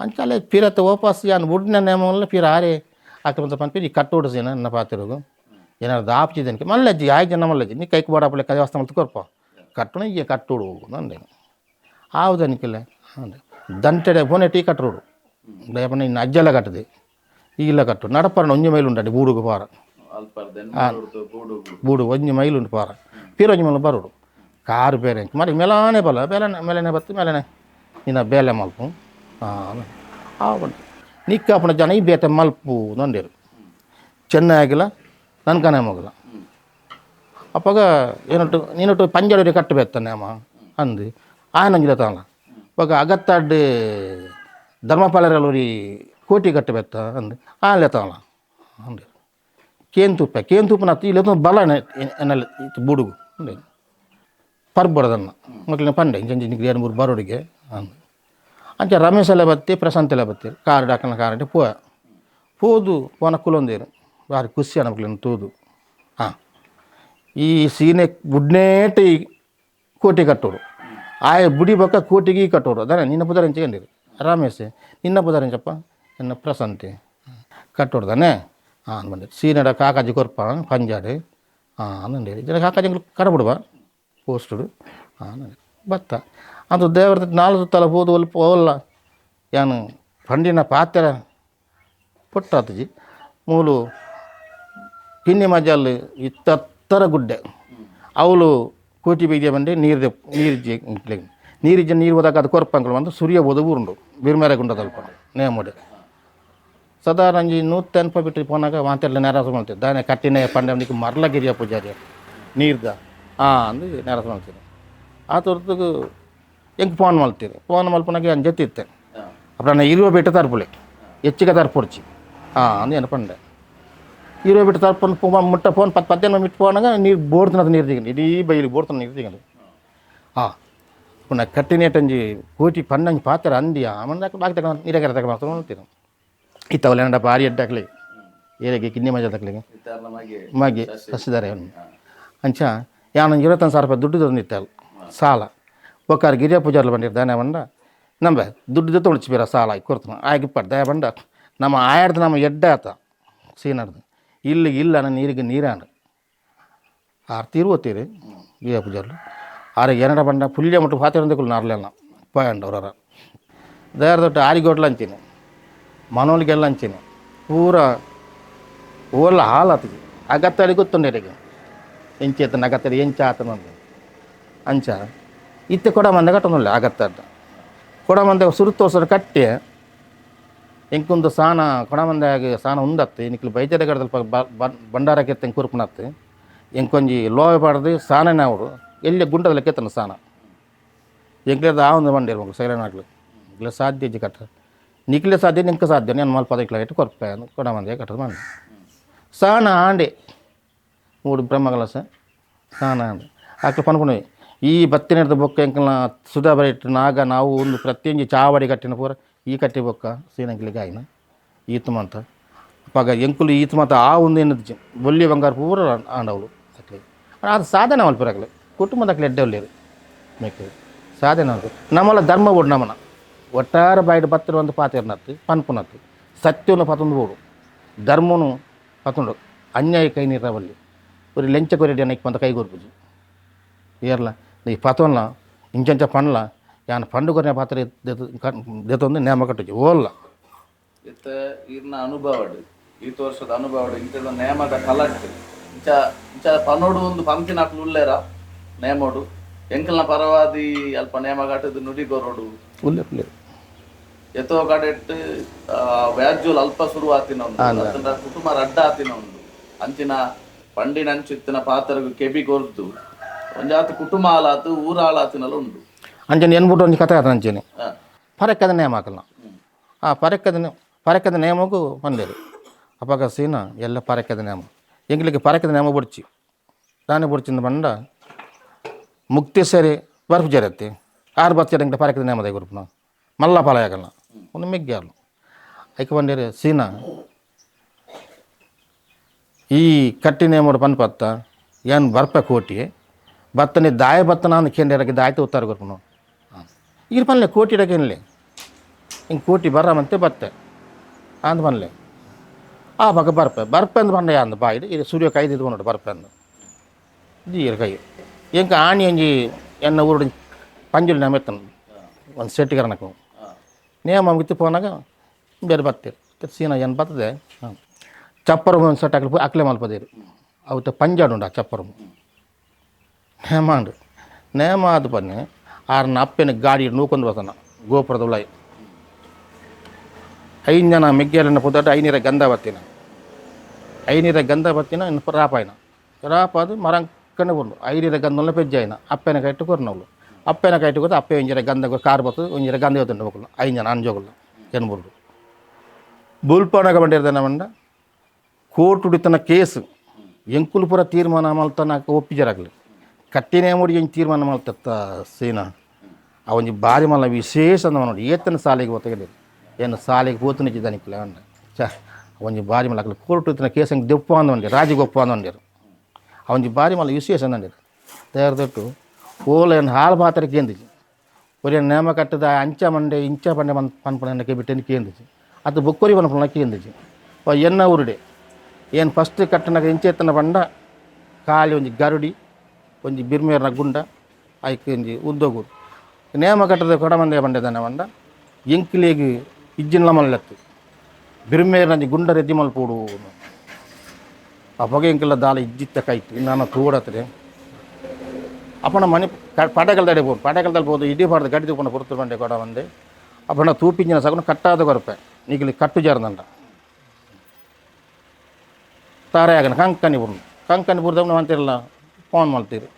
ಅಂಚಾಲೆ ಪಿರತ್ತ ಓಪಾಸ್ ಯಾನ್ ಬುಡ್ನ ನೇಮಲ್ಲ ಪಿರ ಆರೆ ಆಕ್ರಮಂತ ಪನ್ಪಿ ಈ ಕಟ್ಟೋಡು ಸೇನ ನನ್ನ ಪಾತಿರೋಗು ಏನಾರು ದಾಪ್ಚಿದನಿಕೆ ಮಲ್ಲಜ್ಜಿ ಆಯ್ ಜನ ಮಲ್ಲಜ್ಜಿ ನೀ ಕೈಕ್ ಬೋಡಾಪಲೆ ದೇವಸ್ಥಾನ ಮಲ್ತು ಕೊರ್ಪ ಕಟ್ಟುಣ ಈ ಕಟ್ಟೋಡು ನಂದೇನು ಆವುದನಿಕೆಲ್ಲ ದಂಟೆಡೆ ಫೋನೆ ಟೀ ಕಟ್ಟರೋಡು ದಯಪನ ಇನ್ನು ಅಜ್ಜೆಲ್ಲ ಕಟ್ಟದೆ ಈಗಿಲ್ಲ ಕಟ್ಟು ನಡಪರಣ ಒಂಜಿ ಮೈಲು ಉಂಟು ಬೂಡುಗು ಪಾರ ಬೂಡು ಒಂಜಿ ಮೈಲು ಉಂಟು ಪಾರ ಪೀರ ಒಂಜಿ ಮೈಲು ಬರೋಡು ಕಾರು ಬೇರೆ మరి మెలానే బల బేలనే మెలనే ಬತ್ತು మెలనే ನಿನ್ನ ಬೇಲೆ ಮಲ್ಪು ಹಾಂ ನಿಕ್ಕಾಪುನ ಜನ ಈ ಬೇತೆ ಮಲ್ಪು ನಂದಿರು ಚೆನ್ನೈ ಆಗಿಲ್ಲ ನನ್ಕನೆ ಮಗಲ ಅಪ್ಪಗ ಏನೊಟ್ಟು ನೀನೊಟ್ಟು ಪಂಜಾಡಿ ಕಟ್ಟು ಬೇತಾನೆ ಅಮ್ಮ ಅಂದು ಆಯನಂಜಿಲ ತಾನ ಅವಾಗ ಅಗತ್ತಾಡ್ ಧರ್ಮಪಾಲರಲ್ಲೂರಿ ಕೋಟಿ ಕಟ್ಟು ಬೆತ್ತ ಅಂದು ಆನ್ಲೆ ತಾನ ಅಂದು ಕೇನ್ ತುಪ್ಪ ಕೇನ್ ತುಪ್ಪನ ಇಲ್ಲ ಬಲ ಎನ್ನಲ್ಲಿ ಬುಡುಗು ಅಂದೆ ಪರ್ಬಡದನ್ನ ಮಕ್ಕಳಿನ ಪಂಡೆ ಇಂಚಂಚಿ ಎರಡು ಮೂರು ಬರೋಡಿಗೆ ಅಂದು ಅಂಚ ರಮೇಶ್ ಎಲ್ಲ ಬತ್ತಿ ಪ್ರಶಾಂತ್ ಎಲ್ಲ ಬತ್ತಿ ಕಾರ್ ಡಾಕನ ಕಾರ್ అంటే ಪೋ ಪೋದು ಪೋನ ಕುಲೊಂದೇರು ಭಾರಿ ಖುಷಿ ಮಕ್ಕಳನ್ನ ತೂದು ಹಾಂ ಈ ಸೀನೆ ಬುಡ್ನೇಟ ಈ ಕೋಟಿ ಕಟ್ಟೋರು ಆಯ ಬುಡಿ ಬೊಕ್ಕ ಕೋಟಿಗೆ ಈ ಕಟ್ಟೋರು ಅದಾನೆ ನಿನ್ನ ಪುದರ್ ರಮೇಶ್ ನಿನ್ನ ಪುದರ್ ಎನ್ನ ಪ್ರಶಾಂತಿ ಕಟ್ಟೋಡ್ದಾನೆ ಹಾಂ ಬಂದೆ ಸೀನಡ ಕಾಕಾಜಿ ಕೊರ್ಪ ಪಂಜಾಡು ಹಾಂ ಅಂದಂడి ಜನ ಕಾಕಾಜಿ ಕಡಬಿಡುವ ಪೋಸ್ಟುಡು ಹಾಂ ಬತ್ತ ಅದು ದೇವರ ನಾಲ್ಕು ತಲ ಪೋದು ಒಲ್ಪ ಓಲ್ಲ ಯಾನು ಪಂಡಿನ ಪಾತ್ರ ಪೊಟ್ಟಾತಜಿ ಮೂಲು ಕಿನ್ನಿ ಮಜಲ್ ಇತ್ತತ್ತರ ಗುಡ್ಡೆ ಅವಳು ಕೋಟಿ ಬೀಜ ಬಂದು ನೀರು ನೀರು ನೀರಿಜ್ಜ ನೀರು ಹೋದಾಗ ಅದು ಕೊರ್ಪಂಕಲು ಬಂದು ಸೂರ್ಯ ಬೋದು ಊರುಂಡು ಬಿರ್ಮೇರೆ ಗುಂಡ ತಲ್ಪ ನೇಮೋಡೆ ಸಾಧಾರಣ ಒಂಜಿ 180 ಬಿಟ್ಟು ಪೋನಾಗ ವಾಂತೆಲ್ಲ ನೆರಸ ಮಾಡ್ತೀವಿ ದಾನೆ ಕಟ್ಟಿನ ಪಂಡೆ ಮರ್ಲಗಿರಿಯ ಪೂಜಾರಿ ನೀರ್ದ ಹಾಂ ಅಂದು ನೆರಸ ಮಾಡ್ತೀರಿ ಆ ತರದ್ದು ಎಂಕ್ ಫೋನ್ ಮಲ್ತೀರಿ ಫೋನ್ ಮಲ್ಪನಾಗ ಏನು ಜೊತೆ ಇತ್ತೆ ಅప్పుడు ನಾನು ಇರುವ ಬಿಟ್ಟು ತರ್ಪುಲೆ ಹೆಚ್ಚಿಗೆ ತರ್ಪೊಡ್ಚಿ ಹಾಂ ಅಂದು ಏನು ಪಂಡೆ ಇರುವ ಬಿಟ್ಟು ತರ್ಪೊಂದು ಮುಟ್ಟ ಫೋನ್ 10 15 ಮಿಟ್ಟು ಫೋನಾಗ ನೀರು ಬೋಡ್ತನದ ನೀರು ದಿಗಂಡು ಇಡೀ ಬೈಲಿ ಬೋಡ್ತನ ನೀರು ದಿಗಂಡು ಹಾಂ ಪುನಃ ಕಟ್ಟಿನೇಟಂಜಿ ಕೋಟಿ ಪನ್ನಂಜಿ ಪಾತ್ರ ಅಂದಿ ಆಮಂದ ಬಾಕಿ ತಕ ನೀರಾಗ ತಕ ಮಾಡ್ತೀರಿ ಇತ್ತವಲ್ಲ ಏನಡ ಭಾರಿ ಎಡ್ಡಾಕ್ಲಿ ಏರಿಗೆ ಕಿನ್ನಿ ಮಜಾ ತಕ್ಲಿಗೆ ಮಗೆ ಸಸಿದಾರೆ ಅಂಚ ಯಾನ 25,000 ರೂಪಾಯಿ ದುಡ್ಡು ತಂದಿತ್ತಲ್ಲ ಸಾಲ ಒಕ್ಕಾರ ಗಿರಿಯ ಪೂಜಾರ್ಲು ಬಂದಿರ್ತಾನೆ ಬಂಡ ನಂಬ ದುಡ್ಡು ಜೊತೆ ಉಳಿಸ್ಬೀರ ಸಾಲ ಕೊಡ್ತಾನೆ ಆಗಿ ಪಡ್ದ ಬಂಡ ನಮ್ಮ ಆಯಾಡ್ದು ನಮ್ಮ ಎಡ್ಡ ಆತ ಸೀನಾಡ್ದು ಇಲ್ಲಿಗೆ ಇಲ್ಲ ನನ್ನ ನೀರಿಗೆ ನೀರಾಂಡು ಆರು ತೀರು ಓದ್ತೀರಿ ಗಿರಿಯ ಪೂಜಾರ್ಲು ಆರು ಏನಡ ಬಂಡ ಪುಲ್ಯ ಮುಟ್ಟು ಫಾತಿರಂದಕ್ಕೂ ನಾರ್ಲೆಲ್ಲ ಪೋಯಂಡು ಅವರ ದೇವ್ರ ದೊಡ್ಡ ಆರಿಗೋಟ್ಲ ಅಂತೀನಿ ಮನೋಳಿಗೆಲ್ಲ ಅಂತೀನಿ ಪೂರ ಓಲ್ಲ ಹಾಲು ಆತಗೆ ಅಗತ್ತಡಿ ಗೊತ್ತುಂಡರಿಗೆ ಎಂಚೇತನ ಅಗತ್ತಡಿ ಎಂಚ ಆತನ ಅಂಚ ಇತ್ತೆ ಕೊಡಮಂದೆ ಕಟ್ಟೊಂದುಲ್ಲೆ ಆಗತ್ತ ಕೊಡಮಂದೆ ಸುರುತೋಸರು ಕಟ್ಟಿ ಎಂಕೊಂದು ಸಾನ ಕೊಡಮಂದೆ ಸಾನ ಉಂದತ್ತು ನಿಕ್ಲು ಬೈಜರ ಗಡದಲ್ಪ ಬಂಡಾರ ಕೆತ್ತ ಕುರುಪುನತ್ತು ಎಂಕೊಂಜಿ ಲೋವೆ ಪಾಡ್ದು ಸಾನನೇ ಅವಡು ಎಲ್ಲಿ ಗುಂಡದಲ್ಲಿ ಕೆತ್ತನ ಸಾನ ಎಂಕ್ಲೇದ ಆ ಒಂದು ಬಂಡೇರು ಮಕ್ಕಳು ಸೈರನ್ ಆಗ್ಲು ನಿಕ್ಲೆ ಸಾಧ್ಯ ಇಜ್ಜಿ ಕಟ್ಟ ನಿಕ್ಲೆ ಸಾಧ್ಯ ನಿಂಕ ಸಾಧ್ಯ నేను ಮಲ್ಪ ಪದಕ್ಲ ಇಟ್ಟು ಕೊರ್ಪೆ ಕೊಡಮಂದೆ ಕಟ್ಟದು ಮಂಡೆ ಸಾನ ಆಂಡೆ ಮೂಡು ಬ್ರಹ್ಮಕಲಸ ಸಾನ ಆಂಡೆ ಅಕ್ಲು ಪನ್ಪುಣಿ ಈ ಬತ್ತಿನದ ಬೊಕ್ಕ ಎಂಕಲ್ನ ಸುಧಾ ಬರೆಟ್ ನಾಗ ನಾವು ಒಂದು ಪ್ರತಿಯೊಂಜಿ ಚಾವಡಿ ಕಟ್ಟಿನ ಪೂರ ಈ ಕಟ್ಟಿ ಬೊಕ್ಕ ಸೀನಂಕ್ಲಿಗೆ ಆಯ್ನ ಈತು ಮಂತ ಅಪಗ ಎಂಕುಲು ಈತು ಮಂತ ಆ ಒಂದು ಏನದು ಬೊಲ್ಲಿ ಬಂಗಾರ ಪೂರ ಆಂಡವಳು ಅಕ್ಲಿ ಅದು ಸಾಧನೆ ಮಲ್ಪುರಕ್ಲೆ ಕುಟುಂಬದ ಅಕ್ಲೆ ಎಡ್ಡೆ ಉಲ್ಲೇರು ಮೇಕೆ ಸಾಧನೆ ಮಲ್ಪು ನಮ್ಮಲ್ಲ ಧರ್ಮ ಬೋಡು ನಮ್ಮನ ಒಟ್ಟಾರೆ ಬಾಯಿಡ್ ಬತ್ತಿರ ಒಂದು ಪಾತಿರ್ನತ್ತು ಪನ್ಪುನತ್ತು ಸತ್ಯವನ್ನು ಪತೊಂದು ಬೋಡು ಧರ್ಮನು ಪತೊಂಡು ಅನ್ಯಾಯ ಕೈ ನೀರವಲ್ಲಿ ഒരു ಲೆಂಚ ಕೊರಿಡಿ ಅನ್ನಕ್ಕೆ ಬಂದ ಕೈ ಕೊರ್ಪುಜಿ ಏರ್ಲ ಈ ಪತೊನ್ಲ ಇಂಚಂಚ ಪಣ್ಲ ಯಾನ್ ಪಂಡು ಕೊರಿನ ಪಾತ್ರ ದೆತ್ತೊಂದು ನೇಮ ಕಟ್ಟುಜಿ ಓಲ್ಲ ಇತ್ತ ಈರ್ನ ಅನುಭವಡು ಈತ ವರ್ಷದ ಅನುಭವಡು ಇಂಚದ ನೇಮದ ಕಲಟ್ ಇಂಚ ಇಂಚ ಪನೋಡು ಒಂದು ಪಂತಿನ ಅಕ್ಲು ಉಲ್ಲೇರ ನೇಮೋಡು ಎಂಕಲ್ನ ಪರವಾದಿ ಅಲ್ಪ ನೇಮ ಕಟ್ಟದು ನುಡಿ ಕೊರೋಡು ಉಲ್ಲೇರು ಉಲ್ಲೇರು ಎತ್ತೋ ಕಡೆಟ್ ವ್ಯಾಜ್ಯುಲ್ ಅಲ್ಪ ಶುರು ಆತಿನ ಉಂಡು ಅತ್ತಂಡ ಕುಟುಂಬ ರಡ್ಡ ಆತಿನ ಉಂಡು ಅಂಚಿನ ಪಂಡಿನ ಅಂಚಿತ್ತಿನ ಪಾತ್ರಗ್ ಕೆಬಿ ಕೊರ್ದು ಒಂಜಾತಿ ಕುಟುಂಬ ಆಲಾತು ಊರ ಆಲಾತಿನಲ್ಲ ಉಂಡು ಅಂಚನೆ ಎನ್ಬಿಟ್ಟು ಒಂಜಿ ಕತೆ ಆತ ಅಂಚನೆ ಪರಕ್ಕದ ನೇಮ ಹಾಕಲ್ಲ ಆ ಪರಕ್ಕದ ಪರಕ್ಕದ ನೇಮಗೂ ಪಂದೇರು ಅಪಗ ಸೀನ ಎಲ್ಲ ಪರಕ್ಕದ ನೇಮ ಎಂಗ್ಲಿಗೆ ಪರಕ್ಕದ ನೇಮ ಬುಡ್ಚಿ ದಾನೆ ಬುಡ್ಚಿಂದ ಬಂಡ ಮುಕ್ತಿ ಸರಿ ಬರ್ಫ್ ಜರತ್ತೆ ಆರು ಬಚ್ಚ ಎಂಗ್ಲ ಪರಕ್ಕದ ನೇಮದ ಗುರುಪುನ ಮಲ್ಲ ಫಲ ಆಗಲ್ಲ ಒಂದು ಮೆಗ್ಗಾಲು ಐಕ ಬಂಡೇರು ಸೀನ ಈ ಕಟ್ಟಿ ನೇಮೋಡು ಪನ್ಪತ್ತ ಏನು ಬರ್ಪ ಕೋಟಿ ಬತ್ತನೆ ದಾಯ ಬತ್ತನ ಅಂದ್ ಕೇಂದ್ರ ದಾಯ್ತು ಉತ್ತರ ಗುರುಪುನ ಈಗ ಪನ್ಲೆ ಕೋಟಿ ಇಡಕೇನ್ಲೆ ಹಿಂಗೆ ಕೋಟಿ ಬರ್ರಮಂತೆ ಬತ್ತೆ ಅಂದ್ ಪನ್ಲೆ ಆ ಪಕ್ಕ ಬರ್ಪೆ ಬರ್ಪೆ ಅಂದ್ ಪಂಡ ಅಂದ್ ಬಾಯಿಡ್ ಇದು ಸೂರ್ಯ ಕೈ ದಿದ್ಕೊಂಡು ಬರ್ಪೆ ಅಂದ್ ಜೀರ ಕೈ ಎಂಕ ಆಣಿ ಒಂಜಿ ಎನ್ನ ಊರುಡು ಪಂಜುಲಿ ನೇಮ ಎತ್ತನು ಒಂದು ಸೆಟ್ಟಿಗರನకు ನೇಮ ಮುಗಿತು ಪೋನಾಗ ಬೇರೆ ಬತ್ತೀರು ಸೀನ ಏನು ಬರ್ತದೆ ಹಾಂ ಚಪ್ಪರ ಒಂದು ಸೆಟ್ ಅಕ್ಲೆ ಅಕ್ಲೆ ಮಲ್ಪದೇರು ಅವತ್ತು ಪಂಜಾಡು ಆ ಚಪ್ಪರ ನೇಮ ಅಂಡು ನೇಮ ಅದು ಪನ್ನೆ ಆರ್ನ ಅಪ್ಪನ ಗಾಡಿ ನೂಕೊಂಡು ಬರ್ತಾನ ಗೋಪುರದ ಉಳಾಯಿ ಐದು ಜನ ಮೆಗ್ಗೆಯರನ್ನ ಪುದಾಟ ಐನೀರ ಗಂಧ ಬತ್ತಿನ ಐನೀರ ಗಂಧ ಬತ್ತಿನ ಇನ್ನು ರಾಪಾಯನ ರಾಪಾದು ಮರಂಕನೆ ಬುಂಡು ಐನೀರ ಗಂಧಲ್ಲ ಪೆಜ್ಜಾಯಿನ ಅಪ್ಪನ ಕೈಟ್ಟು ಕೊರ್ನವಳು ಅಪ್ಪನ ಕೈಟ್ಟು ಕೊತ್ತು ಅಪ್ಪೆ ಒಂಜರ ಗಂಧ ಕಾರ್ ಬರ್ತದೆ ಒಂಜರ ಗಂಧ ಇವತ್ತುಂಡು ಮಕ್ಕಳು ಐದು ಜನ ಅಂಜೋಗುಲ್ಲ ಎನ್ಬುರ್ಡು ಬುಲ್ಪಾನಗ ಬಂಡಿರ್ದಾನ ಬಂಡ ಕೋರ್ಟ್ ಉಡಿತನ ಕೇಸು ಎಂಕುಲು ಪೂರ ತೀರ್ಮಾನ ಮಲ್ತನ ಒಪ್ಪಿಜರಾಗಲಿ ಕಟ್ಟಿನೇ ಮುಡಿ ಎಂಚ ತೀರ್ಮಾನ ಮಲ್ತತ್ತ ಸೀನ ಆ ಒಂಜಿ ಬಾರಿ ಮಲ್ಲ ವಿಶೇಷ ಅಂದ ನೋಡಿ ಏತನ ಸಾಲಿಗೆ ಹೋತಗಲಿ ಏನು ಸಾಲಿಗೆ ಪೋತನಿಜ್ಜಿ ದನಿಕ್ಲೆ ಅಂಡ ಚ ಒಂಜಿ ಬಾರಿ ಮಲ್ಲ ಕೋರ್ಟ್ ಇತ್ತಿನ ಕೇಸ್ ಹಂಗೆ ದೆಪ್ಪ ಅಂದ ರಾಜಿಗೊಪ್ಪ ಅಂದ ಆ ಒಂಜಿ ಬಾರಿ ಮಲ್ಲ ವಿಶೇಷ ಅಂದಂಡಿರು ತಯಾರದಟ್ಟು ಓಲ ಏನು ಹಾಲು ಪಾತ್ರೆ ಕೇಂದಿಜಿ ಒರಿ ನೇಮ ಕಟ್ಟದ ಅಂಚ ಮಂಡೆ ಇಂಚ ಪಂಡೆ ಮನ್ ಪನ್ಪುನ ಬಿಟ್ಟೆನ್ ಕೇಂದಿಜಿ ಅದು ಬೊಕ್ಕೊರಿ ಪನ್ಪುನ ಕೇಂದಿಜಿ ಎನ್ನ ಊರುಡೆ ಏನು ಫಸ್ಟ್ ಕಟ್ಟನಾಗ ಇಂಚೆತ್ತನ ಬಂಡ ಖಾಲಿ ಒಂಜಿ ಗರುಡಿ ಒಂಜಿ ಬಿರ್ಮೇರ್ನ ಗುಂಡ ಐಕ್ ಒಂಜಿ ಉದ್ದೋಗು ನೇಮ ಕಟ್ಟದ ಕೊಡಮಂದೆ ಬಂಡೆದನ ಬಂಡ ಎಂಕ್ಲೇಗ್ ಇಜ್ಜಿನ್ಲ ಮಲ್ಲೆತ್ತು ಬಿರ್ಮೇರ್ನಂಜಿ ಗುಂಡ ರೆದ್ದಿ ಮಲ್ಪೋಡು ಆ ಹೊಗೆ ಎಂಕೆಲ್ಲ ದಾಲ ಇಜ್ಜಿತ್ತ ಕೈತು ಇನ್ನು ತೂಡತ್ರೆ ಅಪ್ಪನ ಮನೆ ಪಟಕಲ್ದಡೆ ಪೋ ಪಟಕಲ್ದಲ್ಲಿ ಪೋದು ಇಡೀ ಪಾಡ್ದು ಗಡಿ ತೂಪನ ಪೊರ್ತು ಬಂಡೆ ಕೊಡ ಬಂದೆ ಅಪ್ಪನ ತೂಪಿಂಜಿನ ಸಗುನ ಕಟ್ಟಾದ ಕೊರಪೆ ನೀಗಿಲಿ ಕಟ್ಟು ಜಾರದಂಡ ತಾರೆ ಆಗನ ಕಂಕನಿ ಬುರ್ನು ಕಂಕನಿ ಬುರ್ದವನ ಅಂತಿರಲ್ಲ ಫೋನ್ ಮಾಡ್ತೀರಿ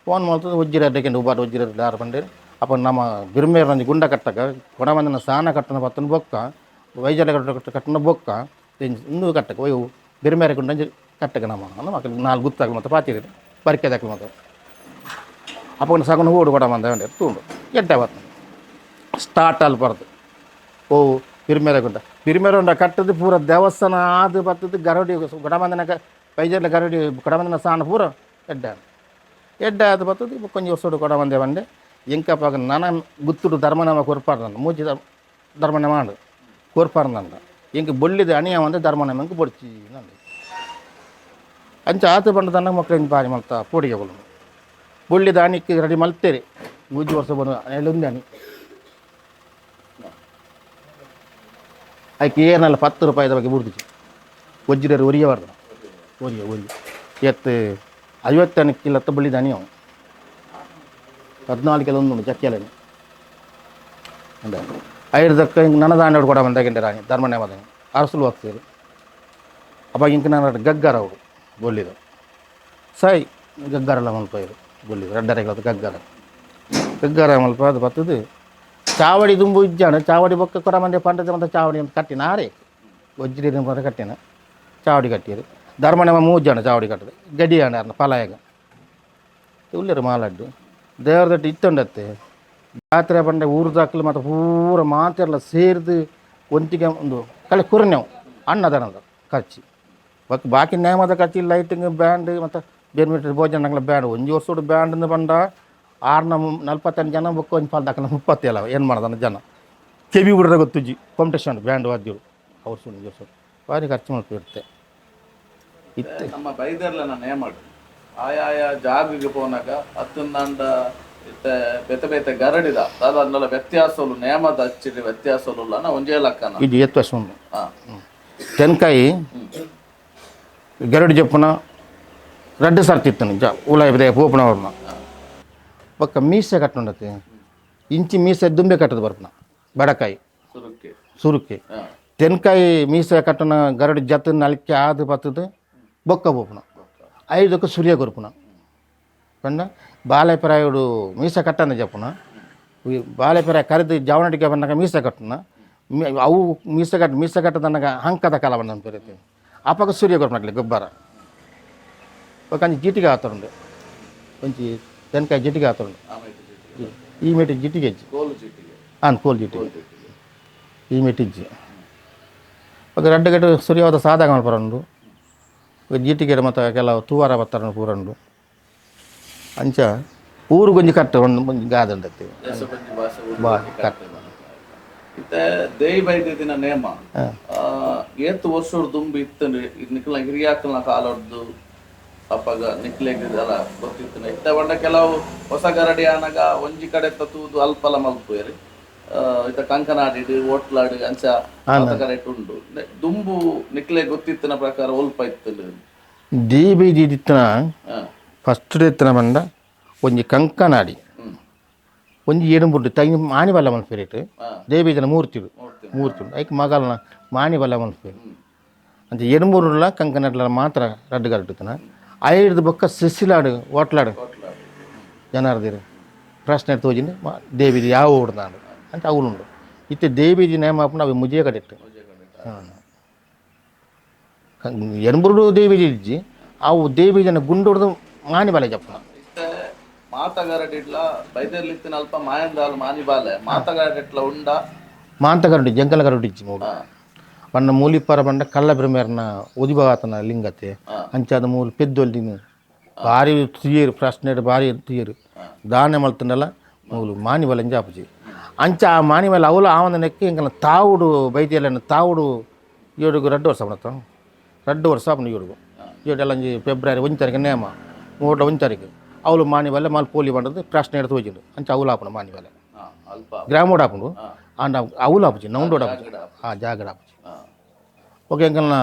ಫೋನ್ ಮಾಡ್ತದೆ ಒಜ್ಜಿರ ಅಡ್ಡಕ್ಕೆ ಉಬಾರ ಒಜ್ಜಿರ ದಾರ ಬಂಡೇರಿ ಅಪ್ಪ ನಮ್ಮ ಬಿರ್ಮೇರ್ನಂಜಿ ಗುಂಡ ಕಟ್ಟಕ ಕೊಡಮಂದನ ಸಾನ ಕಟ್ಟನ ಬತ್ತನ ಬೊಕ್ಕ ವೈಜಲ ಕಟ್ಟ ಕಟ್ಟನ ಬೊಕ್ಕ ಇಂದು ಕಟ್ಟಕ ಒಯ್ಯು ಬಿರ್ಮೇರ ಗುಂಡಂಜಿ ಕಟ್ಟಕ ನಮ್ಮ ಅಂದ ಮಕ್ಕಳು ನಾಲ್ಕು ಗುತ್ತಾಗಲು ಮತ್ತು ಪಾತಿರಿ ಪರಿಕೆದಾಕಲು ಮತ್ತು ಅಪ್ಪ ಸಗುನ ಓಡು ಕೊಡಮಂದ ತೂಂಡು ಎಡ್ಡೆ ಬತ್ತ ಸ್ಟಾರ್ಟ್ ಅಲ್ಲಿ ಬರ್ತದೆ ಓ ಬಿರ್ಮೇರ ಗುಂಡ ಬಿರ್ಮೇರ ಗುಂಡ ಕಟ್ಟದು ಪೂರ ದೇವಸ್ಥಾನ ಅದು ಬರ್ತದೆ ಗರಡಿ ಕೊಡಮಂದನ ಪೈಜರ್ಲ ಗರಡಿ ಕೊಡಮಂದನ ಸಾನ ಪೂರ ಎಡ್ಡೆ ಎಡ್ಡೆ ಅದು ಬರ್ತದೆ ಕೊಂಚ ವರ್ಷಡು ಕೊಡಮಂದೆ ಬಂಡೆ ಎಂಕಪ್ಪಾಗ ನನ ಗುತ್ತುಡು ಧರ್ಮನಾಮ ಕೊರ್ಪಾರ್ದಂಡ ಮೂಜಿ ಧರ್ಮನಾಮ ಮಾಡು ಕೊರ್ಪಾರ್ದಂಡ ಎಂಕ್ ಬೊಳ್ಳಿದ ಅಣಿಯ ಒಂದು ಧರ್ಮನಾಮ ಎಂಕ್ ಬೊಡ್ಚಿ ನಂದು ಅಂಚ ಆತ ಬಂಡ ಮಕ್ಕಳಿಂದ ಬಾರಿ ಮಲ್ತ ಪೋಡಿಗೆ ಬೊಲ್ಲು ಬೊಳ್ಳಿದ ಅಣಿಕ್ ರೆಡಿ ಮಲ್ತೇರಿ ಮೂಜಿ ವರ್ಷ ಬಂದು ಅಣಿ ಅಣಿ ಅದಕ್ಕೆ ಏನಲ್ಲ 10 ರೂಪಾಯಿದ ಬಗ್ಗೆ ಬುಡ್ದಿச்சு ಒಜ್ಜಿರರು ಒರಿಯಬಾರ್ದು ಒರಿಯ ಒರಿಯ ಎತ್ತು 50 ಕಿಲತ್ತ ಬಳ್ಳಿದ ಅಣಿ ಅವು 14 ಕೆಲವೊಂದು ಚಕ್ಕೆಲೇನು ಅಂದ ಐರ್ದಕ್ಕ ಹಿಂಗೆ ನನದಾಂಡೋಡು ಕೂಡ ಬಂದಾಗಿಂಡೆ ರಾಣಿ ಧರ್ಮನೇ ಮದನಿ ಅರಸುಲು ಹೋಗ್ತೀರಿ. ಅವಾಗ ಇಂಕ ನಾನು ಗಗ್ಗರ ಅವರು ಬೊಲ್ಲಿದು ಸೈ ಗಗ್ಗರೆಲ್ಲ ಮಲ್ಪೈರು ಬೊಲ್ಲಿದು ರಡ್ಡರೆಗಳ ಗಗ್ಗರ ಗಗ್ಗರ ಮಲ್ಪ. ಅದು ಬತ್ತದು ಚಾವಡಿ ದುಂಬು ಇಜ್ಜಾಣ ಚಾವಡಿ ಬೊಕ್ಕ ಕೊಡ ಮಂದೆ ಪಂಡದ ಮಂತ ಚಾವಡಿ ಅಂತ ಕಟ್ಟಿನ ಆರೇ ಒಜ್ಜಿಡಿ ಮಾತ್ರ ಕಟ್ಟಿನ ಚಾವಡಿ ಕಟ್ಟಿರು. ಧರ್ಮನೆ ಮೂಜಾಣ ಚಾವಡಿ ಕಟ್ಟದು ಗಡಿಯಾಣ ಅರ್ನ ಪಲಾಯಗ ಉಲ್ಲೇರು ಮಾಲಡ್ಡು ದೇವರ ದಟ್ಟಿ ಇತ್ತೊಂಡತ್ತೆ. ಜಾತ್ರೆ ಪಂಡೆ ಊರು ದಾಖಲು ಮತ್ತು ಪೂರ ಮಾತೆಲ್ಲ ಸೇರ್ದು ಒಂಟಿಗೆ ಒಂದು ಕಳೆ ಕುರನೆವು ಅನ್ನದಾನದ ಖರ್ಚು ಬಕ್ ಬಾಕಿ ನೇಮದ ಖರ್ಚು, ಲೈಟಿಂಗ್, ಬ್ಯಾಂಡ್ ಮತ್ತು ಬೇರೆ ಮೀಟರ್ ಭೋಜನ ಬ್ಯಾಂಡ್. ಒಂಜಿ ವರ್ಷೋಡು ಬ್ಯಾಂಡ್ ಬಂಡ ಆರ್ನ 48 ಜನ ಬೊಕ್ಕ ಒಂಜಿ ಪಾಲ್ ದಾಖಲ 37 ಏನು ಮಾಡೋದನ್ನ ಜನ ಕೆವಿ ಬಿಡ್ರೆ ಗೊತ್ತುಜ್ಜಿ. ಕಾಂಪಿಟೇಷನ್ ಬ್ಯಾಂಡ್ ವಾದ್ಯರು ಅವ್ರು ಸುಮ್ಮನೆ ವರ್ಷ ಭಾರಿ ಖರ್ಚು ಮಾಡ್ತಿರುತ್ತೆ ಇತ್ತೆ. ನಮ್ಮ ಬೈದರ್ಲನ ನೇಮಡ್ ಆಯಾಯ ಜಾಗಗೆ ಪೋನಾಗ ಅತ್ತಂದಾಂಡ ಇತ್ತೆ ಬೇತೆ ಬೇತೆ ಗರಡಿದ ದಾದ ವ್ಯತ್ಯಾಸಲು ನೇಮದ ಅಚ್ಚಿಡಿ ವ್ಯತ್ಯಾಸಲು ನಾ ಒಂಜೇ ಲಕ್ಕನ? ಇದು ಎತ್ತು ವರ್ಷ ಉಂಡು. ತೆನ್ಕಾಯಿ ಗರಡಿ ಜಪ್ಪುನ ರಡ್ಡು ಸರ್ತಿ ಇತ್ತು ಜ ಉಲಾಯಿ ಬದೆ ಪೋಪುನ ಅವ್ರನ್ನ ಬೊಕ್ಕ ಮೀಸೆ ಕಟ್ಟುಂಡತ್ತೆ. ಇಂಚಿ ಮೀಸೆ ದುಂಬೆ ಕಟ್ಟದು ಬರ್ಪುನ ಬಡಕಾಯಿ. ಸುರುಕ್ಕೆ. ಸುರುಕ್ಕೆ. ತೆನ್ಕಾಯಿ ಮೀಸೆ ಕಟ್ಟುನ ಗರಡಿ ಜತ್ತು ನಲಿಕೆ ಆದು ಬತ್ತದು ಬೊಕ್ಕ ಪೋಪುನ ಐದಕ್ಕೆ ಸೂರ್ಯ ಕೊರ್ಪುನ ಪಂಡ ಬಾಲೆಪರಾಯುಡು ಮೀಸೆ ಕಟ್ಟಂದ ಜಪ್ಪುನ. ಬಾಲೆಪರಾಯ ಕರೆದು ಜವನಟಿಗೆ ಬಂದಾಗ ಮೀಸೆ ಕಟ್ಟುನ ಅವು ಮೀಸೆ ಕಟ್ಟು ಮೀಸೆ ಕಟ್ಟದನ್ನಾಗ ಹಂಕದ ಕಾಲ ಬಂದ ಪೆರುತ್ತೆ. ಅಪಗ ಸೂರ್ಯ ಕೊರ್ಪುನಕ್ಲೆ ಗೊಬ್ಬರ ఒక ಅಂಚಿ ಜಿಟಿಗೆ ಆತರುಂಡು, ಒಂಜಿ ತೆನ್ಕಾಯಿ ಜಿಟಿಗೆ ಆತರುಂಡು. ಈ ಮೇಟಿ ಜಿಟಿಗೆ ಇಜ್ಜಿ. ಕೋಲು ಚೀಟಿಗೆ. ಆನ್ ಕೋಲ್ ಜಿಟಿಗೆ ಈ ಮೇಟಿ ಇಜ್ಜಿ. ఒక ರಡ್ಡು ಗಟ್ಟು ಸೂರ್ಯವಾದ ಸಾದಾಗ ಮಲ್ಪರಂಡು. ఒక ಜಿಟಿಗೆ ಮತ್ತು ಕೆಲವು ತೂವಾರ ಬತ್ತಾರ ಪೂರಂಡು. ಅಂಚ ಊರು ಗೊಂಜಿ ಕಟ್ಟು ಒಂದು ಒಂಜಿ ಗಾದೆ ಉಂಡತ್ತೆ. ದೇಶಬಂಜಿ ಭಾಷೆ ಊರು ಬಾ ಒಂಜಿ ಕಟ್ಟು. ಇತ್ತೆ ದೇಯಿ ಬೈದಿನ ನೇಮ ಏತ್ ವರ್ಷಡ್ ದುಂಬು ಇತ್ತಂಡ್ರಿ ನಿಕ್ಲ ಹಿರಿಯಾಕಲ್ನ ಕಾಲೊಡ್ದು ಅಪ್ಪಗ ನಿಕ್ಲೆಗ್ ಅಲ್ಲ ಗೊತ್ತಿತ್ತು. ಇತ್ತೆ ಪಂಡ ಕೆಲವು ಹೊಸ ಗರಡಿ ಆನಗ ಒಂಜಿ ಕಡೆ ತೂದು ಅಲ್ಪಲ ಮಲ್ಪುವೆರ್. ಇತ್ತ ಕಂಕನಾಡಿಡ್ ಓಟ್ಲಾಡ್ ಅಂಚ ಮಾತ ಕಡೆಟ್ ಉಂಡು. ದುಂಬು ನಿಕ್ಲೆ ಗೊತ್ತಿತ್ತಿನ ಪ್ರಕಾರ ಒಲ್ಪ ಇತ್ತಂಡ್? ಡಿ ಬಿ ಇತ್ತಿನ ಫಸ್ಟ್ ಇತ್ತಿನ ಬಂಡ ಒಂಜಿ ಕಂಕನಾಡಿ, ಒಂಜಿ ಎಡುಂಬುಡ್ಡು ತೈ ಮಾಣಿ ಬಲ್ಲ ಮಲ್ಪೇರಿಟ್. ದೇವಿದನ ಮೂರ್ತಿಡು. ಮೂರ್ತಿ. ಮೂರ್ತಿ ಉಂಡು. ಐಕ್ ಮಗಲ್ನ ಮಾಣಿ ಬಲ್ಲ ಮಲ್ಪೇರು. ಅಂಚ ಎಡುಂಬೂರುಲ ಕಂಕನಾಡ್ಲ ಮಾತ್ರ ರಡ್ಡು ಗರಡುತ್ತನ. ಐಡ್ದು ಬೊಕ್ಕ ಸಿಸಿಲಾಡು ಓಟ್ಲಾಡು. ಓಟ್ಲಾಡ್. ಜನಾರ್ದಿರು ಪ್ರಶ್ನೆ ತೋಜಿಂದು ದೇವಿది ಯಾವ ಓಡ್ದಾಂಡು ಅಂತ ಅವಳುಂಡು. ಇತ್ತೆ ದೇವಿದಿ ನೇಮ ಆಪುಂಡು ಅವು ಮುಜಿಯ ಕಡೆಟ್ಟು. ಎನ್ಬುರುಡು ದೇವಿದಿ ಇಜ್ಜಿ. ಅವು ದೇವಿದನ ಗುಂಡೊಡ್ದು ಮಾಣಿ ಬಲೆ ಜಪ್ಪುನ. ಇತ್ತೆ ಮಾತಗಾರಡಿಡ್ಲ ಬೈದರ್ಲಿತ್ತಿನ ಅಲ್ಪ ಮಾಯಂದಾಲ್ ಮಾನಿಬಾಲೆ ಮಾತಗಾರಡಿಟ್ಲ ಉಂಡ? ಮಾಂತಗರುಡಿ ಜಂಗಲ ಗರುಡಿ ಇಜ್ಜಿ ಮೂಡು. ಪಂಡ ಮೂಲಿಪ್ಪರ ಪಂಡ ಕಳ್ಳ ಬ್ರಹ್ಮೇರ್ನ ಉದಿಭಾತನ ಲಿಂಗತೆ. ಅಂಚಾದ ಮೂಲು ಪೆದ್ದೊಲ್ದಿನ ಭಾರಿ ತುಯ್ಯರು ಪ್ರಶ್ನೆ ಭಾರಿ ತುಯ್ಯರು ದಾನೆ ಮಲ್ತಂಡಲ ಮೂಲು ಮಾನಿ ಬಲೆ ಜಾಪುಜಿ. ಅಂಚ ಆ ಮಾನಿ ಮೇಲೆ ಅವಳು ಆವಂದ ನೆಕ್ಕೆ ಇಂಕನ ತಾವುಡು ಬೈದಿಯಲ್ಲ ತಾವುಡು ಏಡುಗು ರಡ್ಡು ವರ್ಷ ಬಣತ್ತ ರಡ್ಡು ವರ್ಷ ಆಪುಂಡು. ಏಡುಗು ಏಡು ಅಂಜಿ ಫೆಬ್ರವರಿ 1 ತಾರೀಕು ನೇಮ ಮೂಡ 1 ತಾರೀಕು ಅವಳು ಮಾನಿ ಬಲ್ಲೆ ಮಾಲ್ ಪೋಲಿ ಬಂಡದು ಪ್ರಶ್ನೆ ಎಡ್ತು ಹೋಜಿಂಡು. ಅಂಚ ಅವಳು ಆಪುಂಡು ಮಾನಿ ಬಲ್ಲೆ. ಅಲ್ಪ. ಗ್ರಾಮೋಡ್ ಆಪುಂಡು. ಆಂಡ ಅವಳು ಆಪುಜಿ, ನೌಂಡೋಡ್ ಆಪುಜಿ, ಆ ಜಾಗಡ ಆಪುಜಿ. ఒక ಎಂಕಲ್ನ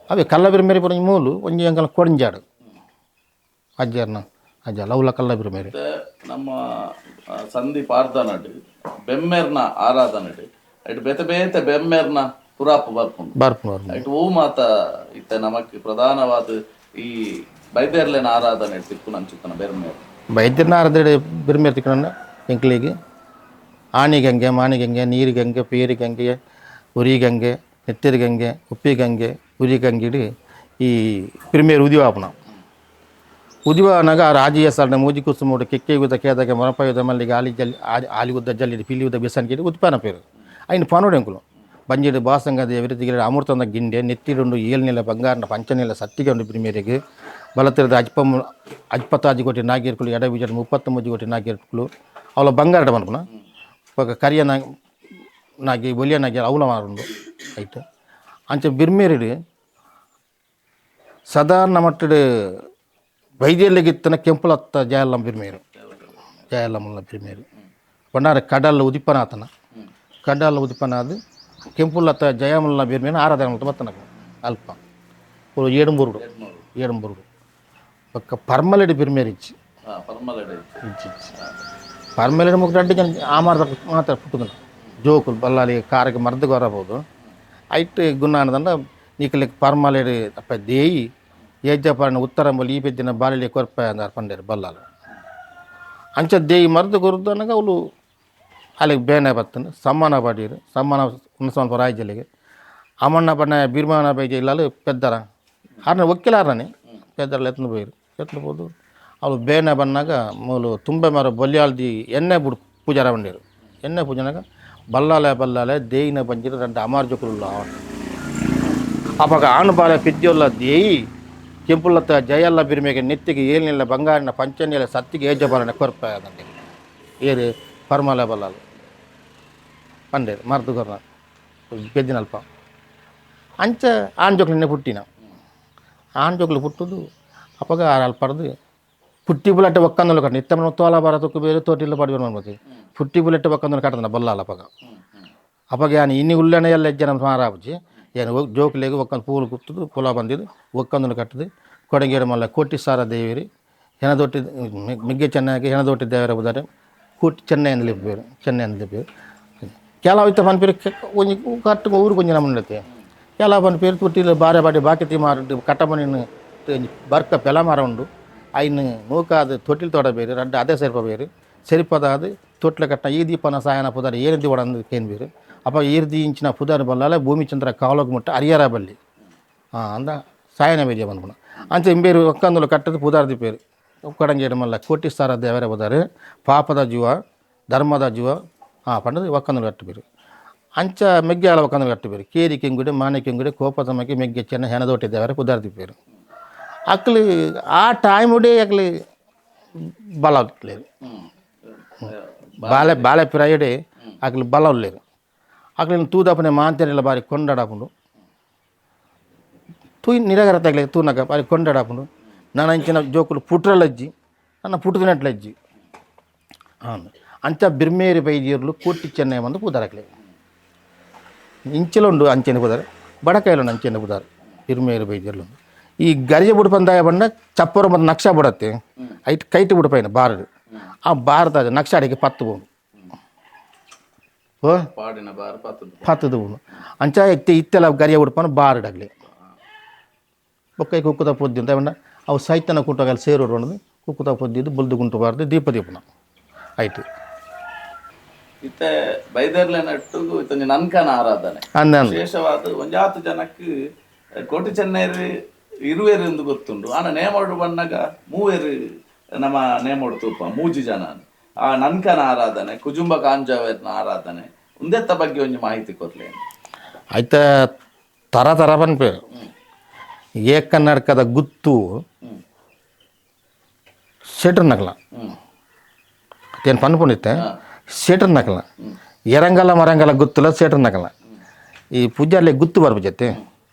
ಅವೇ ಕಲ್ಲಬಿರ ಮೇರೆ ಪುರ ಮೂಲು ಒಂಜಿ ಎಂಕಲ್ನ ಕೊಡಂಜಾಡು ಅಜ್ಜರ್ನ ಅಜ್ಜ ಲವ್ಲ ಕಲ್ಲಬಿರ ಮೇರೆ. ಇತ್ತೆ ನಮ್ಮ ಸಂಧಿ ಪಾರ್ದನಡ್ ಬೆಮ್ಮೆರ್ನ ಆರಾಧನೆಡ್ ಐಟ್ ಬೇತೆ ಬೇತೆ ಬೆಮ್ಮೆರ್ನ ಪುರಾಪು ಬರ್ಪುಂಡು. ಬರ್ಪು ಬರ್ಪು. ಐಟ್ ಓ ಮಾತ ಇತ್ತೆ ನಮಕ್ ಪ್ರಧಾನವಾದ ಈ ಬೈದೆರ್ಲೆನ ಆರಾಧನೆ ತಿಕ್ಕುನಂಚಿತ್ತನ ಬೆರ್ಮೆರ್? ಬೈದ್ಯನ ಆರಾಧನೆ ಬಿರ್ಮೇರ್ ತಿಕ್ಕಣ ಎಂಕ್ಲಿಗೆ ಆಣಿಗಂಗೆ, ಮಾಣಿಗಂಗೆ, ನೀರಿಗಂಗೆ, ಪೇರಿಗಂಗೆ, ಉರಿಗಂಗೆ, ನೆತ್ತಿರಿಗಂಗೆ, ಉಪ್ಪಿಗಂಗೆ, ಉರಿಗಂಗಿಡಿ ಈ ಪಿರಿಮೇರು ಉದಿವಾಪನ ಉದಿವಾನಾಗ ರಾಜಿಯ ಸಾಲಿನ ಮೂಜಿ ಕುಸುಮೋಡು ಕೆಕ್ಕೆ ಉದ್ದ ಕೇದಗೆ ಮೊರಪಯುದ ಮಲ್ಲಿಗೆ ಆಲಿ ಜಲ್ಲಿ ಆಲಿ ಆಲಿ ಉದ್ದ ಜಲ್ಲಿ ಪಿಲಿ ಉದ್ದ ಬೆಸನ್ಗೆ ಉತ್ಪನ್ನ ಪೇರು ಐನು ಪನೋಡು ಎಂಕುಲು ಬಂಜಿಡು ಬಾಸಂಗ ದೇವರಿಗೆ ಅಮೃತದ ಗಿಂಡೆ ನೆತ್ತಿಡುಂಡು ಏಳ್ನೆಲ ಬಂಗಾರನ ಪಂಚನೆಲ ಸತ್ತಿಗೆ ಉಂಡು ಪಿರಿಮೇರಿಗೆ ಬಲತಿರದ ಅಜ್ಪ ಅಜ್ಪತ್ತಾಜಿ ಕೋಟಿ ನಾಗೇರ್ಕುಲು ಎಡ ಬೀಜ 33 ಕೋಟಿ ನಾಗೇರ್ಕುಲು ಅವಳ ಬಂಗಾರಡ ಮನ್ಪುನ ಬೊಕ ಕರಿಯ ನಾಗಿ ಒಲಿಯ ನಾಗಿ ಅವಲ ಮಾರುಂಡು ಐಟ್ ಅಂಚ ಬಿರ್ಮೇರಿಡು ಸಾಧಾರಣ ಮಟ್ಟಡ್ ವೈದ್ಯಲಿಗಿತ್ತನ ಕೆಂಪುಲತ್ತ ಜಯಲ್ಲಂ ಬಿರ್ಮೇರು ಜಯಲ್ಲಮ್ಮನ ಬಿರ್ಮೇರು ಪಂಡಾರ ಕಡಲ್ ಉದಿಪನಾತನ ಕಡಲ್ ಉದಿಪನಾದ್ ಕೆಂಪುಲತ್ತ ಜಯಮಲ್ಲ ಬಿರ್ಮೇರು ಆರಾಧನೆ ಮಲ್ತ ಬತ್ತನಕ ಅಲ್ಪ ಏಡುಂಬುರುಡು ಏಡುಂಬುರುಡು ಬೊಕ್ಕ ಪರ್ಮಲೆಡ್ ಬಿರ್ಮೇರಿಜ್ಜಿ. ಪರ್ಮಲೆಡ್ ಮುಕ್ ರಡ್ಡ್ ಜನ ಆಮಾರ್ದ ಮಾತ್ರ ಪುಟ್ಟುದುನ ಜೋಕುಲು ಬಲ್ಲಾಲಿ ಕಾರಿಗೆ ಮರ್ದ್ ಕೊರಬಹುದು. ಐಟ್ ಗುನ್ನಾನದಂಡ ನಿಕಲೆಗ್ ಪರ್ಮಲೆಡ್ ಅಪ್ಪ ದೇಯಿ ಏಜ್ಜಪಾರನ ಉತ್ತರ ಅಂಬಲಿ ಈ ಪೆದ್ದಿನ ಬಾಲೆಲೆ ಕೊರ್ಪ ಅಂದಾರ್ ಪಂಡೇರು ಬಲ್ಲಾಲು. ಅಂಚ ದೇಯಿ ಮರ್ದ್ ಕೊರ್ದನಗ ಅವುಲು ಅಲ್ಲಿಗೆ ಬೇನೆ ಬತ್ತಂದು ಸಮ್ಮಾನ ಪಾಡೀರು ಸಮ್ಮಾನ ಸ್ವಲ್ಪ ರಾಯ್ಜಲಿಗೆ ಅಮಣ್ಣ ಬಣ್ಣ ಬಿರ್ಮಾನ ಬೈಜ ಇಲ್ಲಲು ಪೆದ್ದರ ಆರ್ನ ಒಕ್ಕಿಲ ಆರ್ನೇ ಪೆದ್ದರಲ್ಲಿ ಎತ್ತಂದು ಪೋಯಿರು ಎತ್ತಂದು ಪೋದು ಅವಳು ಬೇನೆ ಬನ್ನಾಗ ಮೂಲು ತುಂಬೆ ಮರ ಬೊಲ್ಯಾಲ್ದಿ ಎಣ್ಣೆ ಬುಡ್ ಪೂಜಾರ ಬಂಡೀರು. ಎಣ್ಣೆ ಪೂಜನಾಗ ಬಲ್ಲಾಲೆ ಬಲ್ಲಾಲೆ ದೇಯಿನ ಬಂಜಿರ ರಡ್ಡ ಅಮಾರ್ ಜೋಕುಲು ಅಪಗ ಆಣು ಬಾಲೆ ಪಿದ್ಯೊಲ್ಲ ದೇಯಿ ಕೆಂಪುಲ್ಲತ್ತ ಜಯಲ್ಲ ಬಿರ್ಮೆಗೆ ನೆತ್ತಿಗೆ ಏಳ್ನೆಲ್ಲ ಬಂಗಾರಿನ ಪಂಚನೆಲ್ಲ ಸತ್ತಿಗೆ ಏಜ ಬಾಲನ ಕೊರ್ಪ ದಂಡೆ ಏರು ಪರ್ಮಲೆ ಬಲ್ಲಾಲು ಪಂಡೇರು ಮರ್ದು ಕೊರ್ನ ಪೆದ್ದಿನಲ್ಪ ಅಂಚ ಆಣ್ ಜೋಕ್ಲೆನೆ ಪುಟ್ಟಿನ ಆಣ್ ಜೋಕ್ಲು ಪುಟ್ಟುದು ಅಪಗ ಅಲ್ಪರ್ದು ಪುಟ್ಟಿ ಬುಲೆಟ್ ಒಕ್ಕಂದಲು ಕಟ್ಟ ಇತ್ತಮ ತೋಲ ಬಾರ ತುಕ್ಕು ಬೇರೆ ತೋಟಿಲ್ಲ ಪಾಡಿ ಬೇರೆ ಪುಟ್ಟಿ ಬುಲೆಟ್ ಒಕ್ಕಂದಲು ಕಟ್ಟದ ಬಲ್ಲಾಲ ಅಪಗ ಅಪಗ ಯಾನ್ ಇನ್ನಿ ಉಲ್ಲನೆ ಎಲ್ಲ ಜನ ಮಾರಾಬುಜಿ ಏನು ಜೋಕ್ಲೆಗ್ ಒಕ್ಕಂದು ಪೂಲು ಕುತ್ತುದು ಪುಲ ಬಂದಿದ್ದು ಒಕ್ಕಂದಲು ಕಟ್ಟದು ಕೊಡಗೇರು ಮಲ್ಲ ಕೋಟಿ ಸಾರ ದೇವಿರಿ ಹೆಣದೊಟ್ಟಿ ಮಿಗ್ಗೆ ಚೆನ್ನಾಗಿ ಹೆಣದೊಟ್ಟಿ ದೇವರ ಬುದಾರೆ ಕೋಟಿ ಚೆನ್ನೈ ಅಂದಲಿ ಬೇರು ಚೆನ್ನೈ ಅಂದಲಿ ಬೇರು ಕೆಲವು ಇತ್ತ ಪನ್ಪೇರು ಒಂಜಿ ಕಟ್ಟು ಊರು ಕೊಂಚ ನಮ್ಮಂಡತೆ ಕೆಲವು ಪನ್ಪೇರು ತುಟ್ಟಿಲು ಬಾರೆ ಬಾಟಿ ಬಾಕಿ ಮಾರು ಕಟ್ಟಮನಿನ ಬರ್ಕ ಪೆಲ ಮರ ಉಂಡು ಐನ್ ನೂಕಾದ ತೊಟ್ಟಿಲು ತೋಡ ಬೇರು ರಡ್ಡ ಅದೇ ಸರಿಪ ಬೇರು ಸರಿಪದಾದ ತೊಟ್ಲ ಕಟ್ಟ ಈ ದೀಪನ ಸಾಯನ ಪುದಾರ ಏನಿದ್ದಿ ಒಡಂದು ಕೇನ್ ಬೇರು ಅಪ್ಪ ಏರ್ದಿ ಇಂಚಿನ ಪುದಾರ ಬಲ್ಲಾಲೆ ಭೂಮಿ ಚಂದ್ರ ಕಾವಲೋಗ ಮುಟ್ಟ ಹರಿಹರ ಬಲ್ಲಿ ಅಂದ ಸಾಯನ ಬೇಜ ಬಂದ್ಪುಣ ಅಂಚ ಇಂಬೇರು ಒಕ್ಕಂದುಲು ಕಟ್ಟದು ಪುದಾರ್ದಿ ಪೇರು ಕೊಡಂಗೇಡು ಮಲ್ಲ ಕೋಟಿ ಸಾರ ದೇವರ ಬುದಾರು ಪಾಪದ ಜೀವ ಧರ್ಮದ ಜೀವ ಪಂಡದು ಒಕ್ಕಂದುಲು ಕಟ್ಟಬೇರು ಅಂಚ ಮೆಗ್ಗೆ ಆಲ ಒಕ್ಕಂದುಲು ಕಟ್ಟಬೇರು ಕೇರಿ ಕೆಂಗುಡಿ ಮಾನೆ ಕೆಂಗುಡಿ ಕೋಪದ ಮಗ್ಗೆ ಮೆಗ್ಗೆ ಚೆನ್ನ ಹೆಣದೊಟ್ಟಿ ದೇವರ ಪುದಾರ್ದಿ ಪೇರು ಅಕ್ಲಿ ಆ ಟೈಮ್ ಉಡೆ ಅಕ್ಲಿ ಬಲ ಲೇರು ಬಾಲೆ ಬಾಲೆ ಪಿರಾಯಡೆ ಅಕ್ಲಿ ಬಲ ಉಲ್ಲೇರು ಅಕ್ಲಿನ ತೂದಪ್ಪನೆ ಮಾಂತೇರೆಲ್ಲ ಬಾರಿ ಕೊಂಡಾಡಪುಂಡು ತೂಯಿ ನಿರಗರ ತಗಲೆ ತೂನಗ ಬಾರಿ ಕೊಂಡಾಡಪುಂಡು ನನ್ನ ಅಂಚಿನ ಜೋಕುಲು ಪುಟ್ರಲಜ್ಜಿ ನನ್ನ ಪುಟ್ಟುದಿನಟ್ಲಜ್ಜಿ అవును ಅಂಚ ಬಿರ್ಮೇರಿ ಬೈದಿಯರ್ಲು ಕೋಟಿ ಚೆನ್ನೈ ಬಂದು ಪೂದಾರಕ್ಲೆ ಇಂಚಲುಂಡು ಅಂಚೆನೆ ಪುದಾರ್ ಬಡಕಾಯಲುಂಡು ಅಂಚೆನೆ ಪುದಾರ್ ಬಿರ್ಮೇರಿ ಬೈದಿಯರ್ಲು. ಈ ಗರಿಜ ಬುಡಪಂದಾಯ ಬಣ್ಣ ಚಪ್ಪರ ಮತ್ತು ನಕ್ಷ ಬುಡತ್ತೆ ಐಟ್ ಕೈಟ್ ಬುಡಪೈನ ಬಾರಡು ಆ ಬಾರದ ನಕ್ಷ ಅಡಿಗೆ ಪತ್ತು ಬೋನು ಓ ಪಾಡಿನ ಬಾರ್ ಪತ್ತದ ಪತ್ತದ ಬೋನು ಅಂಚ ಇತ್ತೆ ಇತ್ತೆಲ್ಲ ಗರಿಯ ಉಡುಪನ ಬಾರಡಗ್ಲಿ ಬೊಕ್ಕ ಕುಕ್ಕುದ ಪೊದ್ದಿ ಅಂತ ಬಣ್ಣ ಅವು ಸೈತನ ಕುಟ್ಟಗಲ್ಲಿ ಸೇರೋರು ಅನ್ನೋದು ಕುಕ್ಕುದ ಪೊದ್ದಿದ್ದು ಬುಲ್ದು ಗುಂಟು ಬಾರ್ದು ದೀಪ ದೀಪನ ಆಯ್ತು. ಇತ್ತೆ ಬೈದರ್ಲೆ ನಟ್ಟು ಇತ್ತೊಂಜಿ ನನ್ಕನ ಆರಾಧನೆ ಅಂದ ವಿಶೇಷವಾದ ಒಂಜಾತು ಜನಕ್ಕೆ ಕೋಟಿ ಚೆನ್ನೈರು ಇರುವೆರು ಎಂದು ಗೊತ್ತುಂಡು ಆನ ನೇಮೋಡು ಬಣ್ಣಗ ಮೂವೆರು ನಮ್ಮ ನೇಮೋಡು ತೂಪ ಮೂಜಿ ಜನ ಆ ನನ್ಕನ ಆರಾಧನೆ ಕುಜುಂಬ ಕಾಂಜಾವೇರ್ನ ಆರಾಧನೆ ಉಂದೆತ್ತ ಬಗ್ಗೆ ಒಂಜಿ ಮಾಹಿತಿ ಕೊರ್ಲೆ. ಆಯ್ತ ಥರ ಥರ ಪನ್ಪೇರು ಏ ಕನ್ನಡಕದ ಗುತ್ತು ಶೆಟ್ರ್ ನಕಲ ತೇನು ಪನ್ಪುಂಡಿತ್ತೆ ಶೆಟ್ರ್ ನಕಲ ಎರಂಗಲ ಮರಂಗಲ ಗುತ್ತುಲ ಶೆಟ್ರ್ ನಕಲ ಈ ಪೂಜಾರ್ಲೆ ಗುತ್ತು ಬರ್ಪುಜತ್ತೆ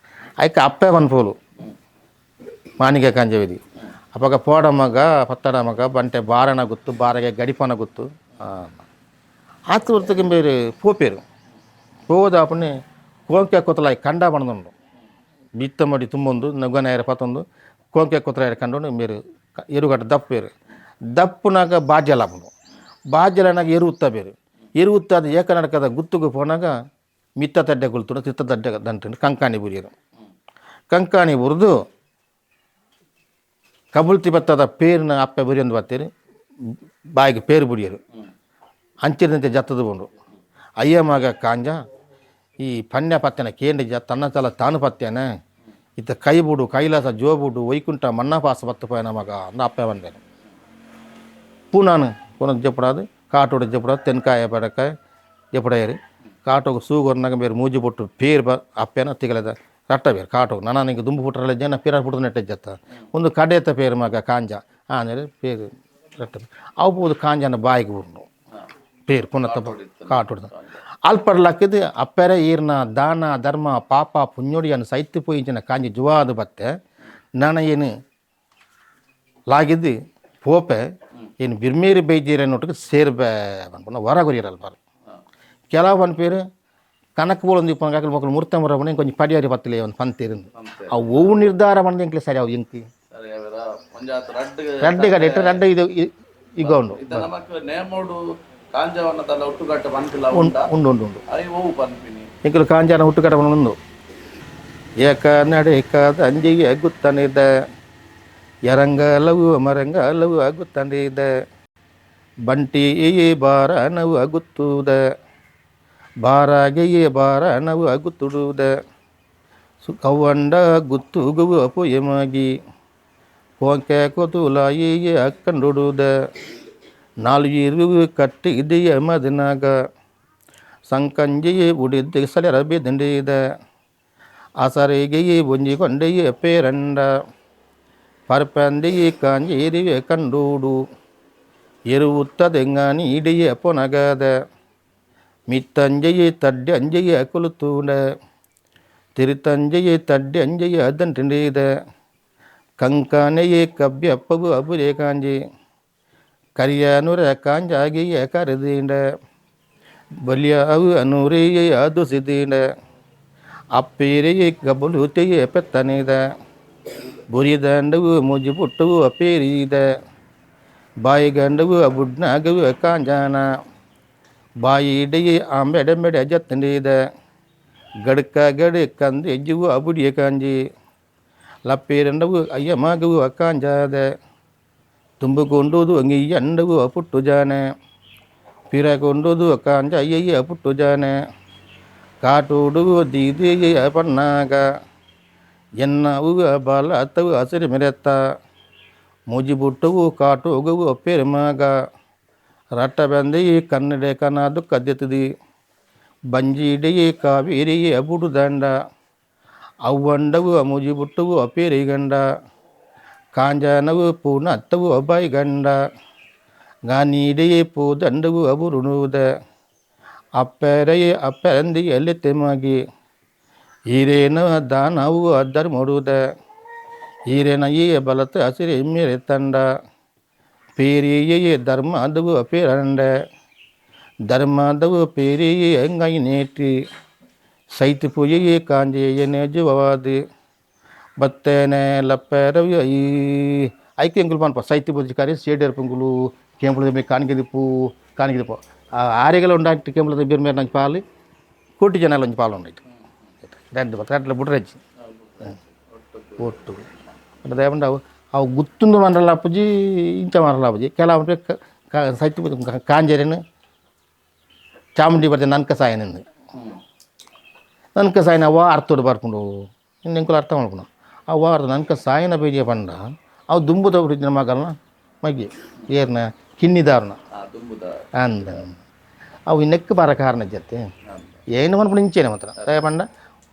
ಐಕ ಅಪ್ಪೆ ಪನ್ಪೋಲು ಮಾನಿಗೆ ಕಾಂಜವಿದಿ ಅಪಗ ಪೋಡ ಮಗ ಪತ್ತಡ ಮಗ ಬಂಟೆ ಬಾರಣ ಗುತ್ತು ಬಾರಗೆ ಗಡಿಪನ ಗುತ್ತು ಆತು ಹೊರ್ತಕ್ಕೆ ಬೇರೆ ಪೋಪೇರು ಪೋದಾಪನೆ ಕೋಂಕೆ ಕೊತ್ತಲಾಯಿ ಕಂಡ ಬಣದುಂಡು ಬಿತ್ತ ಮಡಿ ತುಂಬೊಂದು ನಗ್ಗನಾಯರ ಪತ್ತೊಂದು ಕೋಂಕೆ ಕೊತ್ತಲಾಯರ ಕಂಡು ಮೇರು ಎರುಗಟ್ಟ ದಪ್ಪೇರು ದಪ್ಪುನಾಗ ಬಾಜ್ಯಲಾಪುಂಡು ಬಾಜ್ಯಲನಾಗ ಎರು ಉತ್ತ ಬೇರು ಎರು ಉತ್ತಾದ ಏಕನಡಕದ ಗುತ್ತುಗು ಪೋನಾಗ ಮಿತ್ತ ತಡ್ಡೆ ಗುಲ್ತುಂಡು ತಿತ್ತ ತಡ್ಡೆ ದಂಟುಂಡು ಕಂಕಾಣಿ ಬುರಿಯರು ಕಂಕಾಣಿ ಬುರಿದು ಕಬುಲ್ತಿ ಬತ್ತದ ಪೇರಿನ ಅಪ್ಪೆ ಬುರಿಯೊಂದು ಬತ್ತೀರಿ ಬಾಯಿಗೆ ಪೇರು ಬುರಿಯರು ಅಂಚಿನಂತೆ ಜತ್ತದ ಬಂಡು ಅಯ್ಯ ಮಗ ಕಾಂಜ ಈ ಪನ್ಯ ಪತ್ತೆನ ಕೇಂದ್ರ ತನ್ನ ತಲ ತಾನು ಪತ್ತೇನ ಇತ್ತ ಕೈ ಬುಡು ಕೈಲಾಸ ಜೋಬುಡು ವೈಕುಂಠ ಮನ್ನಪಾಸ ಬತ್ತು ಪೋಯನ ಮಗ ಅಂದ ಅಪ್ಪೆ ಬಂದೇನು ಪೂನಾನು ಪೂನ ಜಪ್ಪಡಾದು ಕಾಟೋಡು ಜಪ್ಪಡಾದು ತೆನ್ಕಾಯ ಬಡಕಾಯ ಜಪ್ಪಡಾಯರಿ ಕಾಟೋಗ ಸೂಗೊರ್ನಾಗ ಬೇರೆ ಮೂಜಿ ಬೊಟ್ಟು ಪೇರು ಬ ಅಪ್ಪೇನ ತಿಗಲದ ರಟ್ಟ ಬೇರೆ ಕಾಟೋಗ ನಾನು ನಿಂಗೆ ದುಂಬು ಪುಟ್ಟರಲ್ಲ ಜನ ಪೀರ ಪುಟ್ಟದ ನೆಟ್ಟೆ ಜತ್ತ ಒಂದು ಕಡೆತ ಪೇರು ಮಗ ಕಾಂಜ ಆಮೇಲೆ ಪೇರು ರಟ್ಟ ಅವು ಪೋದು ಕಾಂಜನ ಬಾಯಿಗೆ ಉಂಡು ಪೇರು ಪುನಃ ಕಾಟೋಡ್ದ ಅಲ್ಪಡ್ಲಕ್ಕಿದ್ದು ಅಪ್ಪೆರೆ ಈರ್ನ ದಾನ ಧರ್ಮ ಪಾಪ ಪುಣ್ಯೋಡಿಯನ್ನು ಸೈತ್ಯ ಪೋಯಿಂಚಿನ ಕಾಂಜಿ ಜುವಾದ ಬತ್ತೆ ನಾನು ಏನು ಲಾಗಿದ್ದು ಪೋಪೆ ಏನು ಬಿರ್ಮೇರಿ ಬೈದೀರ ಅನ್ನೋಟ್ಟಿಗೆ ಸೇರ್ಬೆ ಅನ್ಕೊಂಡು ಹೊರಗುರಿಯರಲ್ಲ ಬಾರ ಕೆಲವು ಪನ್ಪೇರು ಕನಕ ಬೋಳೊಂದು ಇಪ್ಪನ ಕಾಕಲು ಮಕ್ಕಳು ಮುರ್ತ ಮುರ ಕೊಂಚ ಪಡಿಯಾರಿ ಪತ್ತಲೆ ಒಂದು ಪಂತೇರು ಅವು ಒವು ನಿರ್ಧಾರ ಬಂದ ಎಂಕ್ಲೆ ಸರಿ ಅವು ಎಂಕಿ ಸರಿ ಅವರ ರಡ್ಡು ಕಡೆ ಇಟ್ಟು ರಡ್ಡು ಇದು ಈಗ ಉಂಡು. ಉಂಡು ಉಂಡು ಉಂಡು ಇಂಕಲು ಕಾಂಜಾನ ಹುಟ್ಟುಕಟ್ಟ ಉಂಡು. ಏಕ ನಡೆ ಅಂಜಿಗೆ ಗುತ್ತನಿದೆ ಎರಂಗಲವು ಮರಂಗಲವು ಅಗುತ್ತಂಡಿದೆ ಬಂಟಿ ಬಾರನವು ಅಗುತ್ತುದ ಬಾರಾಗೆಯೇ ಬಾರನವು ಅಗುತ್ತುಡುದ ಕವ್ವಂಡ ಗುತ್ತುಗುವು ಅಪುಯಮಾಗಿ ಕೋಂಕೆ ಕೊತುಲಾಯಿಯೇ ಅಕ್ಕಂಡುಡುದ ನಾಲು ಇರುವು ಕಟ್ಟಿ ಇದೆಯ ಮದನಾಗ ಸಂಕಂಜಿಯೇ ಉಡಿದ್ದು ಸಲರಬಿ ದಂಡಿದ ಅಸರಿಗೆಯೇ ಒಂಜಿ ಕೊಂಡೆಯೇ ಪೇರಂಡ ಪರ್ಪಂದಿಯೇ ಕಾಂಜೀರಿವೆ ಕಂಡೂಡು ಎರುವುತ್ತದೆಂಗಾನಿ ಇಡಿಯ ಪೊನಗದ ಮಿತ್ತಂಜೆಯೇ ತಡ್ಡಿ ಅಂಜೆಯ ಕುಲುತೂಡ ತಿರುತಂಜೆಯೇ ತಡ್ಡಿ ಅಂಜೆಯ ಅದಂಟಿದ ಕಂಕಾನೆಯೇ ಕಬ್ಬಿಯಪ್ಪವು ಅಬುರೇ ಕಾಂಜಿ ಕರಿಯನುರ ಕಾಂಜಾಗಿಯ ಕರೆದೀಂಡ ಬಲಿಯ ಅವು ಅನೂರಿಯೇ ಅದು ಸಿದೀಂಡ ಅಪ್ಪೀರಿಯೇ ಕಬುಲುತೆಯೇ ಪೆತ್ತನಿದ ಬುರಿದಂಡವು ಮುಜಿ ಪುಟ್ಟವು ಅಪೇರಿದ ಬಾಯಿಗಂಡವು ಬುಡ್ನಾಗವು ಕಾಂಜಾನ ಬಾಯಿಡೆಯೇ ಆಂಬೆಡೆ ಜತ್ತಂಡಿದ ಗಡ್ಕ ಗಡಿ ಕಂದು ಎಜ್ಜುವು ಅಬುಡಿಯ ಕಾಂಜಿ ಲಪ್ಪೇರಂಡವು ಅಯ್ಯಮಾಗವು ಅಕ್ಕಾಂಜಾದ ತುಂಬಿಕೊಂಡುದು ಅಂಗಿ ಅಂಡವು ಪುಟ್ಟು ಜಾನೆ ಪಿರಗೊಂಡುದು ಕಾಂಜ ಅಯ್ಯಯ್ಯ ಪುಟ್ಟು ಜಾನೆ ಕಾಟುಡು ದೀದಿಯ ಪಣ್ಣಾಗ ಎನ್ನವು ಬಲ ಅತ್ತವು ಹಸಿರು ಮೆರೆತ್ತ ಮುಜಿಬುಟ್ಟವು ಕಾಟು ಹೋಗವು ಪೆರುಮಗ ರಟ್ಟ ಬಂದಿ ಕನ್ನಡೆ ಕನದು ಕದ್ದೆತದಿ ಬಂಜಿಡೆಯೇ ಕಾವೇರಿಯೇ ಬುಡುದಂಡ ಅವ್ವಂಡವು ಮುಜಿಬುಟ್ಟವು ಅಪೇರಿಗಂಡ ಕಾಂಜನವು ಪೂನತ್ತವು ಅಬಾಯಿಗಂಡ ಗಾನೀಡೆಯೇ ಪೂದಂಡವು ಅಬುರುಣುವುದ ಅಪ್ಪೆರೆಯೇ ಅಪ್ಪೆರಂದಿ ಎಲ್ಲಿ ಈರೇನ ದಾನವು ಅದ್ದರ್ ಮೊಡುದ ಈರೇನ ಈ ಬಲத்து ಹಸಿರು ಇಮ್ಮಿರೆ ತಂಡ ಪೇರಿಯೇ ಧರ್ಮ ಅದವು ಪೇರಂಡ ಧರ್ಮದವು ಪೇರಿಯೇ ಎಂಗೈ ನೇಟಿ ಸೈತಿ ಪೂಜೆಯೇ ಕಾಂಜೆಯೇ ನೇಜುವಾದಿ ಬತ್ತೇನೆ ಲಪ್ಪೆರವಿ ಈ ಐಕೆ ಎಂಗುಲು ಪನ್ಪ ಸೈತಿ ಪೂಜೆ ಕಾರಿ ಸೇಡೇರ್ ಪೊಂಗುಲು ಕೇಂಬುಳು ಕಾಣಿಗೆದಿಪ್ಪು ಕಾಣಿಗೆದಿಪ್ಪು ಆರೆಗೆಲ್ಲ ಉಂಡಾಕ್ಟಿ ಕೇಂಬುಲದ ಬೇರೆ ಮೇರೆ ನಂಗೆ ಪಾಲು ಕೋಟಿ ಜನ ಒಂಜಿ ಪಾಲು ಉಂಡೈತು ರೆಡ್ ರೆಡ್ಲ ಬುಡ್ರೆಜ್ಜಿ ಒಟ್ಟು ದೇವಂಡ ಅವು ಅವು ಗುತ್ತುಂದು ಮರಲ ಅಪ್ಪುಜಿ ಇಂಚ ಮರಲ ಅಪ್ಪುಜಿ ಕೆಲವು ಸೈತಿ ಕಾಂಜೇರಿನ ಚಾಮುಂಡಿ ಬರ್ತದೆ ನನ್ಕ ಸಾಯನಿಂದ ನನ್ಕ ಸಾಯನ ಅವ ಅರ್ಥೋಡು ಬರ್ಕೊಂಡು ಇನ್ನು ಎಂಕುಲು ಅರ್ಥ ಮಾಡ್ಕೊಂಡು ಅವ ಅರ್ಥ ನನ್ಕ ಸಾಯನ ಬೀಜ ಪಂಡ ಅವು ದುಂಬುದ ಬಿಟ್ಟಿದ್ದ ಮಗಲ್ನ ಮಗ್ಗಿ ಏರ್ನ ಕಿನ್ನಿದಾರನ ಅಂದ ಅವು ನೆಕ್ಕು ಬರ ಕಾರಣ ಜತ್ತೆ ಏನು ಮನ್ಪುಂಡು ಇಂಚೇನೆ ಮಾತ್ರ ದಯ ಪಂಡ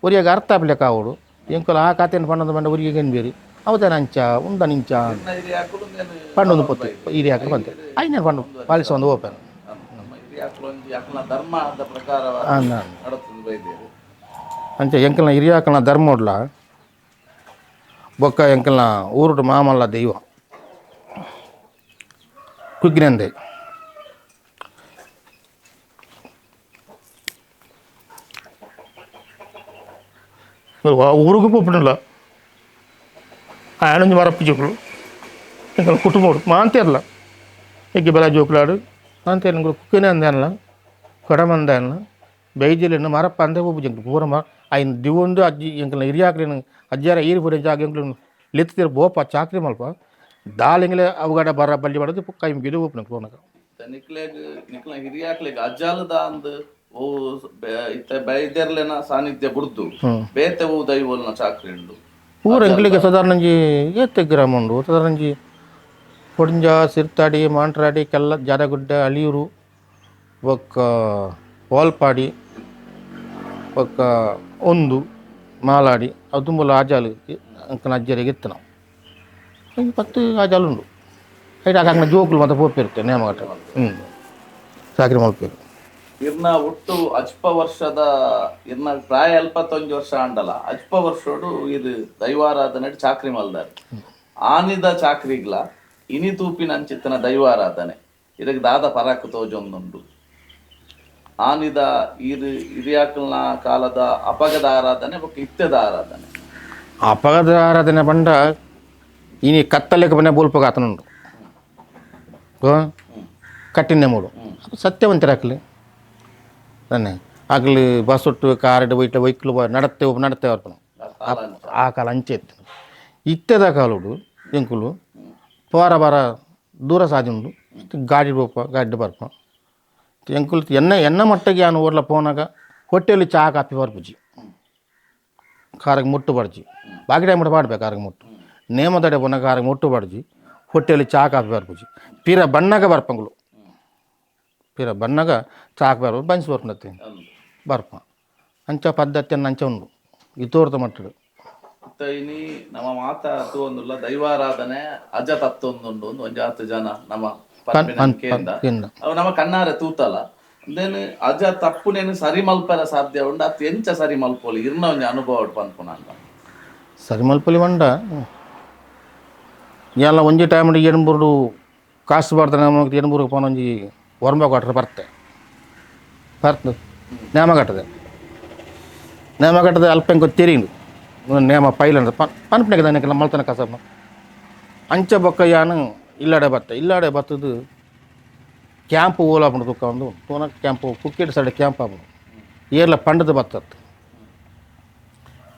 ಒರಿಯಾಗ ಅರ್ಥ ಆಪ್ಲೆಕ್ಕ ಆವಡು ಎಂಕುಲು ಆ ಕಾತೇನು ಪಂಡದ ಪಂಡ ಒರಿಗೆ ಬೇರಿ ಅವತೇನ ಅಂಚ ಉಂದನ ಇಂಚ ಪಂಡೊಂದು ಪೊತ್ತು ಹಿರಿಯಾಕಲು ಬಂತೆ ಐನೇ ಪಂಡು ಪಾಲಿಸ ಒಂದು ಓಪನ್ ಅಂಚ ಎಂಕಲ್ನ ಹಿರಿಯಾಕಲ್ನ ಧರ್ಮೋಡ್ಲ ಬೊಕ್ಕ ಎಂಕಲ್ನ ಊರುಡು ಮಾಮಲ್ಲ ದೈವ ಕುಗ್ಗಿನಂದೆ ಊರಿಗೆ ಪೋಪುಂಡಲ್ಲ ಆಯನೊಂಜಿ ಮರಪ್ಪು ಜೋಕುಲು ಎಂಕಲ್ನ ಕುಟುಂಬ ಮಾಂತೇರ್ಲ ಎಗ್ಗೆ ಬೆಲ ಜೋಕುಲಾಡು ಮಾಂತೇರ್ಲ ಎಂಕುಲು ಕುಕ್ಕಿನ ಅಂದೆಲ್ಲ ಕೊಡಮಂದೆಲ್ಲ ಬೈಜಿಲೆನ್ ಮರಪ್ಪ ಅಂದೆ ಪೋಪು ಜಂಕ್ಲು ಪೂರ ಮ ಐನ್ ದಿವೊಂದು ಅಜ್ಜಿ ಎಂಕಲ್ನ ಹಿರಿಯಾಕ್ಲೆನ್ ಅಜ್ಜಿಯರ ಈರು ಪೂರ ಜಾಗ ಎಂಕ್ಲು ಲೆತ್ತುದೆರ್ ಬೋಪ ಚಾಕ್ರಿ ಮಲ್ಪ ದಾಲೆಂಗ್ಲೆ ಅವಗಡ ಬರ ಬಲ್ಲಿ ಬಡದು ಕೈ ಮುಗಿದು ಪೋಪುನ ಪೋನಗ ನಿಕ್ಲೆಗ್ ನಿಕ್ಲ ಹಿರಿಯಾಕ್ಲೆಗ್ ಅಜ್ಜಾಲದ ಅಂದ್ ಓ ಇತ್ತೆ ಬೈದೆರ್ಲೆನ ಸಾನ್ನಿಧ್ಯ ಬುಡ್ದು ಬೇತೆ ಓ ದೈವೋಲ್ನ ಚಾಕ್ರಿ ಉಂಡು ಪೂರ ಎಂಕ್ಲೆಗ್ ಸಾಧಾರಣ ಒಂಜಿ ಏತ್ ಗ್ರಾಮ ಉಂಡು ಸಾಧಾರಣ ಒಂಜಿ ಕೊಡಿಂಜ ಸಿರ್ತಾಡಿ ಮಾಂಟ್ರಾಡಿ ಕೆಲ್ಲ ಜಾರಗುಡ್ಡೆ ಅಳಿಯೂರು ಬೊಕ್ಕ ವಾಲ್ಪಾಡಿ ಬೊಕ್ಕ ಒಂದು ಮಾಲಾಡಿ ಅವು ತುಂಬಲ ಆಜಾಲು ಅಂಕನ ಅಜ್ಜರಿಗೆ ಇತ್ತು ನಾವು ಒಂಜಿ ಪತ್ತು ಆಜಾಲು ಉಂಡು ಐಟ್ ಆಗ ಜೋಕುಲು ಮಾತ ಪೋಪಿರುತ್ತೆ ನೇಮಗಟ್ಟ ಹ್ಞೂ ಚಾಕ್ರಿ ಮಲ್ಪೇರು. ಇರ್ನ ಒಟ್ಟು ಅಜ್ಪ ವರ್ಷದ ಇರ್ನ ಪ್ರಾಯ 71 ವರ್ಷ ಆಂಡಲ ಅಜ್ಪ ವರ್ಷೋಡು ಇದು ದೈವಾರಾಧನೆ ಚಾಕ್ರಿ ಮಲ್ದಾರ್ ಆನಿದ ಚಾಕ್ರಿಗ್ಲ ಇನಿ ತೂಪಿನ ಅಂಚಿತ್ತನ ದೈವಾರಾಧನೆ ಇದಕ್ಕೆ ದಾದ ಪರಾಕ್ ತೋಜೊಂದುಂಡು ಆನಿದ ಇರು ಹಿರಿಯಾಕಲ್ನ ಕಾಲದ ಅಪಗದ ಆರಾಧನೆ ಬೊಕ್ಕ ಇತ್ತೆದ ಆರಾಧನೆ ಅಪಗದ ಆರಾಧನೆ ಪಂಡ ಇನಿ ಕತ್ತಲೆಕ ಬನ್ನ ಬೋಲ್ಪಗ ಆತನುಂಡು ಕಟ್ಟಿನ ಮೂಡು ಸತ್ಯವಂತರಾಕಲಿ ತಾನೆ ಆಗಲಿ ಬಸ್ ಒಟ್ಟು ಕಾರಡು ಒಯ್ಟ ವೈಕ್ಲು ನಡತ್ತೆ ನಡತ್ತೆ ಬರ್ಪಣ ಆ ಕಾಲ ಅಂಚೆ ಇತ್ತು. ಇತ್ತೆದ ಕಾಲುಡು ಎಂಕುಲು ಪೋರ ಬಾರ ದೂರ ಸಾದಿ ಉಂಡು ಗಾಡಿ ಪೋಪ ಗಾಡಿ ಬರ್ಪ ಎಂಕುಲು ಎನ್ನ ಎನ್ನ ಮಟ್ಟಿಗೆ ಯಾನು ಓಡ್ಲ ಪೋನಾಗ ಹೊಟ್ಟೆಯಲ್ಲಿ ಚಹಾ ಕಾಪಿ ಬರ್ಪುಜಿ ಕಾರಿಗೆ ಮುಟ್ಟು ಬಡ್ಜಿ ಬಾಕಿ ಟೈಮ್ ಪಾಡ್ಬೇಕು ಕಾರಿಗೆ ಮುಟ್ಟು ನೇಮದಡೆ ಪೋನಾಗ ಕಾರಿಗೆ ಮುಟ್ಟು ಬಡ್ಜಿ ಹೊಟ್ಟೆಯಲ್ಲಿ ಚಹಾ ಕಾಪಿ ಬರ್ಪುಜಿ ಪಿರ ಬಣ್ಣಗ ಬರ್ಪಂಗುಲು ಪಿರ ಬಣ್ಣಗ ಚಹಾ ಬರ್ಪ ಬನ್ಸಿ ಬರ್ಪುನತ್ತೆ ಬರ್ಪ ಅಂಚ ಪದ್ಧತಿಯನ್ನು ಅಂಚ ಉಂಡು ಇತೋರ್ತ ಮಟ್ಟಡು. ಇನಿ ನಮ್ಮ ಮಾತ ತೂವೊಂದುಲ್ಲ ದೈವಾರಾಧನೆ ಅಜ ತತ್ತೊಂದುಂಡು ಒಂದು ಒಂಜಾತ್ ಜನ ನಮ್ಮ ಪನ್ಪಿನ ಕೇಂದ್ರ. ಅವು ನಮ್ಮ ಕಣ್ಣಾರೆ ತೂತಲ ಅಂದೇನು ಅಜ ತಪ್ಪುನೇನು ಸರಿ ಮಲ್ಪೆರ ಸಾಧ್ಯ ಉಂಡು ಅತ್ ಎಂಚ ಸರಿ ಮಲ್ಪೊಲಿ ಇರ್ನ ಒಂಜಿ ಅನುಭವ ಪನ್ಪುನಂಡ. ಸರಿ ಮಲ್ಪೊಲಿ ಪಂಡ ಎಲ್ಲ ಒಂಜಿ ಟೈಮ್ ಎಣ್ಬೂರು ಕಾಸು ಬಾರ್ದ ನಮಗೆ ಎಣ್ಬೂರಿಗೆ ಪೋನ ಒಂಜಿ ಒರಂಬ ಕೊಟ್ರೆ ಬರ್ತೆ ಬರ್ತು ನೇಮ ಕಟ್ಟದೆ ನೇಮ ಕಟ್ಟದೆ ಅಲ್ಪ ಎಂಕ ತೆರಿಂಡು ನೇಮ ಪೈಲಂಡ ಪನ್ಪನೆಗೆ దానికి ಮಲ್ತನ ಕಸಬ ಅಂಚ ಬೊಕ್ಕ ಯಾನು ಇಲ್ಲಾಡೆ ಬತ್ತೆ ಇಲ್ಲಾಡೆ ಬತ್ತದು ಕ್ಯಾಂಪ್ ಓಲಾಪುಂಡು ತುಕ್ಕ ಒಂದು ತೂನ ಕ್ಯಾಂಪ್ ಕುಕ್ಕೆಡ್ ಸೈಡ್ ಕ್ಯಾಂಪ್ ಆಪುಂಡು ಏರ್ಲ ಪಂಡದ ಬತ್ತತ್ತು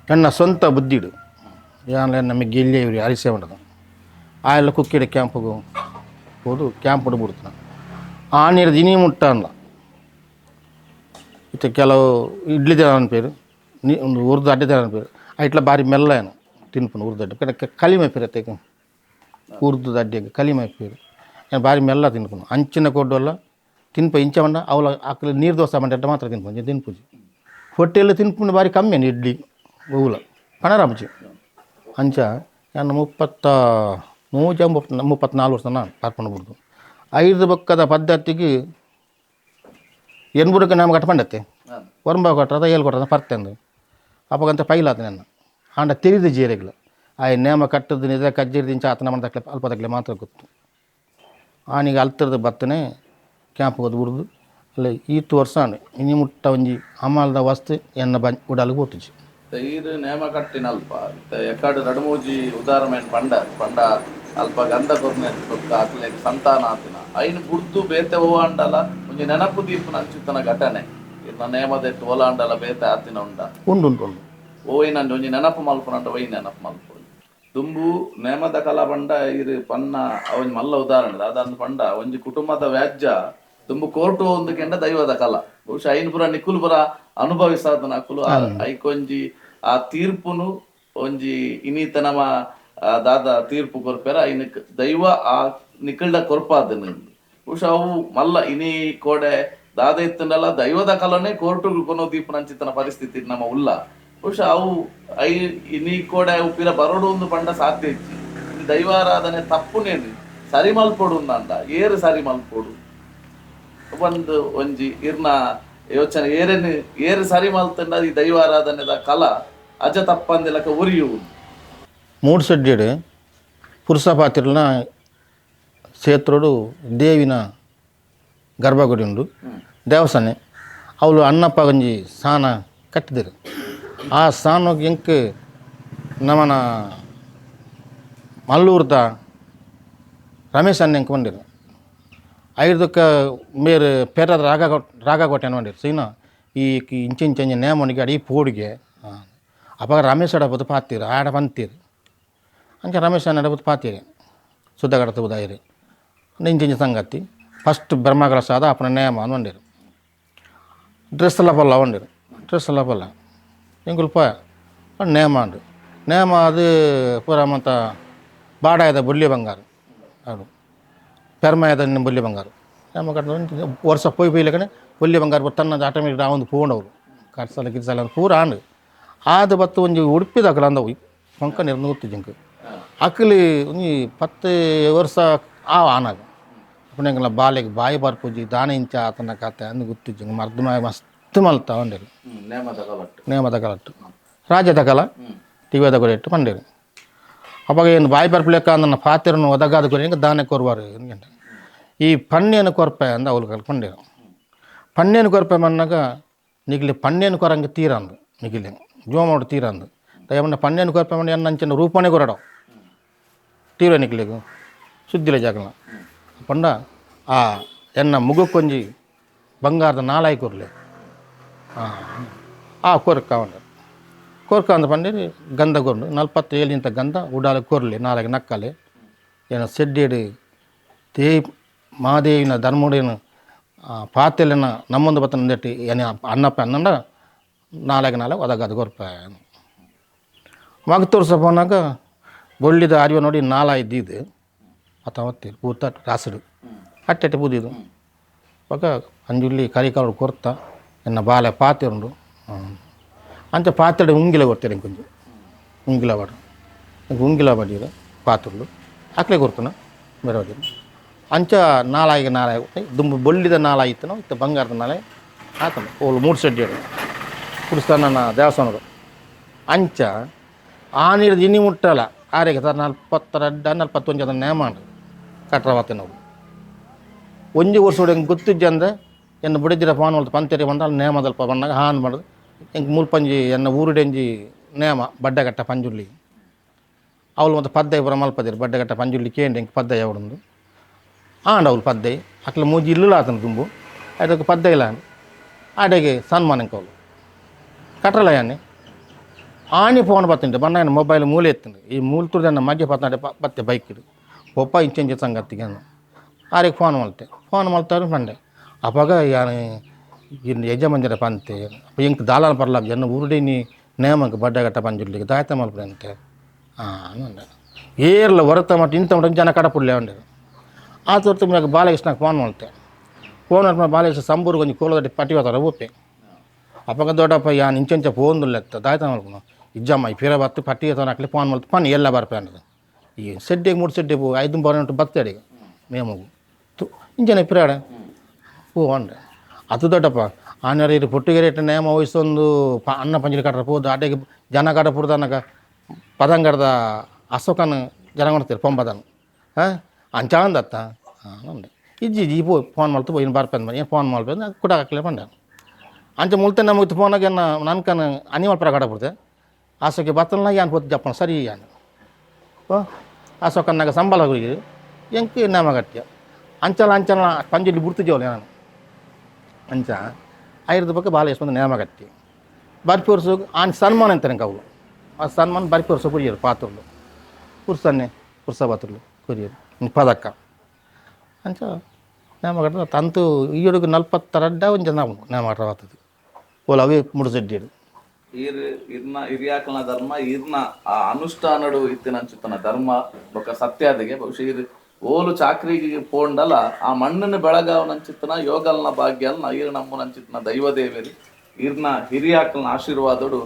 ನನ್ನ ಸ್ವಂತ ಬುದ್ಧಿಡು ಯಾನ್ಲ ನಮಗೆ ಗೆಲ್ಲೆ ಇವ್ರಿ ಅರಿಸೆ ಉಂಡದು ಆಯಲ್ಲ ಕುಕ್ಕೆಡ್ ಕ್ಯಾಂಪಿಗೆ ಹೋದು ಕ್ಯಾಂಪ್ ಬಿಡ್ತಾನ ಆ ನೀರು ಇನಿ ಮುಟ್ಟ ಅನ್ಲ ಇತ್ತೆ ಕೆಲವು ಇಡ್ಲಿ ದೇನ ಅನ್ಪೇರು ನೀ ಒಂದು ಉರ್ದು ಅಡ್ಡೆ ದೇನ ಅನ್ಪೇರು ಐಟ್ಲ ಬಾರಿ ಮೆಲ್ಲ ಏನು ತಿನ್ಪುನು ಉರ್ದು ಅಡ್ಡೆ ಕಲಿಮೆ ಪೇರು ಉರ್ದು ಅಡ್ಡೆಗೆ ಕಲಿಮೆ ಪೇರು ಏನು ಬಾರಿ ಮೆಲ್ಲ ತಿನ್ಪುನು ಅಂಚಿನ ಕೊಡ್ಡಲ್ಲ ತಿನ್ಪ ಇಂಚ ಮಂಡ ಅವಲ ಅಕ್ಲೆ ನೀರು ದೋಸೆ ಮಂಡ ಮಾತ್ರ ತಿನ್ಪುಂಜಿ ತಿನ್ಪುಜಿ ಹೊಟ್ಟೆಲ್ಲ ತಿನ್ಪುಂಡು ಬಾರಿ ಕಮ್ಮಿ ಏನು ಇಡ್ಲಿ ಒವ್ಲ ಪಣರಾಮುಜಿ ಅಂಚ ನಾನು 33 34 ವರ್ಷ ನಾನು ಪಾರ್ಪಣ ಬಿಡ್ದು ಐದು ಬೊಕ್ಕದ ಪದ್ಧತಿಗೆ ಎನ್ಬುಡಕ್ಕೆ ನಮ್ಗೆ ಕಟ್ಪಂಡತ್ತೆ ಒರಂಬ ಕೊಟ್ಟರದ ಏಳು ಕೊಟ್ಟದ ಪರ್ತೆಂದು ಅಪ್ಪಗಂತ ಪೈಲಾತ ನನ್ನ ಆಂಡ ತಿರಿದು ಜೀರೆಗ್ಲ ಆ ನೇಮ ಕಟ್ಟದ್ದು ನಿಜ ಕಜ್ಜಿರ್ದು ಇಂಚ ಆತನ ಮನ ಅಲ್ಪ ತಕ್ಲೆ ಮಾತ್ರ ಗೊತ್ತು ಆನಿಗೆ ಅಲ್ತರದ ಬತ್ತನೆ ಕ್ಯಾಂಪ್ ಹೋದ್ ಬಿಡ್ದು ಅಲ್ಲ ಈತು ವರ್ಷ ಇನಿ ಮುಟ್ಟ ಒಂಜಿ ಅಮಾಲ್ದ ವಸ್ತು ಎನ್ನ ಬಂ ಉಡಾಲಿಗೆ ಪೋತುಜಿ. ಈರು ನೇಮ ಕಟ್ಟಿನ ಅಲ್ಪ ಎಕಾಡು ರಡ್ಮೂಜಿ ಉದಾಹರಣೆ ಪಂಡ ಪಂಡ ಅಲ್ಪ ಗಂಧ ಕೊರ್ನೆ ಬೊಕ್ಕ ಅಕ್ಲೆಗ್ ಸಂತಾನ ಆತಿನ ಐನ್ ಬುಡ್ದು ಬೇತೆ ಓ ಅಂಡಲ ಒಂಜಿ ನೆನಪು ದೀಪುನ ಅಂಚಿತ್ತನ ಘಟನೆ ಇರ್ನ ನೇಮದೆಟ್ಟು ಓಲ ಅಂಡಲ ಬೇತೆ ಆತಿನ ಉಂಡ ಉಂಡು ಉಂಟು ಉಂಡು ಓಯಿನಂಡ ಒಂಜಿ ನೆನಪು ಮಲ್ಪುನಂಡ ಒಯ್ ನೆನಪು ಮಲ್ಪು ದುಂಬು ನೇಮದ ಕಲಾ ಪಂಡ ಇರು ಪನ್ನ ಒಂಜಿ ಮಲ್ಲ ಉದಾಹರಣೆ ದಾದಂದ್ ಪಂಡ ಒಂಜಿ ಕುಟುಂಬದ ವ್ಯಾಜ್ಯ ದುಂಬು ಕೋರ್ಟು ಒಂದು ಕೆಂಡ ದೈವದ ಕಲಾ ಬಹುಶಃ ಐನ್ ಪುರ ನಿಕುಲ್ ಪುರ ಅನುಭವಿಸಾದನ ಅಕುಲು ಐಕೊಂಜಿ ಆ ತೀರ್ಪುನು ಒಂಜಿ ಇನೀತ ನಮ್ಮ ದಾದ ತೀರ್ಪು ಕೊರ್ಪೆರ ಐನ್ ದೈವ ಆ ನಿಕಲ್ಡ ಕೊರ್ಪಾದನ ಬಹುಶಃ ಅವು ಮಲ್ಲ ಇನಿ ಕೋಡೆ ದಾದ ಇತ್ತಂಡಲ ದೈವದ ಕಲನೆ ಕೋರ್ಟು ಕೊನೋ ದೀಪನಂಚಿತನ ಪರಿಸ್ಥಿತಿ ನಮ್ಮ ಉಲ್ಲ ಬಹುಶಃ ಅವು I ಇನಿ ಕೋಡೆ ಅವು ಪಿರ ಬರೋಡು ಒಂದು ಪಂಡ ಸಾಧ್ಯ ಇಚ್ಚಿ ಇನಿ ದೈವಾರಾಧನೆ ತಪ್ಪುನೇನು ಸರಿ ಮಲ್ಪೊಡು ಅಂದ ಏರು ಸರಿ ಮಲ್ಪೊಡು ಒಂದು ಒಂಜಿ ಇರ್ನ ಯೋಚನೆ ಏರೇನು ಏರು ಸರಿ ಮಲ್ತಂಡ ಈ ದೈವಾರಾಧನೆದ ಕಲಾ ಅಜ ತಪ್ಪಂದಿಲಕ ಉರಿಯುವುದು. ಮೂಡುಸಡ್ಡಿಡು ಪುರುಷಪಾತಿರ್ನ ಕ್ಷೇತ್ರಡು ದೇವಿನ ಗರ್ಭಗುಡಿ ಉಂಡು ದೇವಸ್ಥಾನ ಅವಳು ಅಣ್ಣಪ್ಪ ಒಂಜಿ ಸಾನ ಕಟ್ಟಿದರು ಆ ಸಾನಕ್ಕೆ ಎಂಕ್ ನಮನ ಮಲ್ಲೂರ್ದ ರಮೇಶ್ ಅಣ್ಣ ಎಂಕ್ ಬಂದಿರು ಐದಕ್ಕ ಮೇರು ಪೆರದ ರಾಗ ರಾಗ ಕೊಟ್ಟೆನ ಬಂದಿರು ಸೀನಾ ಈ ಇಂಚ ಇಂಚ ಇಂಚ ನೇಮನಿಗೆ ಅಡಿ ಪೋಡಿಗೆ ಅವಾಗ ರಮೇಶ್ ಅಡ ಪಾತೀರು ಆಡ ಬಂತೀರು ಅಂಚ ರಮೇಶ್ ಅಣ್ಣ ಅಡ ಪಾತೀರಿ ಸುದ್ದ ಕಡತ ಬುದಾಯಿರಿ ಇಂಚ ಇಂಚ ಸಂಗತಿ ಫಸ್ಟ್ ಬ್ರಹ್ಮಕಲಶ ಆದ ಅಪ್ಪನ ನೇಮ ಅಂದ್ ಬಂದಿರು ಡ್ರೆಸ್ ಎಲ್ಲ ಪಲ್ಲ ಬಂದಿರು ಡ್ರೆಸ್ ಎಲ್ಲ ಪಲ್ಲ ಎಂಕುಲು ಪೋಯ ನೇಮ ಅಂಡು ನೇಮ ಅದು ಪೂರ ಮಂತ ಬಾಡಾಯದ ಬೊಳ್ಳಿ ಬಂಗಾರ ಅದು ಪೆರ್ಮಾಯದ ಬೊಳ್ಳಿ ಬಂಗಾರ ನೇಮ ಕಟ್ಟ ವರ್ಷ ಪೋಯ್ ಪೋಯ್ಲಕನೆ ಬೊಳ್ಳಿ ಬಂಗಾರ ತನ್ನ ಆಟೋಮೆಟಿಕ್ ಒಂದು ಪೋಂಡವರು ಕಟ್ಸಲ ಗಿರ್ಸಲ ಪೂರ ಆಂಡು ಆದ ಬತ್ತು ಒಂಜಿ ಉಡುಪಿದ ಅಕಲ ಅಂದವು ಪಂಕ ನಿರ್ನ ಗೊತ್ತು ಜಿಂಕ್ ಅಕ್ಲಿ ಒಂಜಿ 10 ವರ್ಷ ಆ ಆನಾಗ ಅಪ್ಪನೆಂಗಲ ಬಾಲೆಗೆ ಬಾಯಿ ಬರ್ಪುಜಿ ದಾನ ಇಂಚ ಆತನ ಕತೆ ಅಂದು ಗೊತ್ತಿಜ್ಜಿ ಮರ್ದು ಮಸ್ತ್ ಮಲ್ತ వండేరు ನೇಮದ ಕಲಟ್ಟು ನೇಮದ ಕಲಟ್ಟು ರಾಜ್ಯದ ಕಲ ಟಿವಿದ ಕೊರೆಟ್ಟು పండేరు ಅವಾಗ ಏನು ಬಾಯಿ ಬರ್ಪಲೆಕ್ಕ ಅಂದನ್ನ ಪಾತಿರನ್ನು ಒದಗಾದ ಕೊರಿ ದಾನ ಕೊರ್ವಾರು ఎందుకంటే ಈ ಪಣ್ಣೇನು ಕೊರ್ಪೆ ಅಂದ ಅವಳು ಕಲ್ಕೊಂಡೇರು ಪಣ್ಣೇನು ಕೊರ್ಪೆ ಮನ್ನಾಗ ನಿಗಿಲಿ ಪಣ್ಣೇನು ಕೊರಂಗೆ ತೀರಂದು ನಿಗಿಲಿ ಜೋಮೋಡು ತೀರಂದು ದಯಮನ್ನ ಪಣ್ಣೇನು ಕೊರ್ಪೆ ಮಣ್ಣ ಎನ್ನ ಅಂಚಿನ ರೂಪನೇ ಕೊರಡವು ತೀವ್ರನಿಕ್ಲಿಗು ಸುದ್ದಿಲ ಜಾಗಲ ಪಂಡ ಆ ಎನ್ನ ಮುಗುಕೊಂಜಿ ಬಂಗಾರದ ನಾಲಾಯಿ ಕೊರ್ಲೆ ಆ ಕೊರ್ಕ ಉಂಡು ಕೊರ್ಕ ಅಂದ ಪಂಡೇರಿ ಗಂಧ ಕೊರ್ಲು 47 ಇಂತ ಗಂಧ ಉಡಾಲ ಕೊರ್ಲೆ ನಾಲಾಗಿ ನಕ್ಕಲೆ ಏನ ಸೆಡ್ಡೇಡು ತೇ ಮಾದೇವಿನ ಧರ್ಮುಡೇನು ಪಾತೆಲೆನ ನಮ್ಮೊಂದು ಬತ್ತನ ದಟ್ಟಿ ಏನ ಅಣ್ಣಪ್ಪ ಅನ್ನಂಡ ನಾಲಾಗಿ ನಾಲ್ಕು ಒದಗದು ಕೊರ್ಪ ಮಗ ತೋರ್ಸ ಪೋನಾಗ ಬೊಳ್ಳಿದ ಅರಿವ ನೋಡಿ ನಾಲಾಯಿ ಇದ್ದಿದ್ದು ಅತ್ತ ಪೂತ ರಾಸುಡು ಅಟ್ಟೆಟ್ಟೆ ಪೂದಿದ್ದು ಪಕ್ಕ ಅಂಜುಳ್ಳಿ ಕರಿಕಾಳು ಕೊರ್ತ ಎನ್ನ ಬಾಲೆ ಪಾತೆ ಉಂಡು ಅಂಚ ಪಾತ್ರೆ ಉಂಗಿಲ ಕೊಡ್ತೇನೆ ಕೊಂಚ ಉಂಗಿಲ ಬಾಡು ಉಂಗಿಲ ಬಡಿಯೋದು ಪಾತ್ರುಲು ಅಕ್ಲೆ ಕೊರ್ತನ ಬೇರೆ ಅಂಚ ನಾಲಾಯಿಗೆ ನಾಲಾಯಿ ದುಂಬು ಬೊಳ್ಳಿದ ನಾಲಾಯಿ ಇತ್ತನೋ ಇತ್ತ ಬಂಗಾರದ ನಾಲಾಯಿ ಆತನ ಓಲು ಮೂರು ಸೆಡ್ಡಿ ಕುಡಿಸ್ತಾನ ದೇವಸ್ಥಾನದ ಅಂಚ ಆ ನೀರು ಇನಿ ಮುಟ್ಟಲ್ಲ ಆರೆಗೆ ಸರ್ 42 41 ಅದನ್ನು ನೇಮ ಕಟ್ರವಾತೆ ನಾವು ಒಂಜಿ ವರ್ಷ ಹೆಂಗೆ ಗೊತ್ತಿದ್ದೆ ಎನ್ನ ಬುಡಿದಿರ ಫೋನ್ ಮಾಡ್ತು ಪಂತೇರಿ ಬಂದ ನೇಮದಲ್ಪ ಬಂದಾಗ ಹಾನ್ ಮಾಡೋದು ಎಂಕ್ ಮೂಲ್ಪಂಜಿ ಎನ್ನ ಊರುಡೆಂಜಿ ನೇಮ ಬಡ್ಡೆಗಟ್ಟ ಪಂಜುರ್ಲಿ ಅವಳು ಮತ್ತು ಪದ್ದೈ ಪೂರ ಮಲ್ಪದಿರು ಬಡ್ಡೆಗಟ್ಟ ಪಂಜುರ್ಲಿ ಕೇಂದ್ರ ಎಂಕ್ ಪದ್ದೈ ಅವಡೊಂದು ಆಂಡ ಅವಳು ಪದ್ದೈ ಅಕ್ಲ ಮೂಜಿ ಇಲ್ಲುಲ ಆತನ ತುಂಬು ಅದಕ್ಕೆ ಪದ್ದೈ ಇಲ್ಲ ಆಡೆಗೆ ಸನ್ಮಾನ ಅವಳು ಕಟ್ರಲ್ಲ ಯಾನೆ ಆಣಿ ಫೋನ್ ಬತ್ತಿಂಟು ಬಣ್ಣ ಮೊಬೈಲ್ ಮೂಲೆ ಎತ್ತಿಂಡು ಈ ಮೂಲ ತುರ್ದನ್ನ ಮಗ್ಗೆ ಪತ್ತನಾಡೆ ಬತ್ತೆ ಬೈಕ್ ಇಡು ಪೊಪ್ಪ ಇಂಚೆಂಚೆ ಸಂಗತಿಗೆ ಆರಿಗೆ ಫೋನ್ ಮಲ್ತೆ ಫೋನ್ ಮಲ್ತಾರೆ ಪಂಡೆ ಅವಾಗ ಯಾನು ಇನ್ನು ಯಜಮಂದಿರ ಪಂತೆ ಎಂಕ್ ದಾಲಾನ ಪರ್ಲ ಎನ್ನ ಊರುಡೆ ನೀ ನೇಮಕ್ಕೆ ಬಡ್ಡೆಗಟ್ಟ ಪಂಜುರ್ಲಿಗೆ ದಾಯತ ಮಲ್ಪಡೆ ಅಂತೆ ಅಂದೆ ಏರ್ಲ ಹೊರತ ಮಟ್ಟ ಇಂಥ ಮಟ್ಟ ಜನ ಕಡಪುಡ್ಲೆ ಉಂಡೆ ಆ ತೋರ್ತು ಮ್ಯಾಗ ಬಾಲಕೃಷ್ಣಕ್ಕೆ ಫೋನ್ ಮಲ್ತೆ ಫೋನ್ ಮಾಡ್ಕೊಂಡು ಬಾಲಕೃಷ್ಣ ಸಂಬೂರು ಕೊಂಚ ಕೋಲದಟ್ಟಿ ಪಟ್ಟಿ ಹೋತಾರ ಊಪೆ ಅಪ್ಪಗ ದೊಡ್ಡಪ್ಪ ಯಾನ್ ಇಂಚೆಂಚ ಫೋನ್ ಲೆತ್ತ ದಾಯತ ಮಲ್ಪುನು ಇಜ್ಜಮ್ಮ ಈ ಪಿರ ಬತ್ತು ಪಟ್ಟಿ ಹಾಕ್ಲಿ ಫೋನ್ ಮಲ್ತು ಪನ್ ಎಲ್ಲ ಬರ್ಪೆ ಅನ್ನೋದು ಈ ಸೆಡ್ಡಿಗೆ ಮೂರು ಸೆಡ್ಡಿ ಪೂ ಐದು ಬರ ಬತ್ತಡಿ ಮೇಮಗು ತು ಇಂಚನೆ ಪಿರಾಡ ಪೂ ಅಂಡೆ ಅದು ದೊಡ್ಡಪ್ಪ ಆನರ ಇದು ಪುಟ್ಟಿಗೆರೆ ನೇಮ ವಯಸ್ಸೊಂದು ಪ ಅನ್ನ ಪಂಜಿನ ಕಟ್ರ ಪೋದು ಆಟೆಗೆ ಜನ ಕಡ ಪುಡ್ದನಗ ಪದಂಗಡದ ಅಶೋಕನ ಜನ ಕೊಡ್ತೀರಿ ಪೊಂಬದನು ಹಾಂ ಅಂಚಾಂದತ್ತ ಹಾಂ ಇಜ್ಜಿ ಇಜ್ಜಿ ಪೋ ಫೋನ್ ಮಾಡ್ತು ಏನು ಬರ್ಪೆ ಅಂದ್ ಏನು ಫೋನ್ ಮಾಡ್ಬೇಕು ಕೂಡ ಹಾಕ್ಲೆ ಪಂಡ ಅಂಚ ಮುಲ್ತೆ ನಮಗೆ ಫೋನಾಗ ನನ್ಕನ ಅನಿಮಲ್ ಪ್ರಕಾರ ಬಿಡ್ತೆ ಆಸೋಕೆ ಬತ್ತಲ್ಲ ಯಾನ್ ಪೋತು ಜಪ್ಪಣ ಸರಿ ಯಾನ್ ಓ ಅಶೋಕನ್ನಾಗ ಸಂಬಳ ಹೋಗಿ ಎಂಕ್ ನೇಮ ಕಟ್ಯ ಅಂಚಲ ಅಂಚಲ ಪಂಜುಲಿ ಬುಡ್ತು ಜೋಲೆ ನಾನು ಅಂಚ ಐರದ ಪಕ್ಕ ಬಾಲ ಎಷ್ಟು ನೇಮ ಕಟ್ಟಿ ಬರ್ಪಿ ವರ್ಷ ಆನ್ ಸನ್ಮಾನ ಅಂತಾರೆ ಅವು ಆ ಸನ್ಮಾನ ಬರ್ಪಿ ವರ್ಷ ಕುರಿಯರು ಪಾತ್ರಲು ಪುರ್ಸನ್ನೆ ಪುರ್ಸ ಪಾತ್ರಲು ಕುರಿಯರು ಪದಕ್ಕ ಅಂಚ ನೇಮ ಕಟ್ಟ ತಂತು ಈಯೊಡುಗು 42 ಒಂಜ ನಾವು ನೇಮ ಕಟ್ಟವಾತದ್ದು ಓಲ ಅವೇ ಮುಡುಸೆಡ್ಡಿಡು ಈರ್ ಇರ್ನ ಹಿರಿಯಾಕಲ್ನ ಧರ್ಮ ಈರ್ನ ಆ ಅನುಷ್ಠಾನಡು ಇತ್ತಿನಂಚಿತ್ತನ ಧರ್ಮ ಬೊಕ ಸತ್ಯಾದಿಗೆ ಬಹುಶಃ ಈರ್ ಓಲು ಚಾಕ್ರಿಗೆ ಪೋಂಡಲ ಆ ಮಣ್ಣನ್ನು ಬೆಳಗಾವನಂಚಿತ್ತನ ಯೋಗಲ್ನ ಭಾಗ್ಯಲ್ನ ಈರ್ ನಮ್ಮನಂಚಿತ್ತನ ದೈವ ದೇವೇರಿ ಈರ್ನ ಹಿರಿಯಾಕಲ್ನ ಆಶೀರ್ವಾದಡು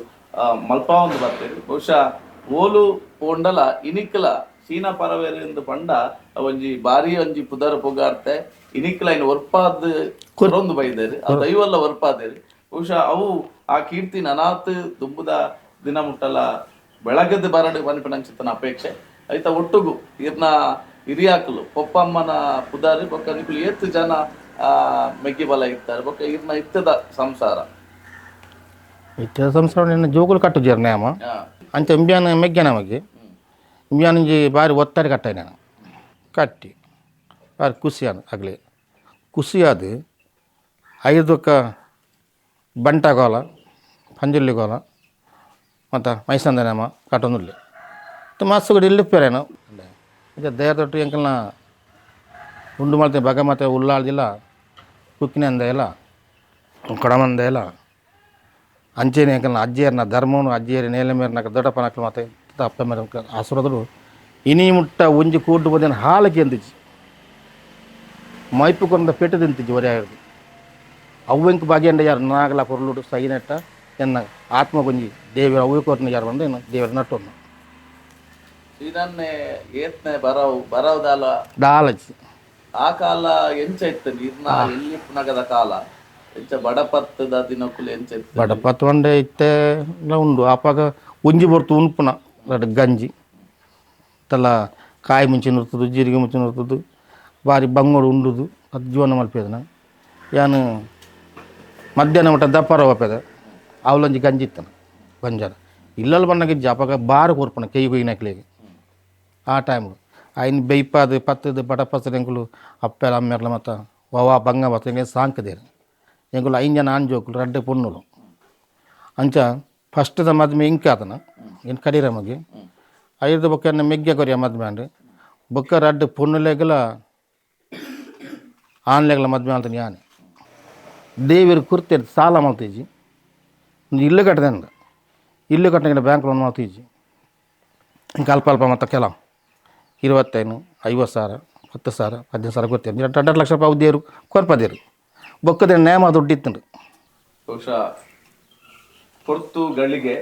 ಮಲ್ಪಾವೊಂದು ಬರ್ತೇರಿ. ಬಹುಶಃ ಓಲು ಪೋಂಡಲ ಇನಿಕ್ಲ ಚೀನಾ ಪರವೇರಿಂದ ಪಂಡ ಒಂಜಿ ಬಾರಿ ಒಂಜಿ ಪುದರ್ ಪುಗಾರ್ತೆ ಇನಿಕ್ಲ ಇನ್ ಒರ್ಪಾದ್ ಕೊರೊಂದು ಬೈದೇರಿ ಆ ದೈವಲ್ಲ ಒರ್ಪಾದೇರಿ. ಬಹುಶಃ ಅವು ಆ ಕೀರ್ತಿ ನನಾತ್ ದುಂಬುದ ದಿನ ಮುಟ್ಟಲ ಬೆಳಗದ ಬರಡು ಪನ್ಪಿನಂಚಿತ್ತನ ಅಪೇಕ್ಷೆ ಐತ ಒಟ್ಟುಗು ಇರ್ನ ಹಿರಿಯಾಕಲು ಪೊಪ್ಪಮ್ಮನ ಪುದಾರಿ ಬೊಕ್ಕ ನಿಕುಲು ಏತ್ ಜನ ಮೆಗ್ಗಿ ಬಲ ಇತ್ತಾರೆ ಬೊಕ್ಕ ಇರ್ನ ಇತ್ತದ ಸಂಸಾರ ಇತ್ತದ ಸಂಸಾರ ನಿನ್ನ ಜೋಗುಲು ಕಟ್ಟು ನೇಮ ಅಂಚ ಇಂಬ್ಯಾನ ಮೆಗ್ಗ್ಯಾನ ಮಗ್ಗೆ ಇಂಬ್ಯಾನಿಂಜಿ ಬಾರಿ ಒತ್ತಡಿ ಕಟ್ಟಾయి ನಾನು ಕಟ್ಟಿ ಬಾರಿ ಖುಷಿಯಾದ ಆಗಲಿ ಖುಷಿಯಾದ ಐದಕ್ಕ ಬಂಟ ಗೋಲ ಪಂಜುರ್ಲಿ ಗೋಲ ಮತ್ತು ಮೈಸಂದ ನೇಮ ಕಟ್ಟೊಂದುರ್ಲಿ ಮಸ್ತ್ ಇಲ್ಲಿ ಪೇರೇನು ಈಗ ದೇಹದೊಟ್ಟು ಎಂಕಲ್ನ ಉಂಡು ಮಾಡ್ತೇವೆ ಬಗ ಮತ್ತು ಉಲ್ಲಾಳ್ದಿಲ್ಲ ಕುಕ್ಕಿನ ಅಂದೆಲ್ಲ ಕೊಡಮಂದೆಲ್ಲ ಅಂಚೆನೆ ಎಂಕಲ್ನ ಅಜ್ಜಿಯರ್ನ ಧರ್ಮನು ಅಜ್ಜಿಯರ ನೇಲೆ ಮೇರ್ನ ದೊಡ್ಡಪ್ಪನ ಮತ್ತೆ ಅಪ್ಪ ಮೇರೆ ಆಸುರದರು ಇನಿ ಮುಟ್ಟ ಒಂಜಿ ಕೂಡು ಬಂದಿನ ಹಾಲಕ್ಕೆ ಎಂದಿಜ್ಜಿ ಮೈಪು ಕೊಂದ ಪೆಟ್ಟು ತಿಂತಿಜ್ಜಿ ಒರೆ ಆಗಿದ್ದು ಅವ್ವೆಂಕ್ ಭಾಗ್ಯಂಡ ಯಾರು ನಾಗಲ ಪೊರ್ಲುಡು ಸೈನೆಟ್ಟ ಎನ್ನ ಆತ್ಮ ಗೊಂಜಿ ದೇವರ ಅವ್ವೆ ಕೋರ್ನ ಯಾರು ಬಂದು ಎನ್ನ ದೇವರ ನಟ್ಟೊನ್ನು ಇದನ್ನೇ ಏತ್ನೆ ಬರವು ಬರವುದಾಲ ದಾಲಜಿ ಆ ಕಾಲ ಎಂಚ ಇತ್ತು ಇರ್ನ ಎಲ್ಲಿ ಪುನಗದ ಕಾಲ ಎಂಚ ಬಡಪತ್ತದ ದಿನಕ್ಕುಲು ಎಂಚ ಇತ್ತು ಬಡಪತ್ತು ಒಂಡೆ ಇತ್ತೆ ಎಲ್ಲ ಉಂಡು ಆಪಾಗ ಒಂಜಿ ಬೊರ್ತು ಉನ್ಪುನ ರಡ್ಡ್ ಗಂಜಿ ತಲ್ಲ ಕಾಯಿ ಮುಂಚೆ ಇರ್ತದೆ ಜೀರಿಗೆ ಮುಂಚೆ ಇರ್ತದೆ ಬಾರಿ ಬಂಗೋಡು ಉಂಡುದು ಅದು ಜೀವನ ಮಲ್ಪೇದನ ಯಾನು ಮಧ್ಯಾಹ್ನ ಮಟ್ಟ ದಪ್ಪಾರ ಒಪ್ಪೇದ ಅವಲಂಜಿ ಗಂಜಿ ಇತ್ತನ ಗಂಜಾರ ಇಲ್ಲಲ್ಲಿ ಬಂದಾಗ ಅಪಾಗ ಬಾರು ಕೊರ್ಪಣ ಕೈ ಕೊಯ್ಯಿನಕ್ಲಿಗೆ ಆ ಟೈಮ್ ఆయన ಬೆಯ್ಪಾದು ಪತ್ತದು ಬಡ ಪತ್ತದ ಎಂಕುಲು ಅಪ್ಪೆಲ ಅಮ್ಮೆರ್ಲ ಮತ್ತ ವವಾ ಬಂಗ ಬತ್ತ ಎಂಗೆ ಸಾಂಕದೇರು. ಎಂಕುಲು 5 ಜನ ಆಣ್ ಜೋಕುಲು, 2 ಪೊಣ್ಣುಲು. ಅಂಚ ಫಸ್ಟ್ದ ಮದ್ಮೆ ಇಂಕಾತನ ಇನ್ನು ಕಡೀರ ಮಗೆ ಐದು ಬೊಕ್ಕ ಎನ್ನ ಮೆಗ್ಗೆ ಕೊರಿಯ ಮದ್ಮೆ ಅಂಡ್ ಬೊಕ್ಕ 2 ಪೊಣ್ಣುಲೆಗಲ ಆಣ್ಲೆಗಲ ಮದ್ಮೆ ಅಂತ ಯಾನೆ ದೇವಿರು ಕುರ್ತೆ ಸಾಲ ಮಲ್ತೀಜಿ ಇಲ್ಲು ಕಟ್ಟದೆ ಇಲ್ಲು ಕಟ್ಟಂಗಿಲ್ಲ ಬ್ಯಾಂಕ್ ಲೋನ್ ಮಲ್ತೀಜಿ. ಇಂಕ ಅಲ್ಪ ಅಲ್ಪ ಮತ್ತು ಕೆಲವು 25 50 ಸಾವಿರ 10 ಸಾವಿರ 15 ಸಾವಿರ ಗೊತ್ತೇನು 2.5 ಲಕ್ಷ ರೂಪಾಯಿ ಉದ್ದೇರು ಕೊರ್ಪದೇರು ಬೊಕ್ಕದ ನೇಮ ದುಡ್ಡು ಇತ್ತು. ಬಹುಶಃ ಪೊರ್ತು ಗಳಿಗೆ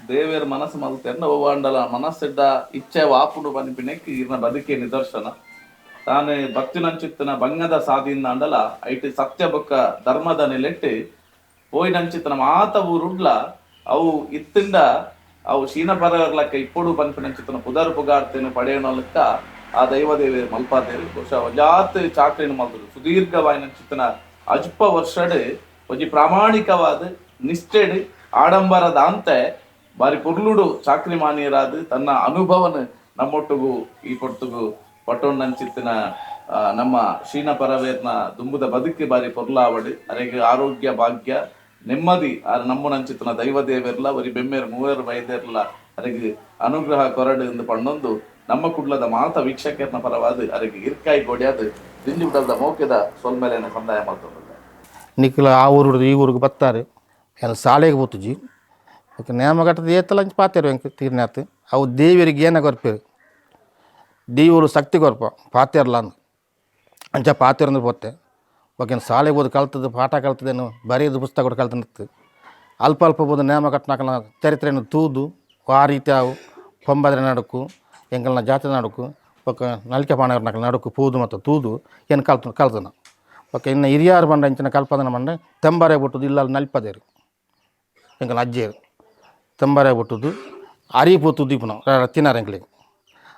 ದೇವೇರ್ ಮನಸ್ಸು ಮಲ್ತೆರ್ನ ಒವ್ವಾಂಡಲ ಮನಸ್ಸಿಡ್ಡ ಇಚ್ಛೆ ವಾಪುಡು ಪನ್ಪಿನೆಕ್ ಇರ್ನ ಬದುಕೆ ನಿದರ್ಶನ. ತಾನು ಭಕ್ತಿನಂಚಿತ್ತನ ಬಂಗದ ಸಾದಿಯಿಂದ ಅಂಡಲ ಐಟ್ ಸತ್ಯ ಬೊಕ್ಕ ಧರ್ಮದ ನೆಲೆಟ್ಟು ಪೋಯಿನಂಚಿತ್ತನ ಮಾತ ಊರುಡ್ಲ ಅವು ಇತ್ತಿಂದ ಅವು ಶೀನ ಪರಲಕ್ಕ ಇಪ್ಪೊಡು ಪನ್ಪಿನಂಚಿತ್ತನ ಪುದರ್ ಪುಗಾರ್ತೇನು ಪಡೆಯನಲಕ್ಕ ಆ ದೈವದೇವಿ ಮಲ್ಪಾದೇವಿ. ಬಹುಶಃ ಒಂಜಾತ್ ಚಾಕ್ರಿನ ಮಲ್ತದು ಸುದೀರ್ಘವಾಯಿನಂಚಿತ್ತನ ಅಜ್ಪ ವರ್ಷಡ್ ಒಂಜಿ ಪ್ರಾಮಾಣಿಕವಾದ ನಿಷ್ಠೆಡ್ ಆಡಂಬರದ ಅಂತೆ ಬಾರಿ ಪೊರ್ಲುಡು ಚಾಕ್ರಿ ಮಾನ್ಯರಾದ ತನ್ನ ಅನುಭವನ ನಮ್ಮೊಟ್ಟುಗು ಈ ಪೊರ್ತುಗು ಪಟ್ಟೊಣ್ಣಂಚಿತ್ತಿನ ನಮ್ಮ ಶೀನ ಪರವೇರ್ನ ದುಂಬುದ ಬದುಕಿ ಬಾರಿ ಪೊರ್ಲಾವಡು ಅರೆಗೆ ಆರೋಗ್ಯ ಭಾಗ್ಯ ನೆಮ್ಮದಿ ಆರ್ ನಮ್ಮನಂಚಿತ್ತಿನ ದೈವ ದೇವೆರ್ಲ ಒರಿ ಬೆಮ್ಮೇರು ಮೂವರು ವೈದ್ಯರ್ಲ ಅರೆಗೆ ಅನುಗ್ರಹ ಕೊರಡು ಎಂದು ಪಣ್ಣೊಂದು ನಮ್ಮ ಕುಡ್ಲದ ಮಾತ ವೀಕ್ಷಕರ್ನ ಪರವಾದ ಅರೆಗೆ ಇರ್ಕಾಯಿ ಗೋಡ್ಯಾದ ದಿಂಜಿ ಬಿಡಲ್ದ ಮೋಕೆದ ಸೊಲ್ಮೇಲೆನ ಸಂದಾಯ ಮಾಡ್ತದೆ. ನಿಕ್ಲ ಆ ಊರು ಈ ಊರಿಗೆ ಬತ್ತಾರೆ ಎಲ್ಲ ಶಾಲೆಗೆ ಪೋತುಜಿ ಬೊಕ್ಕ ನೇಮ ಕಟ್ಟದ ಏತಲ ಅಂಚ ಪಾತೆರು ಎಂಕ್ ತೀರ್ನಾತ್ ಅವು ದೇವಿಯರಿಗೆ ಏನ ಕೊರ್ಪೇರು ದೇವರು ಶಕ್ತಿ ಕೊರ್ಪ ಪಾತೆರ್ಲ ಅಂದ್ ಅಂಚ ಪಾತೆರಂದ್ರೆ ಪೋತೆ ಬೊಕ್ಕ ಶಾಲೆಗೆ ಹೋದ್ ಕಲ್ತದ್ದು ಪಾಠ ಕಲ್ತದೇನು ಬರೆಯೋದು ಪುಸ್ತಕ ಕೂಡ ಕಲ್ತಂದಿತ್ತು. ಅಲ್ಪ ಅಲ್ಪ ಬೋದು ನೇಮ ಕಟ್ಟನಾಕನ ಚರಿತ್ರೆಯನ್ನು ತೂದು ಆ ರೀತಿ ಅವು ಪೊಂಬದ್ರ ನಡುಕು ಎಂಕಲ್ನ ಜಾತ್ರೆ ನಡುಕು ಬೊಕ್ಕ ನಲಿಕೆ ಪಾಣವ್ರ ನಡುಕು ಪೂದು ಮತ್ತು ತೂದು ಏನು ಕಲ್ತು ಕಲ್ತನ ಬೊಕ್ಕ ಇನ್ನು ಹಿರಿಯಾರು ಬಂಡ ಇಂಚಿನ ಕಲ್ಪದನ ಬಂಡ ತೆಂಬಾರೆ ಬಿಟ್ಟುದು ಇಲ್ಲ ನಲ್ಪದೇರು ಎಂಕಲ್ನ ಅಜ್ಜಿಯರು ತೆಂಬಾರೆ ಬಿಟ್ಟುದು ಅರಿ ಪೋತುದು ಇಪ್ಪುನ ತಿನ್ನಾರ ಎಂಕ್ಲಿಗೆ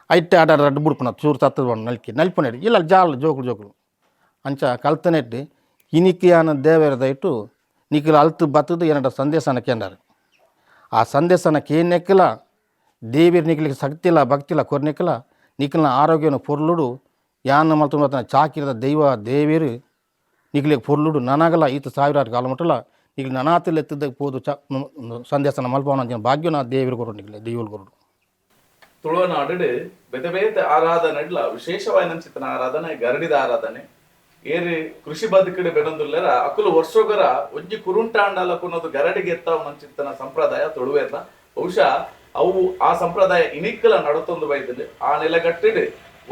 ಐಟೆ ಆಡ ರಡ್ಡು ಬುಡ್ಪುನ ಚೂರು ತತ್ತದ ಬಂಡ ನಲ್ಕಿ ನಲ್ಪುನೇಡು ಇಲ್ಲ ಜಾಲ ಜೋಕುಲು ಜೋಕುಲು ಅಂಚ ಕಲ್ತನೆಟ್ಟು ಇನಿಕಿಯಾನ ದೇವರದ ಇಟ್ಟು ನಿಖಿಲ ಅಲ್ತು ಬತ್ತದು ಏನಡ ಸಂದೇಶನ ಕೇಂದಾರು. ಆ ಸಂದೇಶನ ಕೇನೆಕ್ಕಲ ದೇವಿಯರ್ ನಿಖಲಿಗೆ ಶಕ್ತಿಲ್ಲ ಭಕ್ತಿಲ್ಲ ಕೊರ್ನೆಕ್ಕಲ ನಿಖಲ್ನ ಆರೋಗ್ಯನ ಪೊರ್ಲುಡು ಯಾನ ಮಲ್ತು ಚಾಕಿರದ ದೈವ ದೇವಿಯರು ನಿಖಲಿಗೆ ಪೊರ್ಲುಡು ನನಗಲ ಈತ ಸಾವಿರಾರು ಕಾಲ ಮಟ್ಟಲ ನಿಖಲು ನನಾತಿಲ್ ಎತ್ತಿದ್ದ ಪೋದು ಚ ಸಂದೇಶನ ಮಲ್ಪವನ ಭಾಗ್ಯನ ದೇವಿಯರು ಕೊರಡು ನಿಖಲೆ ದೈವಲು ಕೊರಡು. ತುಳುವನಾಡು ಬೇತೆ ಬೇತೆ ಆರಾಧನೆಡ್ಲ ವಿಶೇಷವಾಯಿನಂಚಿತನ ಆರಾಧನೆ ಗರಡಿದ ಆರಾಧನೆ. ಏರಿ ಕೃಷಿ ಬದುಕಡೆ ಬೆಡೊಂದುಲ್ಲೆರ ಅಕುಲು ವರ್ಷೊಗರ ಒಂಜಿ ಕುರುಂಟಾಂಡಲ ಕುನ್ನೋದು ಗರಡಿಗೆ ಎತ್ತಾವ ನಂಚಿತ್ತನ ಸಂಪ್ರದಾಯ ತುಳುವೇರ್ನ. ಬಹುಶಃ ಅವು ಆ ಸಂಪ್ರದಾಯ ಇನಿಕ್ಕಲ ನಡತೊಂದು ಬೈದಲ್ಲಿ ಆ ನೆಲೆಗಟ್ಟಿಡು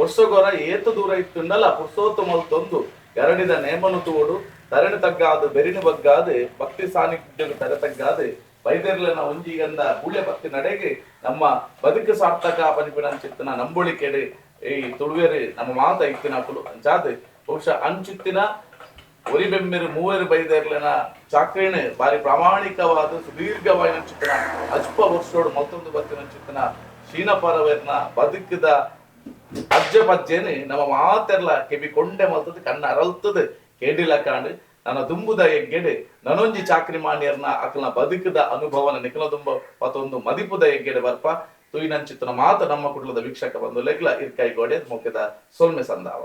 ವರ್ಷಗೊರ ಏತು ದೂರ ಇತ್ತುಂಡಲ ಪುರ್ಸೋತು ಮಲ್ತೊಂದು ಗರಡಿದ ನೇಮನು ತೋಡು ತರಣಿ ತಗ್ಗಾದು ಬೆರಿನ ಬಗ್ಗಾದು ಭಕ್ತಿ ಸಾನ್ನಿಧ್ಯಕ್ಕೆ ತರೆ ತಗ್ಗಾದು ಬೈದೆರ್ಲನ ಒಂಜಿಗಂದ ಬುಳೆ ಭಕ್ತಿ ನಡೆಗೆ ನಮ್ಮ ಬದುಕು ಸಾರ್ಥಕ ಪನಿಪಿನ ನಂಬುಳಿಕೆಡು ಈ ತುಳುವೇರು ನಮ್ಮ ಮಾತ ಇತ್ತಿನ ಅಕುಲು ಅಂಚಾದ್ ಬಹುಶಃ ಅಂಚುತ್ತಿನ ಒರಿಬೆಮ್ಮೆರು ಮೂವರು ಬೈದೆರ್ಲನ ಚಾಕ್ರೇಣೆ ಬಾರಿ ಪ್ರಾಮಾಣಿಕವಾದ ಸುದೀರ್ಘವಾದ ಚಿತ್ತನ ಅಜ್ಪ ವರ್ಷೋಡು ಮತ್ತೊಂದು ಬತ್ತಿನ ಚಿತ್ತನ ಶೀನಪರವೇರ್ನ ಬದುಕದ ಅಜ್ಜ ಪಜ್ಜೆನೆ ನಮ್ಮ ಮಾತೆರ್ಲ ಕೆಬಿ ಕೊಂಡೆ ಮಲ್ತದ ಕಣ್ಣ ಅರಲ್ತದ ಕೇಡಿಲ ಕಾಂಡು ನನ್ನ ದುಂಬುದ ಎಗ್ಗೆಡೆ ನನೊಂಜಿ ಚಾಕ್ರಿ ಮಾನ್ಯರ್ನ ಅಕಲ್ನ ಬದುಕದ ಅನುಭವನ ನಿಖಲ ದುಂಬ ಮತ್ತೊಂದು ಮದಿಪುದ ಎಗ್ಗೆಡೆ ಬರ್ಪ ತುಯಿನಂಚಿತ್ತನ ಮಾತ ನಮ್ಮ ಕುಟುಂಬದ ವೀಕ್ಷಕ ಬಂದು ಲೆಗ್ಲ ಇರ್ಕಾಯಿ ಗೋಡೆ ಮೊಕ್ಕೆದ ಸೊಲ್ಮೆ ಸಂದಾವ.